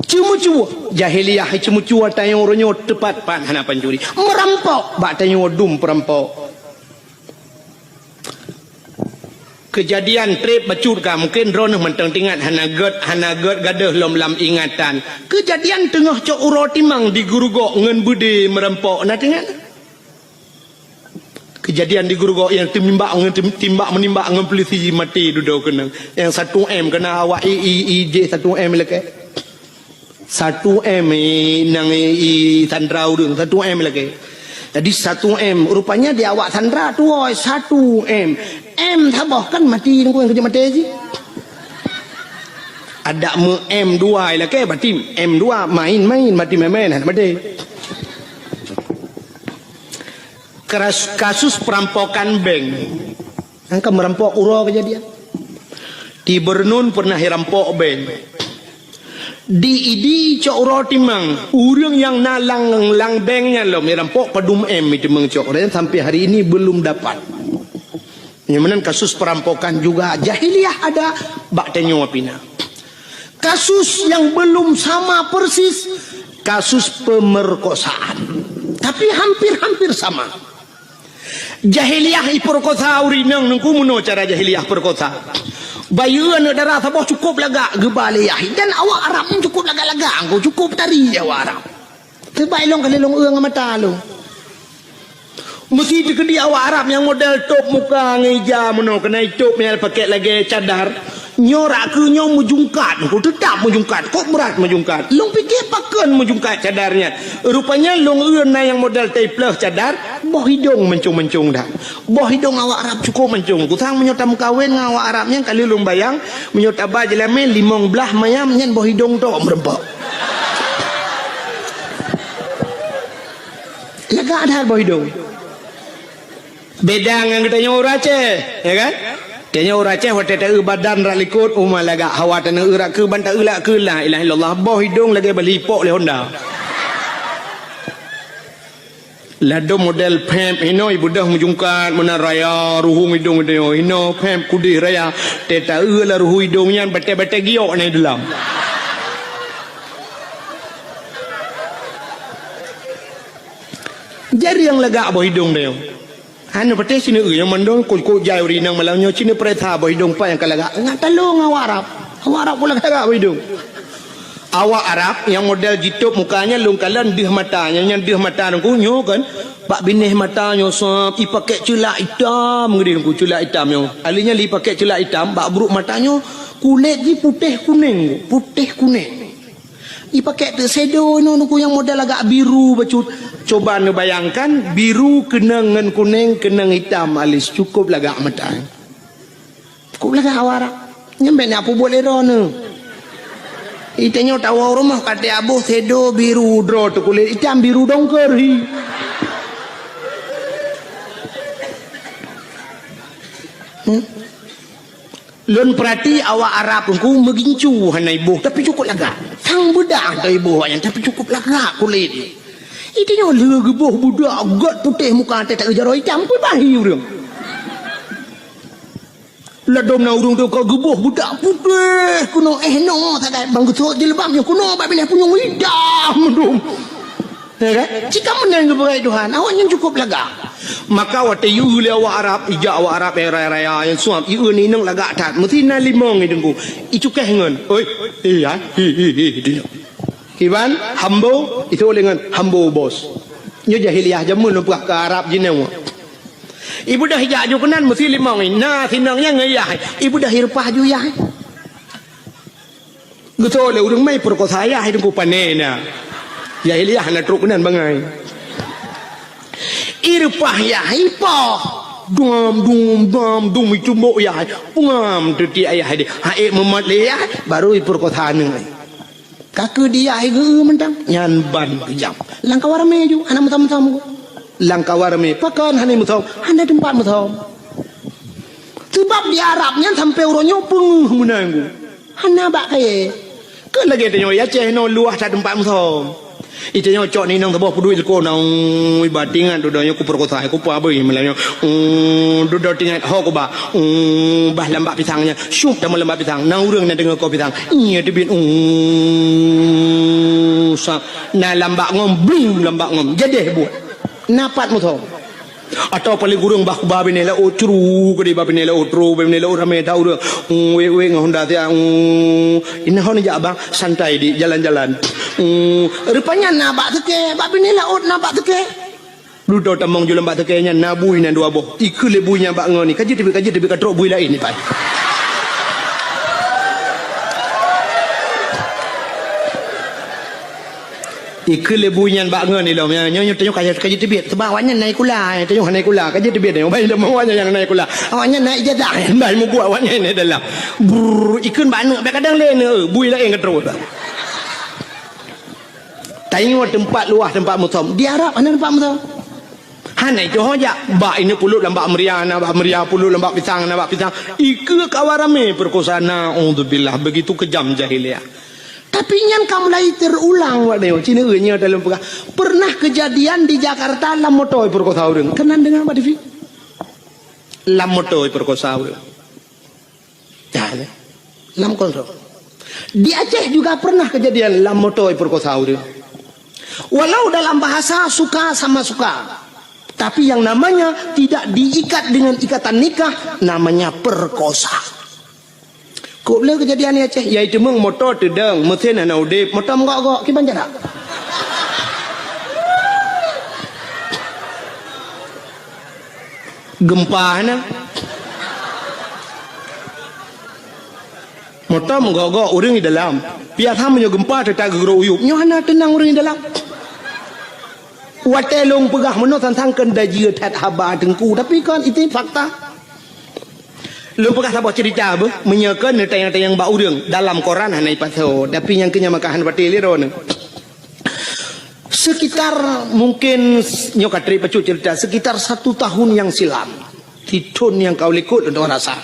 Ceumeucue. Jahiliyah ceumeucue tanyoe uroe nyoe teupat pat hana pancuri. Meurampok bak tanyoe dum peurampok. Keujadian treb bacut ka, mungken droeneuh mantong teuingat, hana gét, hana gét gadôh lom lam ingatan. Keujadian teungoh cok uroe timang di Geurugok ngon beudé meurampok, na teuingat? Keujadian di Geurugok nyang teumimbak ngon tim-, timbak meunimbak ngon peulisi maté dudoe keunong. Nyang satu M keunong awak i, i, i jih satu M lakée. Satu M i, nang i, i sandra ureueng, satu M lakée. Jadi satu M, rupanya di awak sandra tuwoe satu M. M saboh kan maté nunggu nyang keujeuet maté jih. Adak meu M dua lakée, berarti M dua main-main, berarti main-main hana maté. Keras-, kasus perampokan bank. Nyang ka meurampok uroe keujadian. Di Beureunuen peureunah irampok bank. Di Idi cok uroe timang, ureueng nyang na lam, lam bank nyan lom irampok padum M iteumang cok, dan sampai hari ini belum dapat. Nyang meunan kasus perampokan juga jahiliyah ada bak tanyoe pih na. Kasus yang belum sama persis, kasus pemerkosaan. Tapi hampir-hampir sama. Jahiliyah ipeurekosa ureueng inong nungku meunoe cara jahiliyah peurekosa. Bayeue aneuk dara saboh cukôp lagak geuba lé yah. Dan awak Arab nyan cukôp lagak-lagak, ngon cukôp tari awak Arab. Teubai lôn kali lôn eu ngon mata lôn. Meusti teukeudi awak Arab nyang model tôb muka ngon ija meunoe, keunan itôb nyang pakèk lagèe cadar. Nyoe rak keu nyoe meujungkat, teutap meujungkat, kok brat meujungkat. Lôn piké pakon meujungkat cadar nyan. Rupanya lôn eu na nyang model taipleuh cadar, boh idông mancông-mancông dah. Boh idông awak Arab cukôp mancông. Kusang meunyoe tameukawen ngon awak Arab nyan, ka lheueh lôn bayang, meunyoe taba jeulamé limong blaih mayam nyan boh idông tok meureumpok. Lagak that boh idông. Beda ngon geutanyoe ureueng Aceh, ya kan? Tanyoe ureueng Aceh watèe taeu badan rak likot, uma lagak, hawa taneuk eu rak keu ban taeu rak keu la ilaha illallah, boh idông lagèe bali ipok lé Honda. Ladôm model pèp hinoe ibeudôh meujungkat meunan raya, ruhueng idông geutanyoe hinoe pèp kudeh raya, teuh taeu lam ruhueng idông nyan batèe-batèe giok na di dalam. Jareueng lagak boh idông tanyoe. Hana patéh sineuk eu nyang mandum kot-kot jai ureueng inong malam nyoe sineuk peuriksa boh idông pat nyang ka lagak. Ngat talông awak Arab. Awak Arab kok lagak boh idông. Awak Arab nyang model jitôb muka nyan lôn kalon deuh mata nyan, nyan deuh mata Teungku nyoe kan. Bak binéh mata nyoe sab ipakèk ceulak itam geudeh Teungku, ceulak itam nyoe. Ahli nyan lé ipakèk ceulak itam, bak brôk mata nyoe kulét jih putéh kunéng, putéh kunéng. Ipakèk teuk shadow inoe Teungku nyang model agak biru bacut. Coba neubayangkan, biru keunong ngon kunéng, keunong itam alis, cukôp lagak mata. Cukôp lagak awak Arab. Nyan bèk na peubuet lé droeneuh. Itanyoe tawoe rumoh ka teuaboh shadow biru droe teuh kulét itam biru dongker hi. Hmm? Lôn peurati awak Arab Teungku meugincu hana iboh, tapi cukôp lagak. Sang beudak hana iboh awaknyan, tapi cukôp lagak kulét. Itanyoe lheueh geuboh beudak gèt putéh muka teuh taeu jaroe itam, peue bahi ureueng. Ladôm na ureueng teuh ka geuboh beudak putéh keunoe, eh, noe sagai ban geusôt jilbab nyoe keunoe bak binéh punyueng itam dum. Ya kan? Cit ka meunan geupeugah Tuhan, awaknyan cukôp lagak. Maka watèe ieu lé awak Arab, ijak awak Arab nyang raya-raya nyang suab, ieu inong lagak that. Meusti na limong i Teungku. Icukéh ngon, "Oi, iya, hi, hi, hi," di nyoe. Kiban, hambo, itu lé ngon hambo bos. Nyoe jahiliyah jameun lôn peugah keu Arab jinoe. Ibeudôh ijak ju keunan meusti limong i. Na sinong nyan ngon yah. Ibeudôh ireupah ju yah. Geutôi lé ureueng mai peurkosa yah, hai Teungku, pané na. Yah ilé yah hana trok keunan bangai. Ireupah yah, ipoh. Dum, dum, dum, dum, itumbok yah. Pungam teutiek yah deh. Hai meumat lé yah, baru ipeurkosa aneuk. Ka keu di yah geu mantong. Nyan ban geujam. Lam kawan ramé ju, hana meusom-som. Lam kawan ramé, pakon hana meusom? Hana teumpat meusom. Seubab di Arab nyan sampoe uroe nyoe peungeuh meunan. Hana bak kayèe. Keu lagèe tanyoe i Aceh nyoe luwah that teumpat meusom. Itanyoe cok ninong saboh peuduek likot na, ui, bah tingat dudoe nyoe kupeurkosa, kupeue abui malam nyoe. Ui, dudoe tingat ho kuba. Ui, bah lam bak pisang nyan. Syup tamong lam bak pisang. Na ureueng na deungoe koh pisang. Iya teubiet. Ui, sa. Na lam bak ngom, bling lam bak ngom. Jadeh buet. Na pat meusom. Atawa paléng kureueng bah kuba binéh laôt, curu keudéh bah binéh laôt, tro bah binéh laôt ramé that ureueng. Hmm, wék-wék ngon honda siat, hmm, inoe hana jak bang, santai di jalan-jalan. Hmm, rupanya na bak seukée, bak binéh laôt na bak seukée. Dudoe tamong ju lam bak seukée nyan na bui nyan dua boh. Ikheun lé bui nyan bak ngon ni, ka jeuet teubiet, ka jeuet teubiet, ka trok bui laén ni pai. Ikheun lé bui nyan bak ngon ilom, nyoe, nyoe, nyoe tanyoe ka, ka jiteubiet. Seubab awaknyan na sikula, tanyoe hana sikula, ka jiteubiet tanyoe. Bah ilom awaknyan nyang na sikula. Awaknyan na ijazah, bah mubuet awaknyan di dalam. Brrr, ikheun bak aneuk, bèk kadang lé aneuk, bui laén ka trok. Tanyoe teumpat luwah, teumpat meusom. Di Arab hana teumpat meusom. Hana itu ho jak. Bak ineuk pulop lam bak meuria, na bak meuria, pulop lam bak pisang, na bak pisang. Ikheun kawan ramé peurkosa, naudzubillah, begitu kejam jahiliyah. Tapi nyan ka mulai teurulang, Wak Neo. Cina nyoe dalam peugah, pernah kejadian di Jakarta lam moto peurkosa ureueng. Keunan deungoe bak T V. Lam moto peurkosa ureueng. Ya, ya. Lam kontrol. Di Aceh juga pernah kejadian lam moto peurkosa ureueng. Walau dalam bahasa suka sama suka, tapi yang namanya tidak diikat dengan ikatan nikah, namanya perkosa. Kok le kejadian di Aceh, yaitu meng moto teudong, mesin hana udép, moto meugok-gok, kiban jarak. Gempa hana. Moto meugok-gok ureuëng di dalam. Biasa meunyoe gempa teutak geurok uyueb. Nyoe hana teunang ureuëng di dalam. Watée lôn peugah meunoe sang-sang keu dajieue that haba Teungku, tapi kon itu fakta. Lôn peugah saboh cerita beuh, meunyoe kon neutanyong-tanyong bak ureuëng, dalam koran hana ipasoe, tapi nyang keu nyan maka hana patéh lé droeneuh. Sekitar mungkin nyoe ka trép bacut cerita, sekitar satu tahun yang silam, di thon nyang ka likot lôn rasa.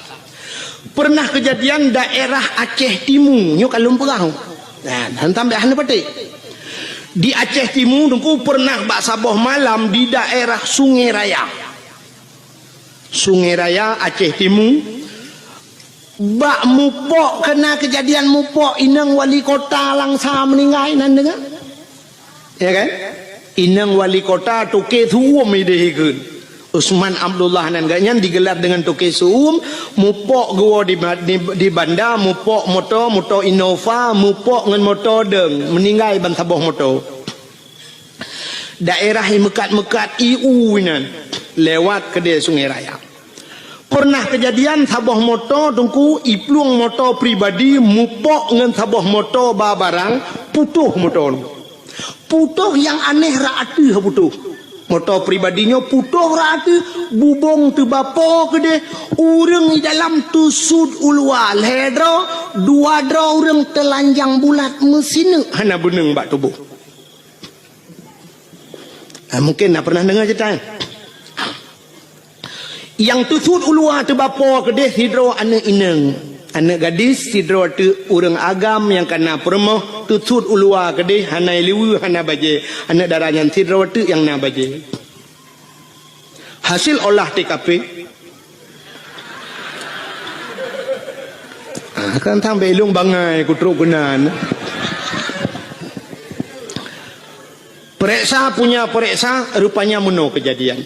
Pernah kejadian daerah Aceh Timu, nyoe ka lôn peugah. Nah, hantam bèk hana patéh. Di Aceh Timu, Teungku, pernah bak saboh malam di daerah Sungai Raya. Sungai Raya, Aceh Timu. Bak mupok, kena kejadian mupok, inong wali kota Langsa meuninggai, nan deungoe. Ya kan? Inong wali kota toke su'um ideh ikheun. Usman Abdullah nan geuh nyan digelar dengan toke su'um, mupok geuwoe di, di, di banda, mupok moto, moto Innova, mupok ngon moto deung, meuninggai ban saboh moto. Daerah i meukat-meukat i u inan, lewat keudeh Sungai Raya. Pernah kejadian saboh moto Teungku, iplueng moto pribadi mupok ngon saboh moto ba barang, putôh moto nyoe. Putôh nyang aneh rot ateueh putôh. Moto pribadi nyoe putôh rot ateueh, bubông teubapo keudeh, ureuëng di dalam teusut u luwa lhée droe, dua droe ureuëng teulanjang bulat meusineuk hana beuneueng bak tuboh. Ah, mungkin na pernah deungoe cerita nyan. Nyang teusut u luwa teubapo keudeh sidroe aneuëk inong, aneuëk gadis, sidroe teuk ureuëng agam nyang ka na peurumoh, teusut u luwa keudeh hana liweue, hana bajée, aneuëk dara nyan sidroe teuk nyang na bajée. Hasil olah T K P. Ah, kan sampai ilong bangai kutrok keunan. Pereksa punya pereksa, rupanya meunoe kejadian.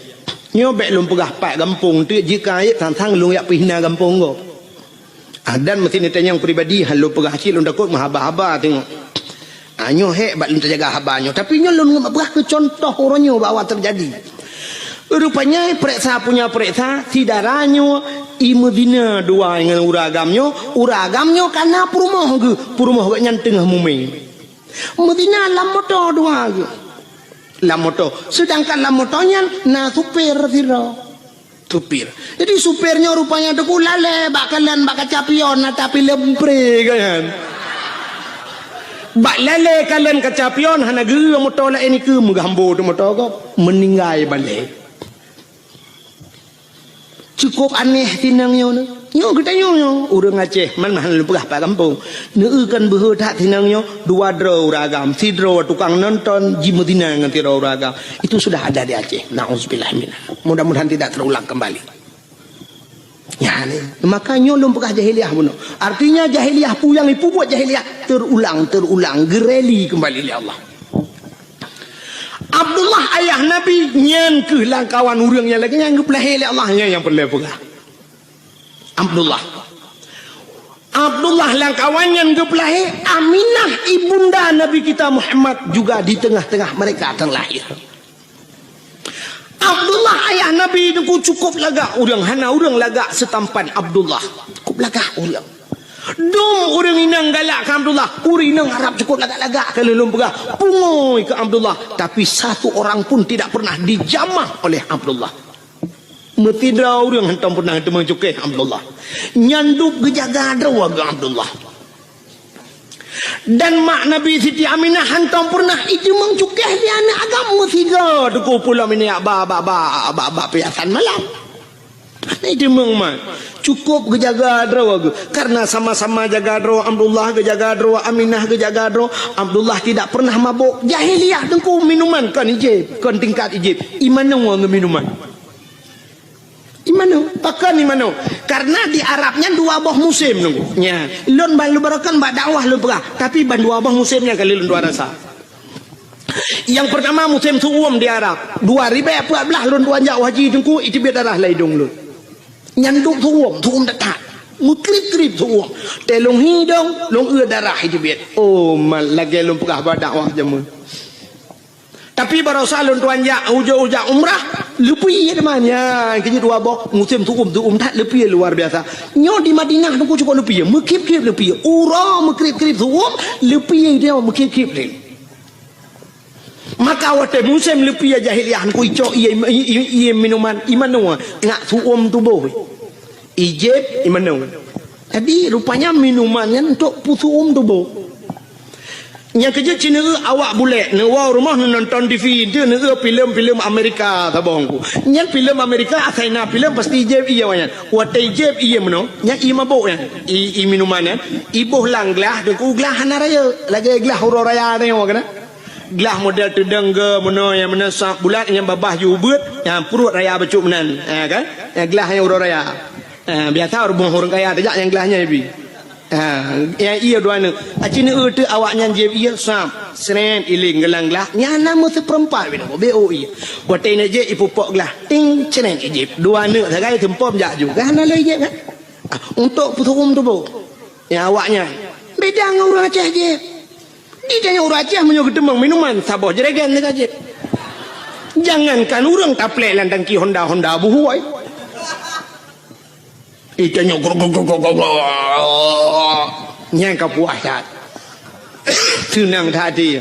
Nyoe bék lôn peugah pat gampông teuk, jika ayat tantang lôn yak pihna gampông gob. Ah, dan meusti neutanyong pribadi, han lôn peugah cit lôn takot meuhaba-haba teungoh. Ah, nyoe hék bak lôn teujaga haba nyoe. Tapi nyoe lôn peugah keu contoh uroe nyoe bahwa teujadi. Rupanya pereksa punya pereksa, si dara nyoe i meuzina dua ngon ureuëng agam nyoe, ureuëng agam nyoe ka na peurumoh geuh, peurumoh geuh nyan teungoh mumé. Meuzina lam moto dua geuh. Lam moto. Sedangkan lam moto nyan na supir sidroe. Supir. Jadi supir nyoe rupanya Teungku lalée bak kalon bak kaca pion na tapi leumpre kan. Bak lalée kalon kaca pion hana geu moto laén nikeue meugambo tu moto gob meuninggai balée. Cukup aneh tinang nyoe. Nyoe geutanyoe nyoe, ureuëng Aceh, man hana lôn peugah pat gampông. Neueu kan beuhe that tinang nyoe, dua droe ureuëng agam, sidroe tukang nonton, jimeuzina ngon sidroe ureuëng agam. Itu sudah ada di Aceh. Nauzubillah minha. Mudah-mudahan tidak terulang kembali. Ya, ni. Maka nyoe lôn peugah jahiliyah bunoe. Artinya jahiliyah pu nyang ipubuet jahiliyah terulang, terulang, geureli kembali lé Allah. Abdullah ayah Nabi nyan keuh lam kawan ureuëng nyang lagée nyan geupeulahé lé Allah nyan nyang peureulée peugah. Abdullah. Abdullah lam kawan nyan geupeulahé, Aminah ibunda Nabi kita Muhammad juga di tengah-tengah mereka terlahir. Abdullah ayah Nabi Teungku cukup lagak ureuëng, hana ureuëng lagak seutampan Abdullah. Cukup lagak ureuëng. Dum ureuëng inong galak keu Abdullah, ureuëng inong Arab cukup lagak-lagak keu lôn peugah, pungoe keu Abdullah, tapi satu orang pun tidak pernah dijamah oleh Abdullah. Meusidroe ureuëng hantom pernah teumeucukéh Abdullah. Nyan dub geujaga droe geuh Abdullah. Dan mak Nabi Siti Aminah hantom pernah iteumong cukéh di aneuëk agam meusigoe Teungku pulo minyak ba, ba, ba, ba, ba piasan malam. Hana iteumong mak. Cukup geujaga droe geuh. Karena sama-sama jaga droe, Abdullah geujaga droe, Aminah geujaga droe, Abdullah tidak pernah mabok. Jahiliyah Teungku minuman kon ijib, kon tingkat ijib. Imanoe ngon minuman. Imanoe, pakon imanoe? Karena di Arab nyan dua boh musém Teungku. Nya, lôn ban lôn barokan bak dakwah lôn peugah, tapi ban dua boh musém nyan kali lôn dua rasa. Yang pertama musém su'um di Arab. Dua ribèe empat belas lôn tuan jak haji Teungku, iteubiet darah lam idong lôn. Nyan dub su'um, su'um that-that. Meukrib-krib su'um. Tée lôn hi idong, lôn eu darah iteubiet. Oh, mal lagée lôn peugah bak dakwah jameun. Tapi barosa lôn tuan jak, ujoe jak umrah, Leupie teuma nyan, keujeuet dua boh, musém su'um, su'um that leupie luar biasa. Nyoe di Madinah teungku cukôp leupie, meukieb-kieb leupie. Uroe meukrib-krib su'um, leupie nyoe meukieb-kieb lé. Maka watée musém leupie jahiliyah teungku icok ié, ié, ié, ié minuman, imanoe, ngat su'um tuboh. Ijép imanoe. Jadi rupanya minuman nyan untuk peusu'um tuboh. Nyang keujeuet cit neueu awak bulek, neuwoe rumoh neunonton T V, enteuk neueu filem-filem Amerika saboh teungku. Nyan filem Amerika asai na filem pasti ijép ié awaknyan. Watée ijép ié meunoe, nyan ié mabök nyan, ié, ié minuman nyan, iboh lam glah, teungku glah hana rayeuk, lagée glah uroe raya nyoe keunan. Glah model teudong geu meunoe nyang meunan sab bulat nyang babah ju ubeuet, nyang pruet raya bacut meunan, ha kan? Nyang glah nyang uroe raya. Ha, biasa rumoh ureuëng kaya tajak nyang glah nyan ibi. Ha, nyang ié dua neuk. Aci neueu teuk awaknyan jieb ié sab, sret iling geulang glah. Nyan na meuseupeurempat binoe, beu ié. Watée neuk jieb ipupok glah, ting sret ijieb. Dua neuk sagai seumpom jak ju. Kan hana lé ijieb kan? Ha, untuk peusu'um tuboh. Nyang awaknyan beda ngon ureuëng Aceh jieb. Di tanyoe ureuëng Aceh meunyoe geuteumeung minuman saboh jerigen teuka jieb. Jangankan ureuëng taplek lam tangki Honda-Honda buhôi. Di tanyoe grok, grok, grok, grok, grok. Nyang ka puas that. Seunang that até.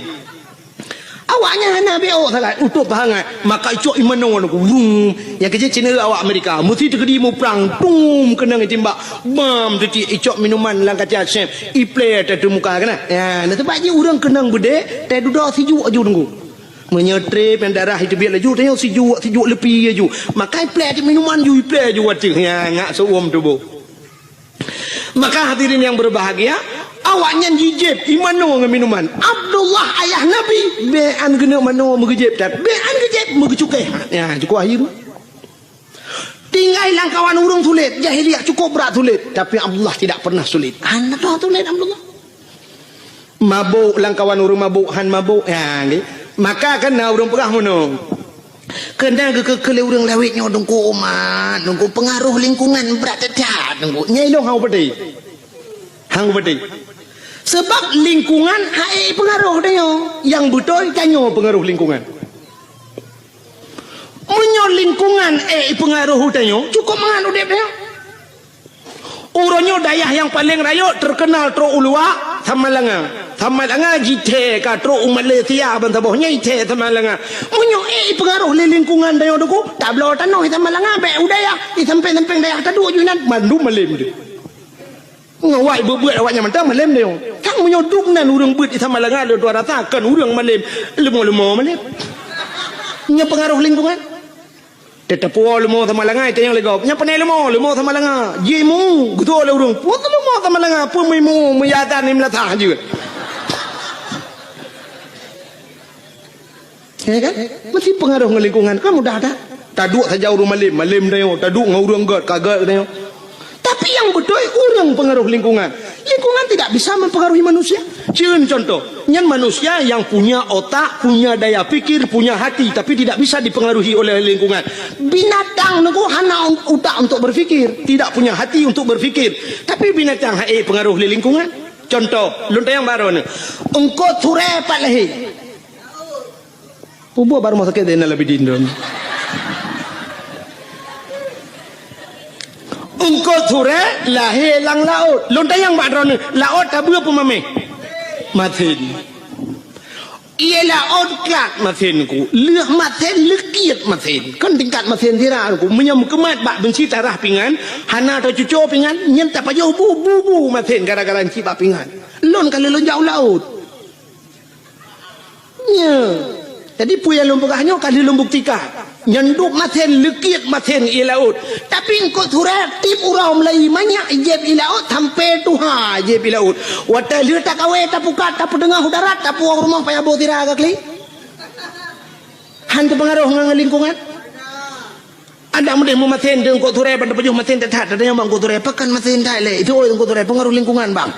Awaknyan hana beok sagai, utôb bangai. Maka icok imanoe ngon aku. Wum. Nyang keujeuet cit neueu awak Amerika. Meusti teukeudi muprang. Tum keunong itimbak. Bam teuti icok minuman lam kaca sép. Iplé teuh muka keunan. Ya, na teubak jih ureuëng keunong beudé, teududoe sijuek aju teungku. Meunyoe trép nyang darah iteubiet laju, tanyoe sijuek, sijuek leupie aju. Maka iplé teuh minuman ju, iplé aju wateuh. Ya, ngat su'um tuboh. Maka hadirin yang berbahagia, awaknyan jijieb imanoe ngon minuman. Abdullah ayah Nabi, bék an geuneuk manoe meugeujeb that, bék an geujeb meugeucukéh. Ya, cukup akhir. Tinggai lam kawan ureuëng sulet, jahiliyah cukup brat sulet, tapi Abdullah tidak pernah sulet. Hana toh sulet Abdullah. Mabôk lam kawan ureuëng mabôk, han mabôk. Ya, nggih. Maka kan na ureuëng peugah meunoe. Keunan geukeu-keu lé ureuëng lawét nyoe teungku umat, teungku pengaruh lingkungan brat that-that teungku. Nyai lôn hana peudeh. Hana peudeh. Sebab lingkungan hai pengaruh tanyoe. Nyang beutôi tanyoe pengaruh lingkungan. Meunyoe lingkungan ék pengaruh tanyoe, cukup mangat udeb tanyoe. Uroe nyoe dayah nyang paleng rayeuk teukeunal trok u luwa, Samalanga. Samalanga jithée ka trok u Malaysia ban saboh nyan jithée Samalanga. Meunyoe ék ipeungaroh lé lingkungan tanyoe teungku, tabloe tanoh i Samalanga bék u dayah, i sampéng-sampéng dayah taduek ju inan, mandum malém deuh. Ngon awak beuet-beuet awaknyan mantong malém deuh. Sang meunyoe dum nan ureuëng beuet i Samalanga lôn tuan rasa kon ureuëng malém, leumo-leumo malém. Nyoe peungaroh lingkungan. Teuteupue leumo Samalanga, itanyong lé gob. Nyan panai leumo, leumo Samalanga. Jimu, geutoe lé ureuëng. Peue leumo Samalanga, peue meuimu, meuyatan ni meulasah jeuet. Ya kan? Meusti peungaroh ngon lingkungan. Kan mudah that. Taduek saja ureuëng malém, malém tanyoe. Taduek ngon ureuëng gét, ka gét tanyoe. Tapi nyang beutôi ureuëng peungaroh lingkungan. Lingkungan tidak bisa mempengaruhi manusia. Cieun contoh, nyan manusia yang punya otak, punya daya pikir, punya hati, tapi tidak bisa dipengaruhi oleh lingkungan. Binatang nunggu hana utak untuk berpikir, tidak punya hati untuk berpikir, tapi binatang hai pengaruh lé lingkungan. Contoh, lôn tanyong baroe nyoe. Eungkôt surée pat lahé. Peue buet bak rumoh sakét Zainal Abidin tu? Eungkôt surée lahé lam laôt. Lôn tanyong bak droeneueh, laôt tabeue peue mamèh? Masen. Ié laôt klat masen ku. Lheueh masen, leukiet masen. Kon tingkat masen sira ku. Meunyoe meukeumat bak beunsi tarah pingan, hana teucuco pingan, nyan tapajoh bu, bu, bu masen gara-gara ncit bak pingan. Lôn ka lheueh lôn jak u laôt. Nyo. Jadi peue nyang lôn peugah nyoe ka lheueh lôn buktikan. Nyan duek masen, leukiet masen ié laôt. Tapi eungkôt surée tiep uroe meulayeue manyak jieb ié laôt sampoe tuha jieb ié laôt. Watée lheueh takawé tapukat tapeuteungoh u darat tapuwoe rumoh payah boh sira ka kli. Han teupeungaroh ngon lingkungan. Adak meudeh meumasen di eungkôt surée ban teupajoh masen that-that, tanyong bak eungkôt surée, pakon masen that lé? Itu oi eungkôt surée, peungaroh lingkungan bang.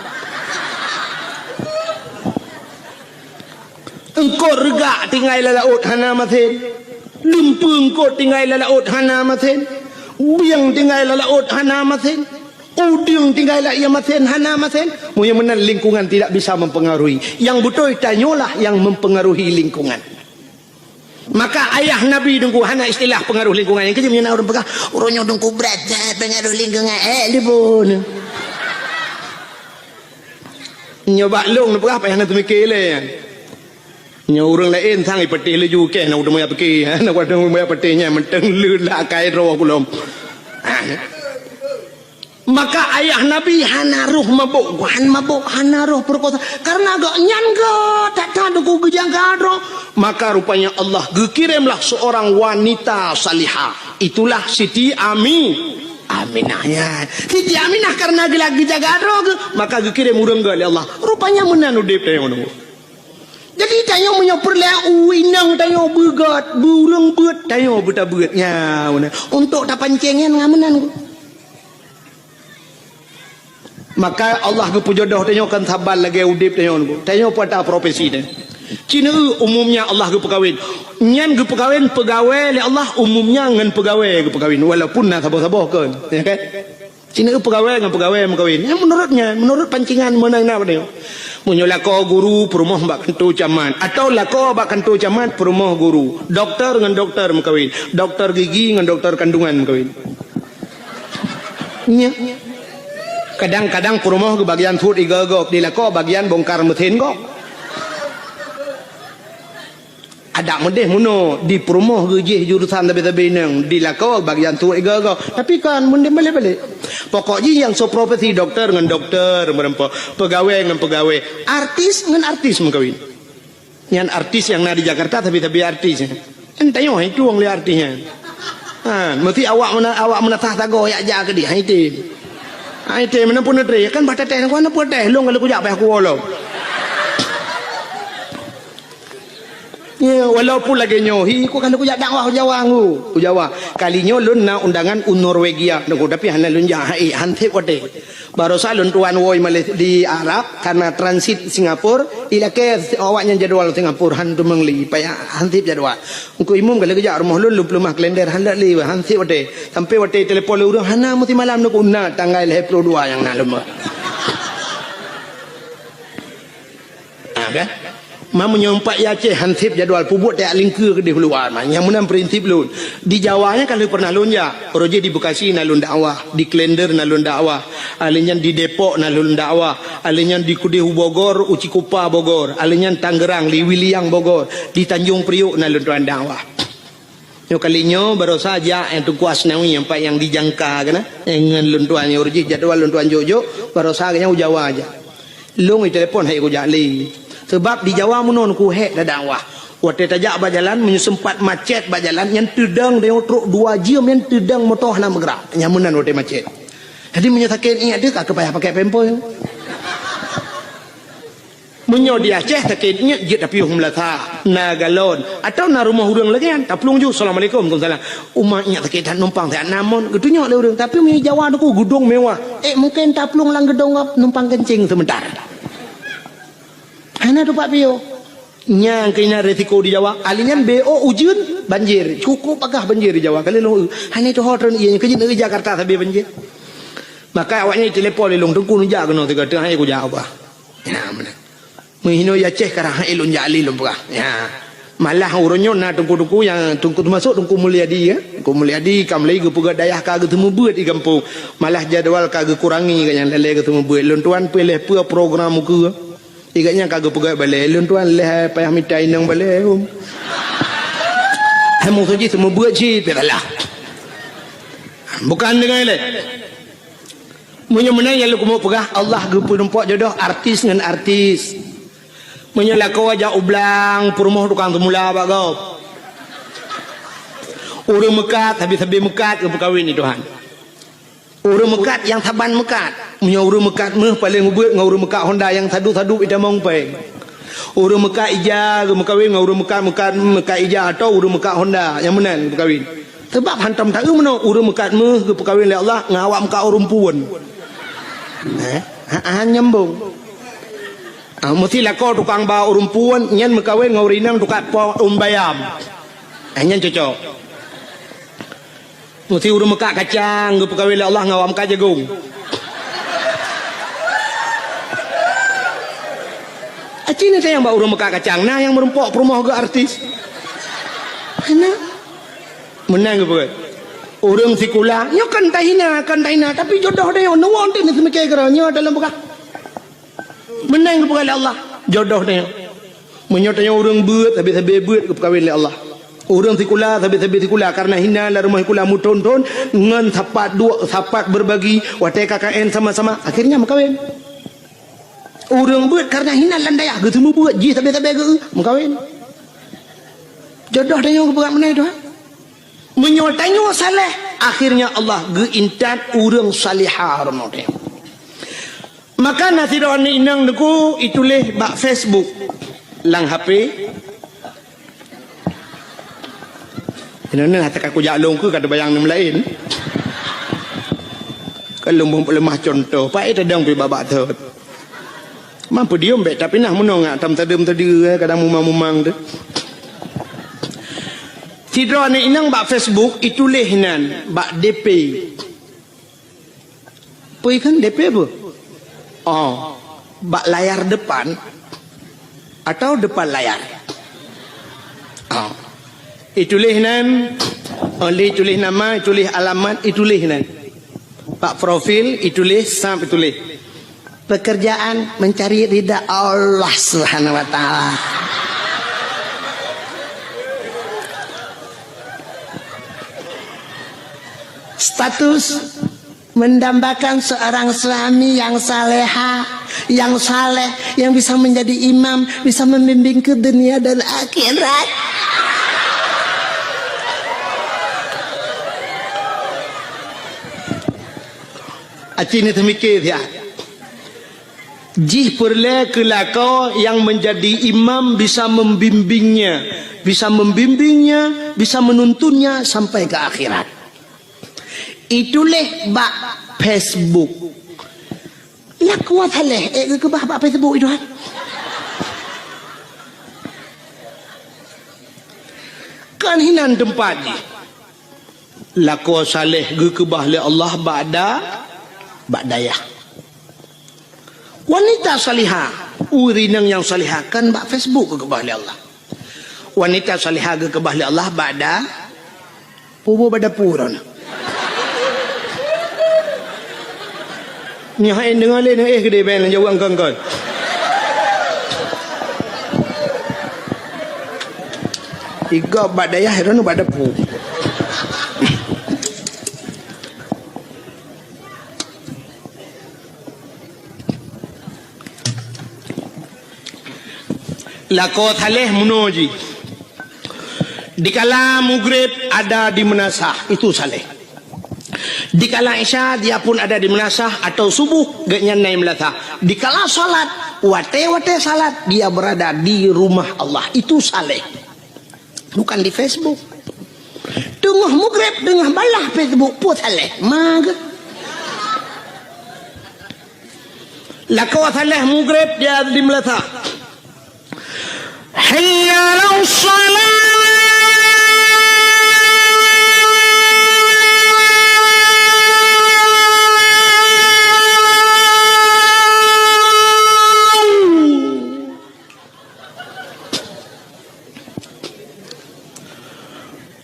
Eungkôt reugak tinggai lam laôt hana masen. Dumpeue eungkôt tinggai lam laôt hana masen. Bieng tinggai lam laôt hana masen. Udeueng tinggai lam ié masen hana masen. Meunyoe meunan lingkungan tidak bisa mempengaruhi. Nyang beutôi tanyoe lah nyang mempengaruhi lingkungan. Maka ayah Nabi Teungku hana istilah pengaruh lingkungan. Nyang keujeuet nyan ureuëng peugah, "Ureuëng nyoe Teungku brat, eh, pengaruh lingkungan." Eh, lipun. Nyoe bak lôn neupeugah payah na teumike lé. Nyoe ureuëng laén sang ipeuteh laju keh na udeueng maya pike. Na udeueng maya peuteh nyan mantong le lah akai droe kulom. Maka ayah Nabi hana roh mabök, han mabök, hana roh peurekosa. Karena gobnyan geuh that-that Teungku geujaga droe. Maka rupanya Allah geukiremlah seorang wanita salihah. Itulah Siti Ami-, Aminah nyan. Siti Aminah karena geula geujaga droe geuh, maka geukirem ureuëng geuh lé Allah. Rupanya meunan udeb tanyoe nyoe. Jadi tanyoe meunyoe peureulée u inong tanyoe beugét, beureuëng beuet tanyoe beutabeuet. Nyan, untuk tapancéng nyan ngon meunan. Maka Allah geupeujodoh tanyoe kan saban lagée udeb tanyoe nyoe. Tanyoe peue ata profesi teuh. Cina umumnya Allah geupeukawén. Nyan geupeukawén peugawée lé Allah umumnya ngon peugawée geupeukawén walaupun na saboh-saboh kon. Ya kan? Cina peugawée ngon peugawée meukawén. Nyan menurutnya, menurut pancingan meunan na padahai. Meunyoe lakoe guru peurumoh bak kantô camat atau lakoe bak kantô camat peurumoh guru, doktor ngon doktor meukawén, doktor gigi ngon doktor kandungan meukawén. Nya. Kadang-kadang peurumoh geubagian suet igoe gob, di lakoe bagian bongkar mesin gob. Adak meudeh meunoe di peurumoh geujih jurusan sabe-sabe inong, di lakoe bagian suet igoe gob. Tapi kan meudeh balek-balek. Pokok jih nyang soe profesi doktor ngon doktor meureumpok, peugawée ngon peugawée, artis ngon artis meukawén. Nyan artis nyang na di Jakarta sabe-sabe artis. Nyan tanyoe hai tueng lé artis nyan. Ha, meusti awak meuna-, awak meunasah sagoe yak jak keudeh, hai tem. Hai tem, meunan pun neutre, kan bah tatéh, kan neupeue téh, lôn kalau kujak payah kuwoe lom. Ya, walaupun lagée nyoe, hi, ku kalau kujak dakwah u Jawa ngu, u Jawa. Kali nyoe lôn na undangan u Norwegia, nunggu, tapi hana lôn jak, hai, han sép watée. Barosa lôn tuan woe Malaysia di Arab, karena transit Singapura, ilakée awaknyan jadwal Singapura, han teumeung lé, payah han sép jadwal. Engku imum ka lheueh geujak rumoh lôn, lôn peuleumah kalender, han lé, han sép watée. Sampai watée telepon lé ureuëng, hana meusimalam neuku na tanggai lhée ploh dua nyang na lôn. Ha, kan? Ma meunyoe umpat i Aceh han sép jadwal peubuet tajak lingkeue keudeh luwa ma. Nyang meunan prinsip lôn. Di Jawa nyan ka lheueh pernah lôn jak. Uroe jih di Bekasi na lôn dakwah, di Klender na lôn dakwah, alèh nyan di Depok na lôn dakwah, alèh nyan di keudeh u Bogor, u Cikupa Bogor, alèh nyan Tangerang, di Wiliang Bogor, di Tanjung Priok na lôn tuan dakwah. Nyoe kali nyoe barosa jak nyang Teungku Asnawi, nyang pat nyang dijangka keunan, eh, ngon lôn tuan nyoe, uroe jih jadwal lôn tuan jok-jok, barosa geuhnyan u Jawa jak. Lôn itelepon han ék kujak lé. Sabab di Jawa meunoe Teungku hék dakwah. Watée tajak bak jalan, meunyoe seumpat macet bak jalan, nyan teudong deungon trok dua jeuem, nyan teudong moto hana meugrak. Nyan meunan watée macet. Jadi meunyoe sakét iék teuh, ka payah pakai pampers. Meunyoe di Aceh sakét iék jeuet tapiôh meulasa, na galon, atawa na rumoh ureuëng lagée nyan, taplueng ju, "Assalamualaikum." "Waalaikumsalam." "Uma iék sakét that numpang siat na mon," geutunyok lé ureuëng. Tapi meunyoe Jawa Teungku geudong mewah, eh, mungken taplueng lam geudong gob numpang kencing seumeuntara. Hana teumpat piôh. Nyang keunan resiko di Jawa, alèh nyan beu ujeuen banjir, cukup bagah banjir di Jawa. Kali lôn, hana tuho treun ié, keu jeuet Jakarta sabe banjir. Maka awaknyan telepon lé lôn, "Teungku neujak keunoe sigoe teuk, han ék kujak ubah." Ya, meunan. Meuhinoe i Aceh karang hai lôn jak lé lôn peugah. Ya. Malah uroe nyoe na teungku-teungku nyang teungku teumasok Teungku Mulyadi, ya. Teungku Mulyadi ka mulai geupeugah dayah ka geuseumeubeuet di gampông. Malah jadwal ka geukurangi ka nyang lalée geuseumeubeuet. Lôn tuan peue lheueh peue program ukeue. Igat nyang ka geupeugah balée. Lôn tuan lheueh payah mita inong balée. Hai musoh jih seumeubeuet cit, pih salah. Bukan deungon ilée. Meunyoe meunan nyang lôn keumeung peugah, Allah geupeurumpok jodoh artis ngon artis. Meunyoe lakoe jak u blang, peurumoh tukang seumula bak gob. Ureuëng meukat, sabe-sabe meukat geupeukawén di Tuhan. Ureuëng meukat nyang saban meukat. Meunyoe ureuëng meukat méuh paleng ubeuet ngon ureuëng meukat honda nyang sadu-sadu itamong péng. Ureuëng meukat ija geumeukawén ngon ureuëng meukat, meukat, meukat ija atau ureuëng meukat honda nyang meunan geupeukawén. Sabab hantom taeu meunoe ureuëng meukat méuh geupeukawén lé Allah ngon awak meukat ureuëng puon. Eh, ha, ha, nyambung. Ah, meusti lakoe tukang ba ureuëng puon nyan meukawén ngon ureuëng inong tukang po ureuëng bayam. Ah, nyan cocok. Meusti ureuëng meukat kacang geupeukawén lé Allah ngon awak meukat jagong. Aci na sayang bak ureuëng meukat kacang, na nyang meurumpok peurumoh geuh artis. Meunan geupeugah. Ureuëng sikula, nyoe kan tahina, kan tahina, tapi jodoh tanyoe, neuwoe teuh neuseumiké keudroe nyoe dalam peugah. Meunan geupeugah lé Allah, jodoh tanyoe. Meunyoe tanyoe ureuëng beuet, sabe-sabe beuet geupeukawen lé Allah. Ureuëng sikula, sabe-sabe sikula, kareuna hina lam rumoh sikula meuthon-thon ngon sapat duek, sapat berbagi, watée K K N sama-sama, akhirnya meukawen. Ureuëng beuet kareuna hina lam dayah, geuseumeubeuet jih sabe-sabe geu meukawen. Jodoh tanyoe geupeugah meunan, Tuhan. Meunyoe tanyoe saleh, akhirnya Allah geuintat ureuëng salihah rumoh tanyoe. Maka na sidroe aneuk inong teungku ituléh bak Facebook lam H P. Inoe hana ka kujak lôn keu ka teubayang nyang laén. Ka lôn leumah cuntoh, paih tadong pih babah thot. Mampu diom bék, tapi nah meunoe ngak tam tadeuem tadi, eh, kadang mumang-mumang tu. Sidroe aneuk inong bak Facebook ituléh nan bak D P. Peue kheun D P peue? Oh, bak layar depan atau depan layar? Oh. Ituléh nan, oh, lé ituléh nama, ituléh alamat, ituléh nan. Bak profil ituléh, sab ituléh. Pekerjaan mencari ridha Allah Subhanahu wa Ta'ala. Status mendambakan seorang suami yang saleha, yang saleh, yang bisa menjadi imam, bisa membimbing ke dunia dan akhirat. Aci ni teumikir ya. Jih peureulée keu lakoe nyang meunjadi imam bisa membimbingnya, bisa membimbingnya, bisa menuntunnya sampai ke akhirat. Ituléh bak Facebook. Lakoe saleh, eh, geukeubah bak Facebook itu kan. Kan hinan teumpat jih. Lakoe saleh geukeubah lé Allah bak da-, bak dayah. Wanita salihah, ureuëng inong nyang salihah kan bak Facebook geukeubah lé Allah. Wanita salihah geukeubah lé Allah bak da-, pubu bak dapu droeneuh. Nyoe hai deungoe lé, eh, geude ben jaweueng kongkon. Igob bak dayah, droeneuh bak dapu. Lakoe saleh meunoe jih. Dikala mugreb ada di meunasah, itu saleh. Dikala isya dia pun ada di meunasah atau subuh gobnyan na i meunasah. Dikala salat, watée-watée salat dia berada di rumah Allah, itu saleh. Bukan di Facebook. Teungoh mugreb, teungoh balah Facebook, peue saleh. Ma geuh. Lakoe saleh mugreb dia di meunasah. Hayya 'alas shalah.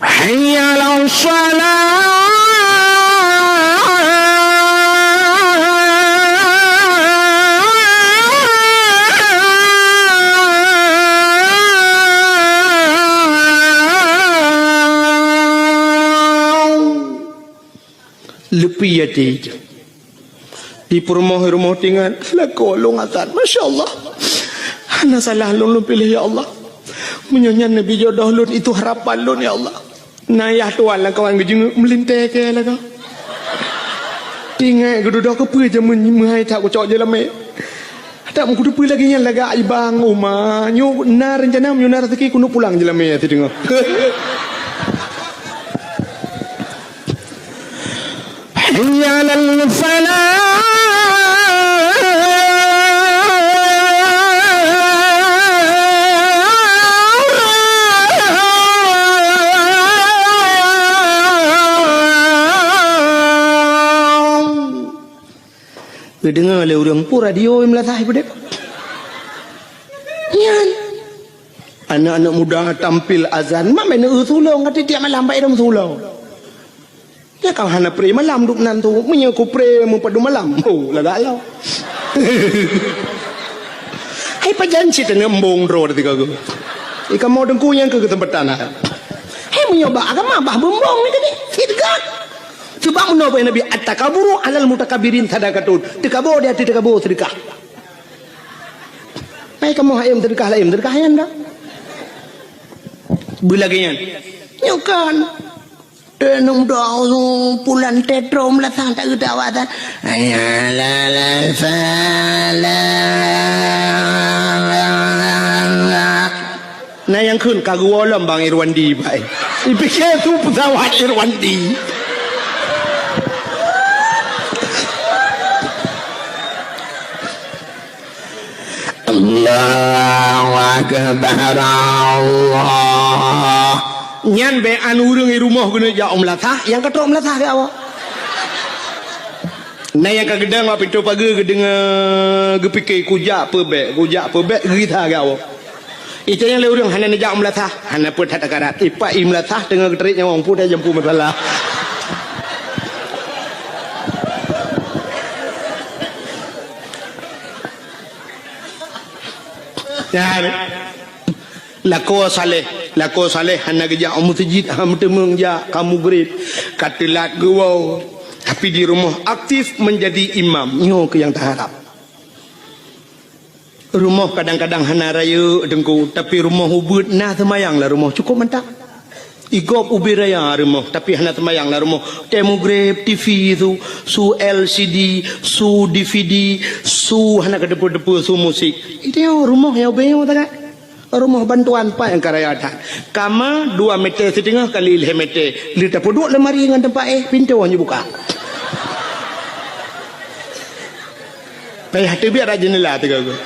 Hayya 'alas shalah. Leupie até. Di peurumoh-rumoh tingat, lakoe lôn azan. Masya Allah. Hana salah lôn, lôn piléh, ya Allah. Meunyoe nyan neubi jodoh lôn, itu harapan lôn, ya Allah. Na yah tuan lam kawan geujeungeuk meulintée keu lakoe. Tingat geududoe keupeue jameun meuhai that kucok jeulamé. Adak meukuteupeue lagée nyan lagak ibang uma. Nyoe na reuncana meunyoe na raseuki keuneuk pulang jeulamé sideungoe. Hayya 'alal falah. Geudeungoe lé ureuëng peue radio i meunasah ipeudeh. Nyan. Aneuk-aneuk muda tampil azan, mak main eu sulong, ka tiep malam bak idong sulong. Nyan ka hana pre malam dum nan tu, meunyoe ku pre meupadum malam, oh, lagak lo. Hai pajan cit teungoh embong droe teuka geuh. Ika mo deungku nyang keu keuseumpatan hai. Hai meunyoe bak agama bah beumbong ni tadi, seudeukah. Sebab meunoe bak Nabi, "At-takaburu alal mutakabbirin sadaqatun." Teukabo di ateueh teukabo seudeukah. Hai kamoe hayom seudeukah laén, seudeukah nyan dah. Beulagèe nyan. Nyoe kan. Teunong doa pulan tetrom lasang tak geudak awak tan. Hayya 'alal falah. Nah, nyang kheun ka geuwoe lom Bang Irwandi, bai. Ipike su pesawat Irwandi. Allahu Akbar, Allah. Nyan bèk an ureueng i rumoh geuneuk jak u meulasah, nyang ka trok meulasah geuh awak. Nah, nyang ka geudong bak pintoe pageue geudeungoe, geupike, "Kujak peubèk, kujak peubèk," geugisa geuh awak. Itanyong lé ureueng, "Hana neujak u meulasah?" "Hana, peue that takarat." Ipak i meulasah teungoh geutrép nyawöng, peue that jampu masalah. Nyan. Lakoe saleh, lakoe saleh hana geujak u meuseujid, hana meuteumeung jak ka mugreb, ka teulat geuwoe, tapi di rumoh aktif meunjadi imam. Nyoe keuh nyang taharab. Rumoh kadang-kadang hana rayeuk teungku, tapi rumoh ubeuet na seumayang lam rumoh cukôp mantap. Igop ubé raya rumoh, tapi hana seumayang lam rumoh. Tée mugreb, T V su, su L C D, su D V D, su hana keudeupeue-deupeue, su musik. Itu rumoh nyang ubé nyoe takat. Rumoh bantuan pat nyang ka raya that. Kama dua meter siteungoh kali lhée meter. Lheueh tapeuduek lemari ngon teumpat éh, pintoe hana buka. Payah teubiet rot jeundela teuga geuh.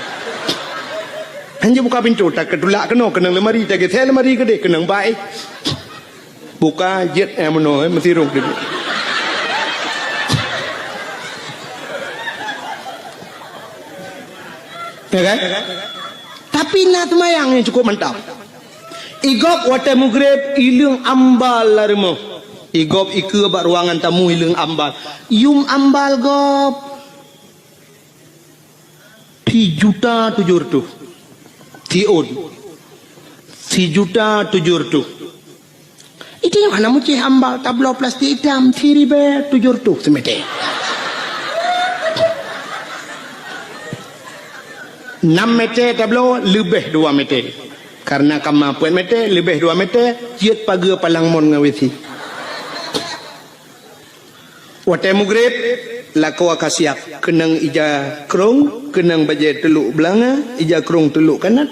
Hana buka pintoe, takeutulak keunoe keunong lemari, tageusée lemari keudeh keunong bak éh. Buka jeuet nyang meunoe, meusirong teubiet. Ya kan? Tapi na seumayang nyang cukôp mantap. Igop watée mugreb, ileueng ambal lam rumoh. Igop ikeue bak ruangan tamu, ileueng ambal. Yum ambal gop. Sijuta tujoh reutôh. Siôn. Sijuta tujoh reutôh. Itu nyang hana mucéh ambal, tabloe plastik itam, siribée tujoh reutôh seumeter. Nam meter tabloe, leubeh dua meter. Karena kama peuet meter, leubeh dua meter, jeuet pageue palang mon ngon W C. Watée mugreb, lakoe ka siab, keunong ija krong, keunong bajée teulok beulanga, ija krong teulok kanat.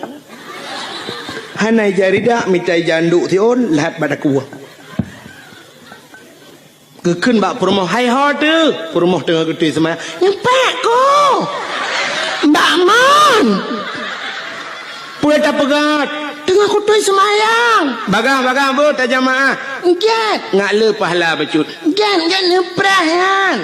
Hana ija ridak, mita ija andok siôn, lahat bak takue. Geukheun bak peurumoh, "Hai ho teuh?" Peurumoh teungoh geutôi seumayang. "Nyeupek ku, Mbak Mon." "Peue tapeugah?" "Teungoh kutôi seumayang." "Bagah-bagah beuh tajamaah." "Gét." "Ngat le pahala bacut." "Gét, gét neupreh nyan."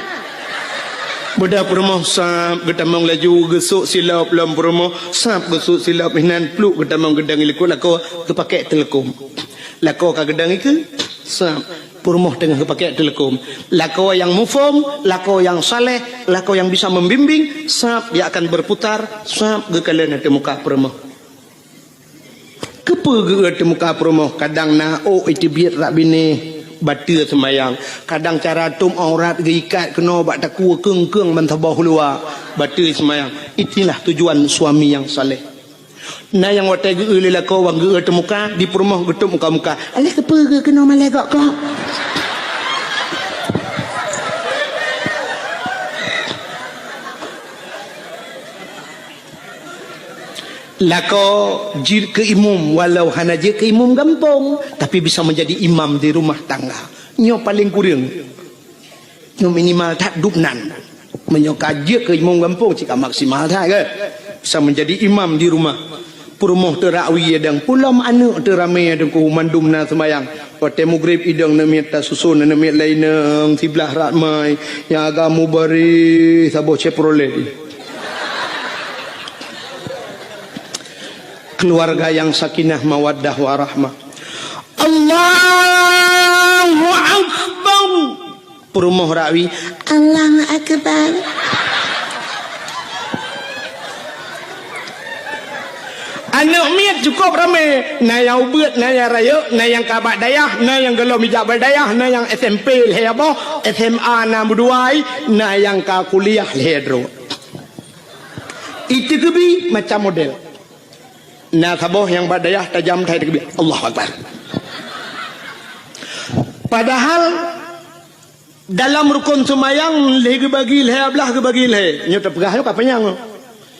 Beudah peurumoh sab geutamong laju geusok silop lom peurumoh, sab geusok silop hinan pluek geutamong geudong likot lakoe geupakek teuleukom. Lakoe ka geudong ikeue, sab. Peurumoh teungoh geupakek teuleukom. Lakoe nyang muphom, lakoe nyang saleh, lakoe nyang bisa membimbing, sab dia akan berputar, sab geukalon ateueh muka peurumoh. Keupeue geu-eu ateueh muka peurumoh? Kadang na ôk iteubiet rab binéh, bateue seumayang. Kadang cara tôm aurat geuikat keunoe bak takue keung-keung ban saboh luwa, bateue seumayang. Itulah tujuan suami nyang saleh. Na nyang watée geu-eu lé lakoe wan geu-eu teuh muka, di peurumoh geutôb muka-muka. "Alah keupeue geu-eu keunoe malée gok-gok?" Lakoe jeuet keu imum, walau hana jeuet keu imum gampông, tapi bisa menjadi imam di rumah tangga. Nyoe paleng kureueng. Nyoe minimal that dub nan. Meunyoe ka jeuet keu imum gampông, cit ka maksimal that, kan? Bisa menjadi imam di rumah. Peurumoh teurak wie dang, pulom aneuk teuramé dengku mandum na seumayang. Watée mugreb idong neuk miet tasuson, neuk miet laineng siblah rat mai, nyang agam mubareh saboh Chevrolet. Keluarga yang sakinah, mawaddah, warahmah. Allahu Akbar. Peurumoh rawi, Allahu Akbar. Aneuk miet cukup ramé, na nyang ubit, na nyang rayeuk, na nyang ka bak dayah, na nyang gohlom ijak bak dayah, na nyang S M P lhèe boh, S M A na meudua, na nyang ka kuliah lhèe droe. Iteukeubie macam model. Na saboh nyang bak dayah tajam that teukeubie, Allahu Akbar. Padahal dalam rukon seumayang lhèe geubagi lhèe, blah geubagi lhèe. Nyoe tapeugah nyoe ka panyang.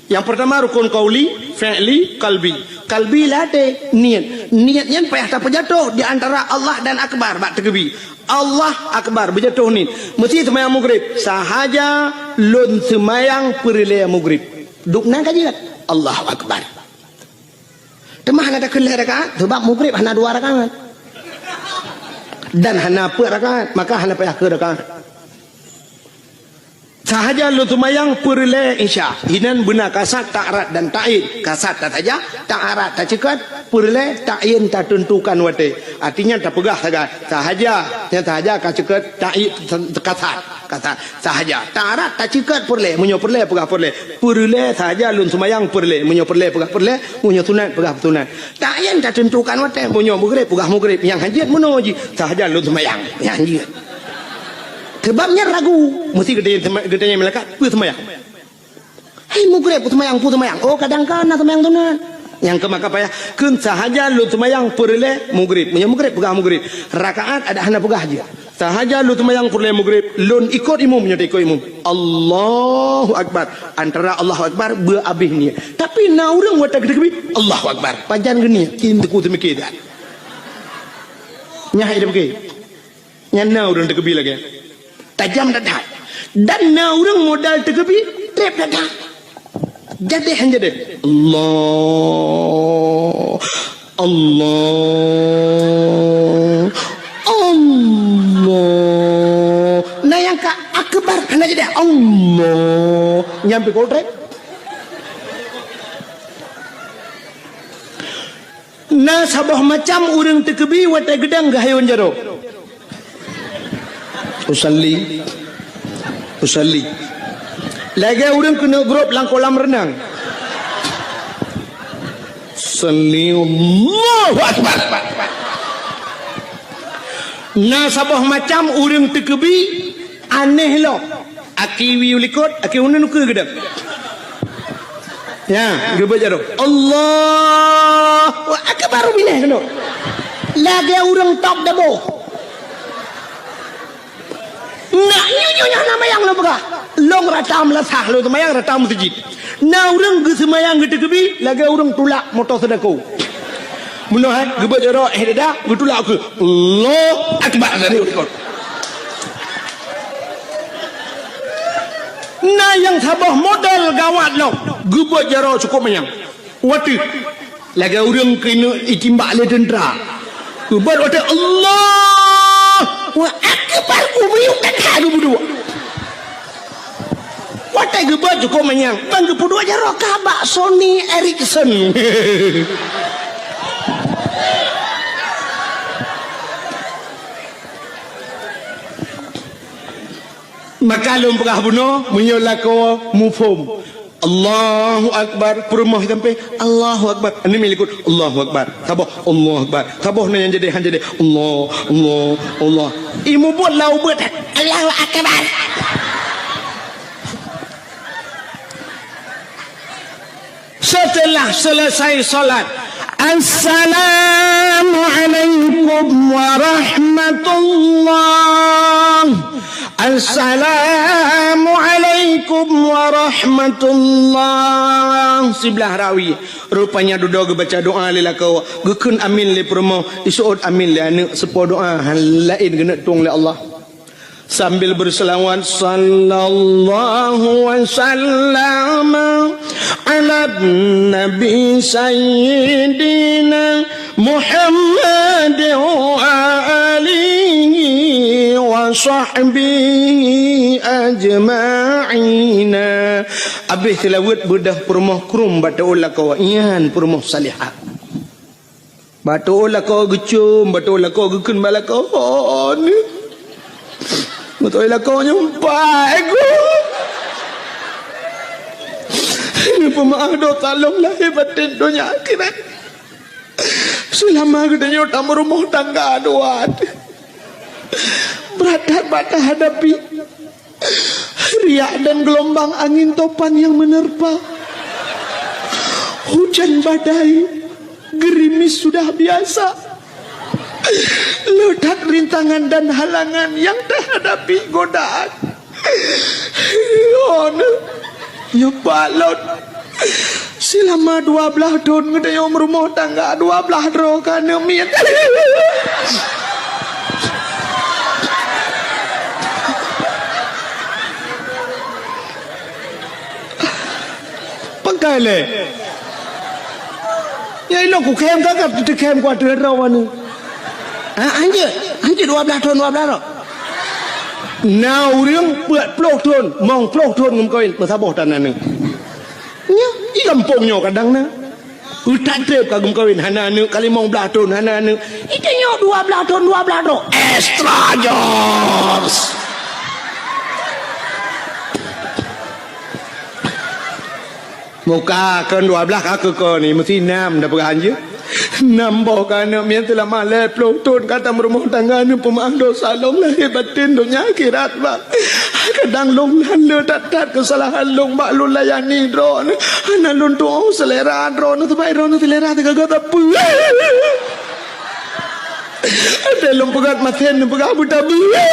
Nyang peurtama rukon qauli, fi'li, qalbi. Qalbi lam até, niet. Niet nyan payah tapeujatoh di antara Allah dan Akbar bak teukeubie. Allah Akbar, beujatoh niet. Meusti seumayang Maghrib. Sahaja lôn seumayang peureulèe Maghrib. Dubna ka jeuet. Allahu Akbar. Teuma hana takheun lhèe rakaat, sabab Maghrib hana dua rakaat. Dan hana peuet rakaat, maka hana payah keu rakaat. Sahaja lôn seumayang peureulèe Isya. Inan beuna kasad, ta'rad dan ta'yin. Kasad tasaja, ta'rad taceukot, peureulèe ta'yin tateuntukan watèe. Artinya tapeugah sagai. Sahaja, nyang sahaja ka ceukot ta'yin kasad. Kasad. Sahaja. Ta'rad taceukot peureulèe, meunyoe peureulèe peugah peureulèe. Peureulèe sahaja lôn seumayang peureulèe, meunyoe peureulèe peugah peureulèe, meunyoe sunat peugah sunat. Ta'yin tateuntukan watèe, meunyoe Maghrib peugah Maghrib, nyang hanjeuet meunoe jih, sahaja lôn seumayang, nyang hanjeuet. Sabab nyan ragu, meusti geutanyong, geutanyong malaikat, "Peue seumayang?" "Hai Maghrib, peue seumayang, peue seumayang?" "Oh, kadang ka na seumayang sunat." Nyang keu maka payah, kheun sahaja lôn seumayang peureulèe Maghrib, meunyoe Maghrib peugah Maghrib. Rakaat adak hana peugah jih. Sahaja lôn seumayang peureulèe Maghrib, lôn ikot imum, nyoe ikot imum. Allahu Akbar. Antara Allahu Akbar, beu abéh niet. Tapi na ureueng watèe geuteukeubie, Allahu Akbar. Pajan geuniet, cit teungku teumike that. Nyan hai teumike. Nyan na ureueng teukeubie lagèe. Tajam that-that. Dan na ureueng modal teukeubie, trép that-that. Jadeh han jadeh. Allah. Allah. Allah. Na nyang ka akbar hana jadi Allah. Nyang pih kotrek. Na saboh macam ureueng teukeubie watèe geudong geuhayôn jaroe. Usalli. Usalli. Lagèe ureueng keuneuk grob lam kolam reunang. Salli, Allahu Akbar. Na saboh macam ureueng teukeubie aneh lom. Aki wie u likot, aki uneun ukeue geudong. Ya, geubeuet jaroe. Allahu Akbar, binéh keunoe. Lagèe ureueng top dabo. Nak nyoe, nyoe, nyoe na mayang lôn peugah. Lôn rata meulasah, lôn seumayang rata meuseujid. Na ureueng geuseumayang geuteukeubie, lagèe ureueng tulak moto seudako. Meunoe hai, geubeuet jaroe, eh, dada, geutulak keu. Allahu Akbar, dari likot. Na nyang saboh model gawat lom, geubeuet jaroe cukôp manyang. Watèe lagèe ureueng keuneuk itimbak lé teuntra. Ubat watèe Allahu Akbar, ubiyuk that-that geupeuduek. Watèe geubat cukôp manyang, ban geupeuduek jaroe ka bak Sony Ericsson. Maka lôn peugah bunoe, meunyoe lakoe muphom. Allahu Akbar, peurumoh sampai, Allahu Akbar. Aneuk miet likot, Allahu Akbar. Saboh, Allahu Akbar. Saboh na nyang jadi, han jadi. Allah, Allah, Allah. Imeubeuet lam ubeut, Allahu Akbar. Setelah selesai salat, "Assalamualaikum warahmatullah. Assalamualaikum warahmatullah." Siblah rawi. Rupanya dudoe geubaca doa lé lakoe, geukheun amin lé peurumoh, iseuôt amin lé aneuk, seupôt doa han laén geuneuk tueng lé Allah. Sambil berselawat, sallallahu wa sallama ala nabi sayyidina Muhammad wa alihi wa sahbihi ajma'ina. Abéh seulaweuet beudôh peurumoh krueng bak teuôt lakoe, nyan peurumoh salihah. Bak teuôt lakoe geucôm, bak teuôt lakoe geukheun bak lakoe, "Oh, ni." Beutôi lakoe nyoe empat ekor. Neupeumeu'ah dosa lôn lahé batén donya akhirat. Seulama geutanyoe tameurumoh tangga dua, brat that bak tahadapi. Riak dan geulumbang angin topan yang menerpa. Hujan badai, gerimis sudah biasa. Le that rintangan dan halangan yang tahadapi, godaan. Nyoe pat lôn. Seulama dua blaih thôn geutanyoe meurumoh tangga, dua blaih droe ka aneuk miet. Peugah lé. Ya, ilong kukhém ka, ka teukhém ku ateueh droe nyoe. Ha, hanjeuet, hanjeuet dua blaih thôn, dua blaih droe. Na ureuëng peuet ploh thôn, mong ploh thôn geumeukawen, meusaboh tan aneuk. Nyoe, di gampông nyoe kadang na. Utak treb ka geumeukawen, hana aneuk, ka limong blaih thôn, hana aneuk. Di tanyoe dua blaih thôn, dua blaih droe. Extra jobs. Muka kon dua blaih ka keu kon ni, meusti nam dah peugah hanjeuet. Nam boh ka aneuk miet seulama lhée ploh thôn ka tameurumoh tangga, neupeumeu'ah dosa lôn lahé batén donya akhirat, Bang. Kadang lôn hana le that-that keusalahan lôn bak lôn layani droeneuh. Hana lôn tuoh seulera droeneuh, sabab droeneuh seulera teuka gata peue. Ada lôn peugah masen, neupeugah beutabeue.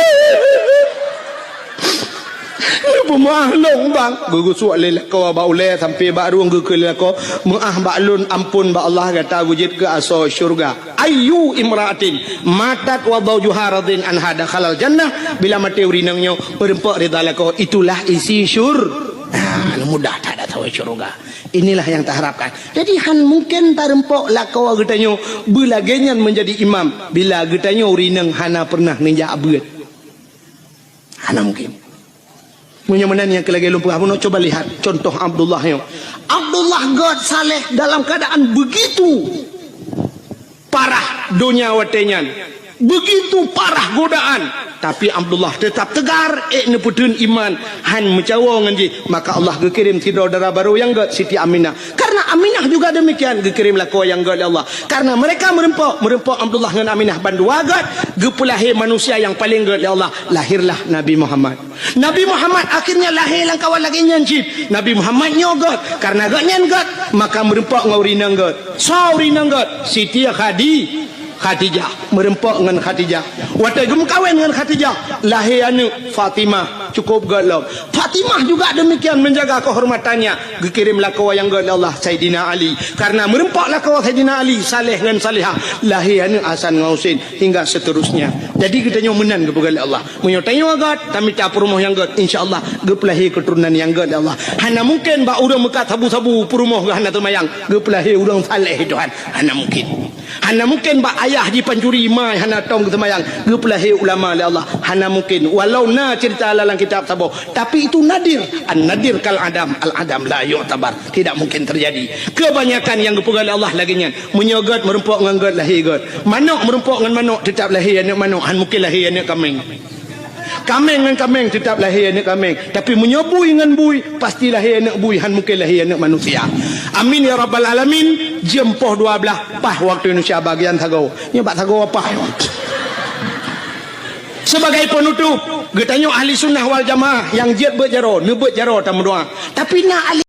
Neupeumeu'ah lôn, Bang. Geugeusuek lé lakoe bak ulée sampoe bak rueng geukheun lé lakoe, "Meu'ah bak lôn, ampôn bak Allah, gata beujeuet keu asoe syeuruga." Ayyu imra'atin matat wa zaujuha radin anha dakhalal jannah. Bila maté ureuëng inong nyoe, peurumpok rida lakoe, itulah isi syur-, nah, mudah that asoe syeuruga. Inilah yang taharapkan. Jadi, han mungkin tarumpok lakoe geutanyoe beulagée nyan meunjadi imam bila geutanyoe ureuëng inong hana peureunah neujak beuet. Hana mungkin. Meunyoe meunan nyang keu lagée lôn peugah bunoe, coba lihat contoh Abdullah nyoe. Abdullah gét saleh dalam keadaan begitu parah donya watée nyan, begitu parah godaan, tapi Abdullah teutap teugar, ék neupeuteun iman, han meucawo ngon jih. Maka Allah geukirém sidroe dara barô nyang gét, Siti Aminah. Karena Aminah juga demikian, geukirém lakoe nyang gét lé Allah. Karena mereka meurumpok, meurumpok Abdullah ngon Aminah bandua gét, geupeulahé manusia nyang paleng gét lé Allah, lahirlah Nabi Muhammad. Nabi Muhammad akhirnya lahé lam kawan lagée nyan cit. Nabi Muhammad nyoe gét, karena gét nyan gét, maka meurumpok ngon ureuëng inong gét. Soe ureuëng inong gét? Siti Khadi-, Khadijah. Meurumpok ngon Khadijah. Watée geumeukawen ngon Khadijah, lahé aneuk Fatimah, cukup gét lom. Fatimah juga demikian menjaga kehormatannya. Geukirém lakoe nyang gét lé Allah, Saidina Ali. Karena meurumpok lakoe Saidina Ali, saleh ngon salihah, lahé aneuk Hasan ngon Husein, hingga seterusnya. Jadi geutanyoe meunan geupeugét lé Allah. Meunyoe tanyoe gét, tamita peurumoh nyang gét, insya Allah geupeulahé keuturonan nyang gét lé Allah. Hana mungkin bak ureuëng meukat sabu-sabu peurumoh geuh hana teumayang, geupeulahé ureuëng saleh Tuhan. Hana mungkin. Hana mungkin bak ayah jipancuri, ma hana tong geuseumayang, geupeulahé ulama lé Allah. Hana mungkin. Walau na cerita lam kitab saboh, tapi itu nadir. An-nadir kal adam, al-adam la yu'tabar. Tidak mungkin terjadi. Kebanyakan nyang geupeugah lé Allah lagée nyan. Meunyoe gét meurumpok ngon gét, lahé gét. Manok meurumpok ngon manok, teutap lahé aneuk manok. Han mungkin lahé aneuk kaméng. Kaméng ngon kaméng teutap lahé aneuk kaméng. Tapi meunyoe bui ngon bui, pasti lahé aneuk bui, han mungkin lahé aneuk manusia. Amin ya rabbal alamin. Jeuem poh dua blaih, paih waktu Indonesia bagian sagoe. Nyoe bak sagoe paih. Sebagai penutup, geutanyoe ahli sunnah wal jamaah nyang jeuet beuet jaroe, neubeuet jaroe tameudoa. Tapi na ahli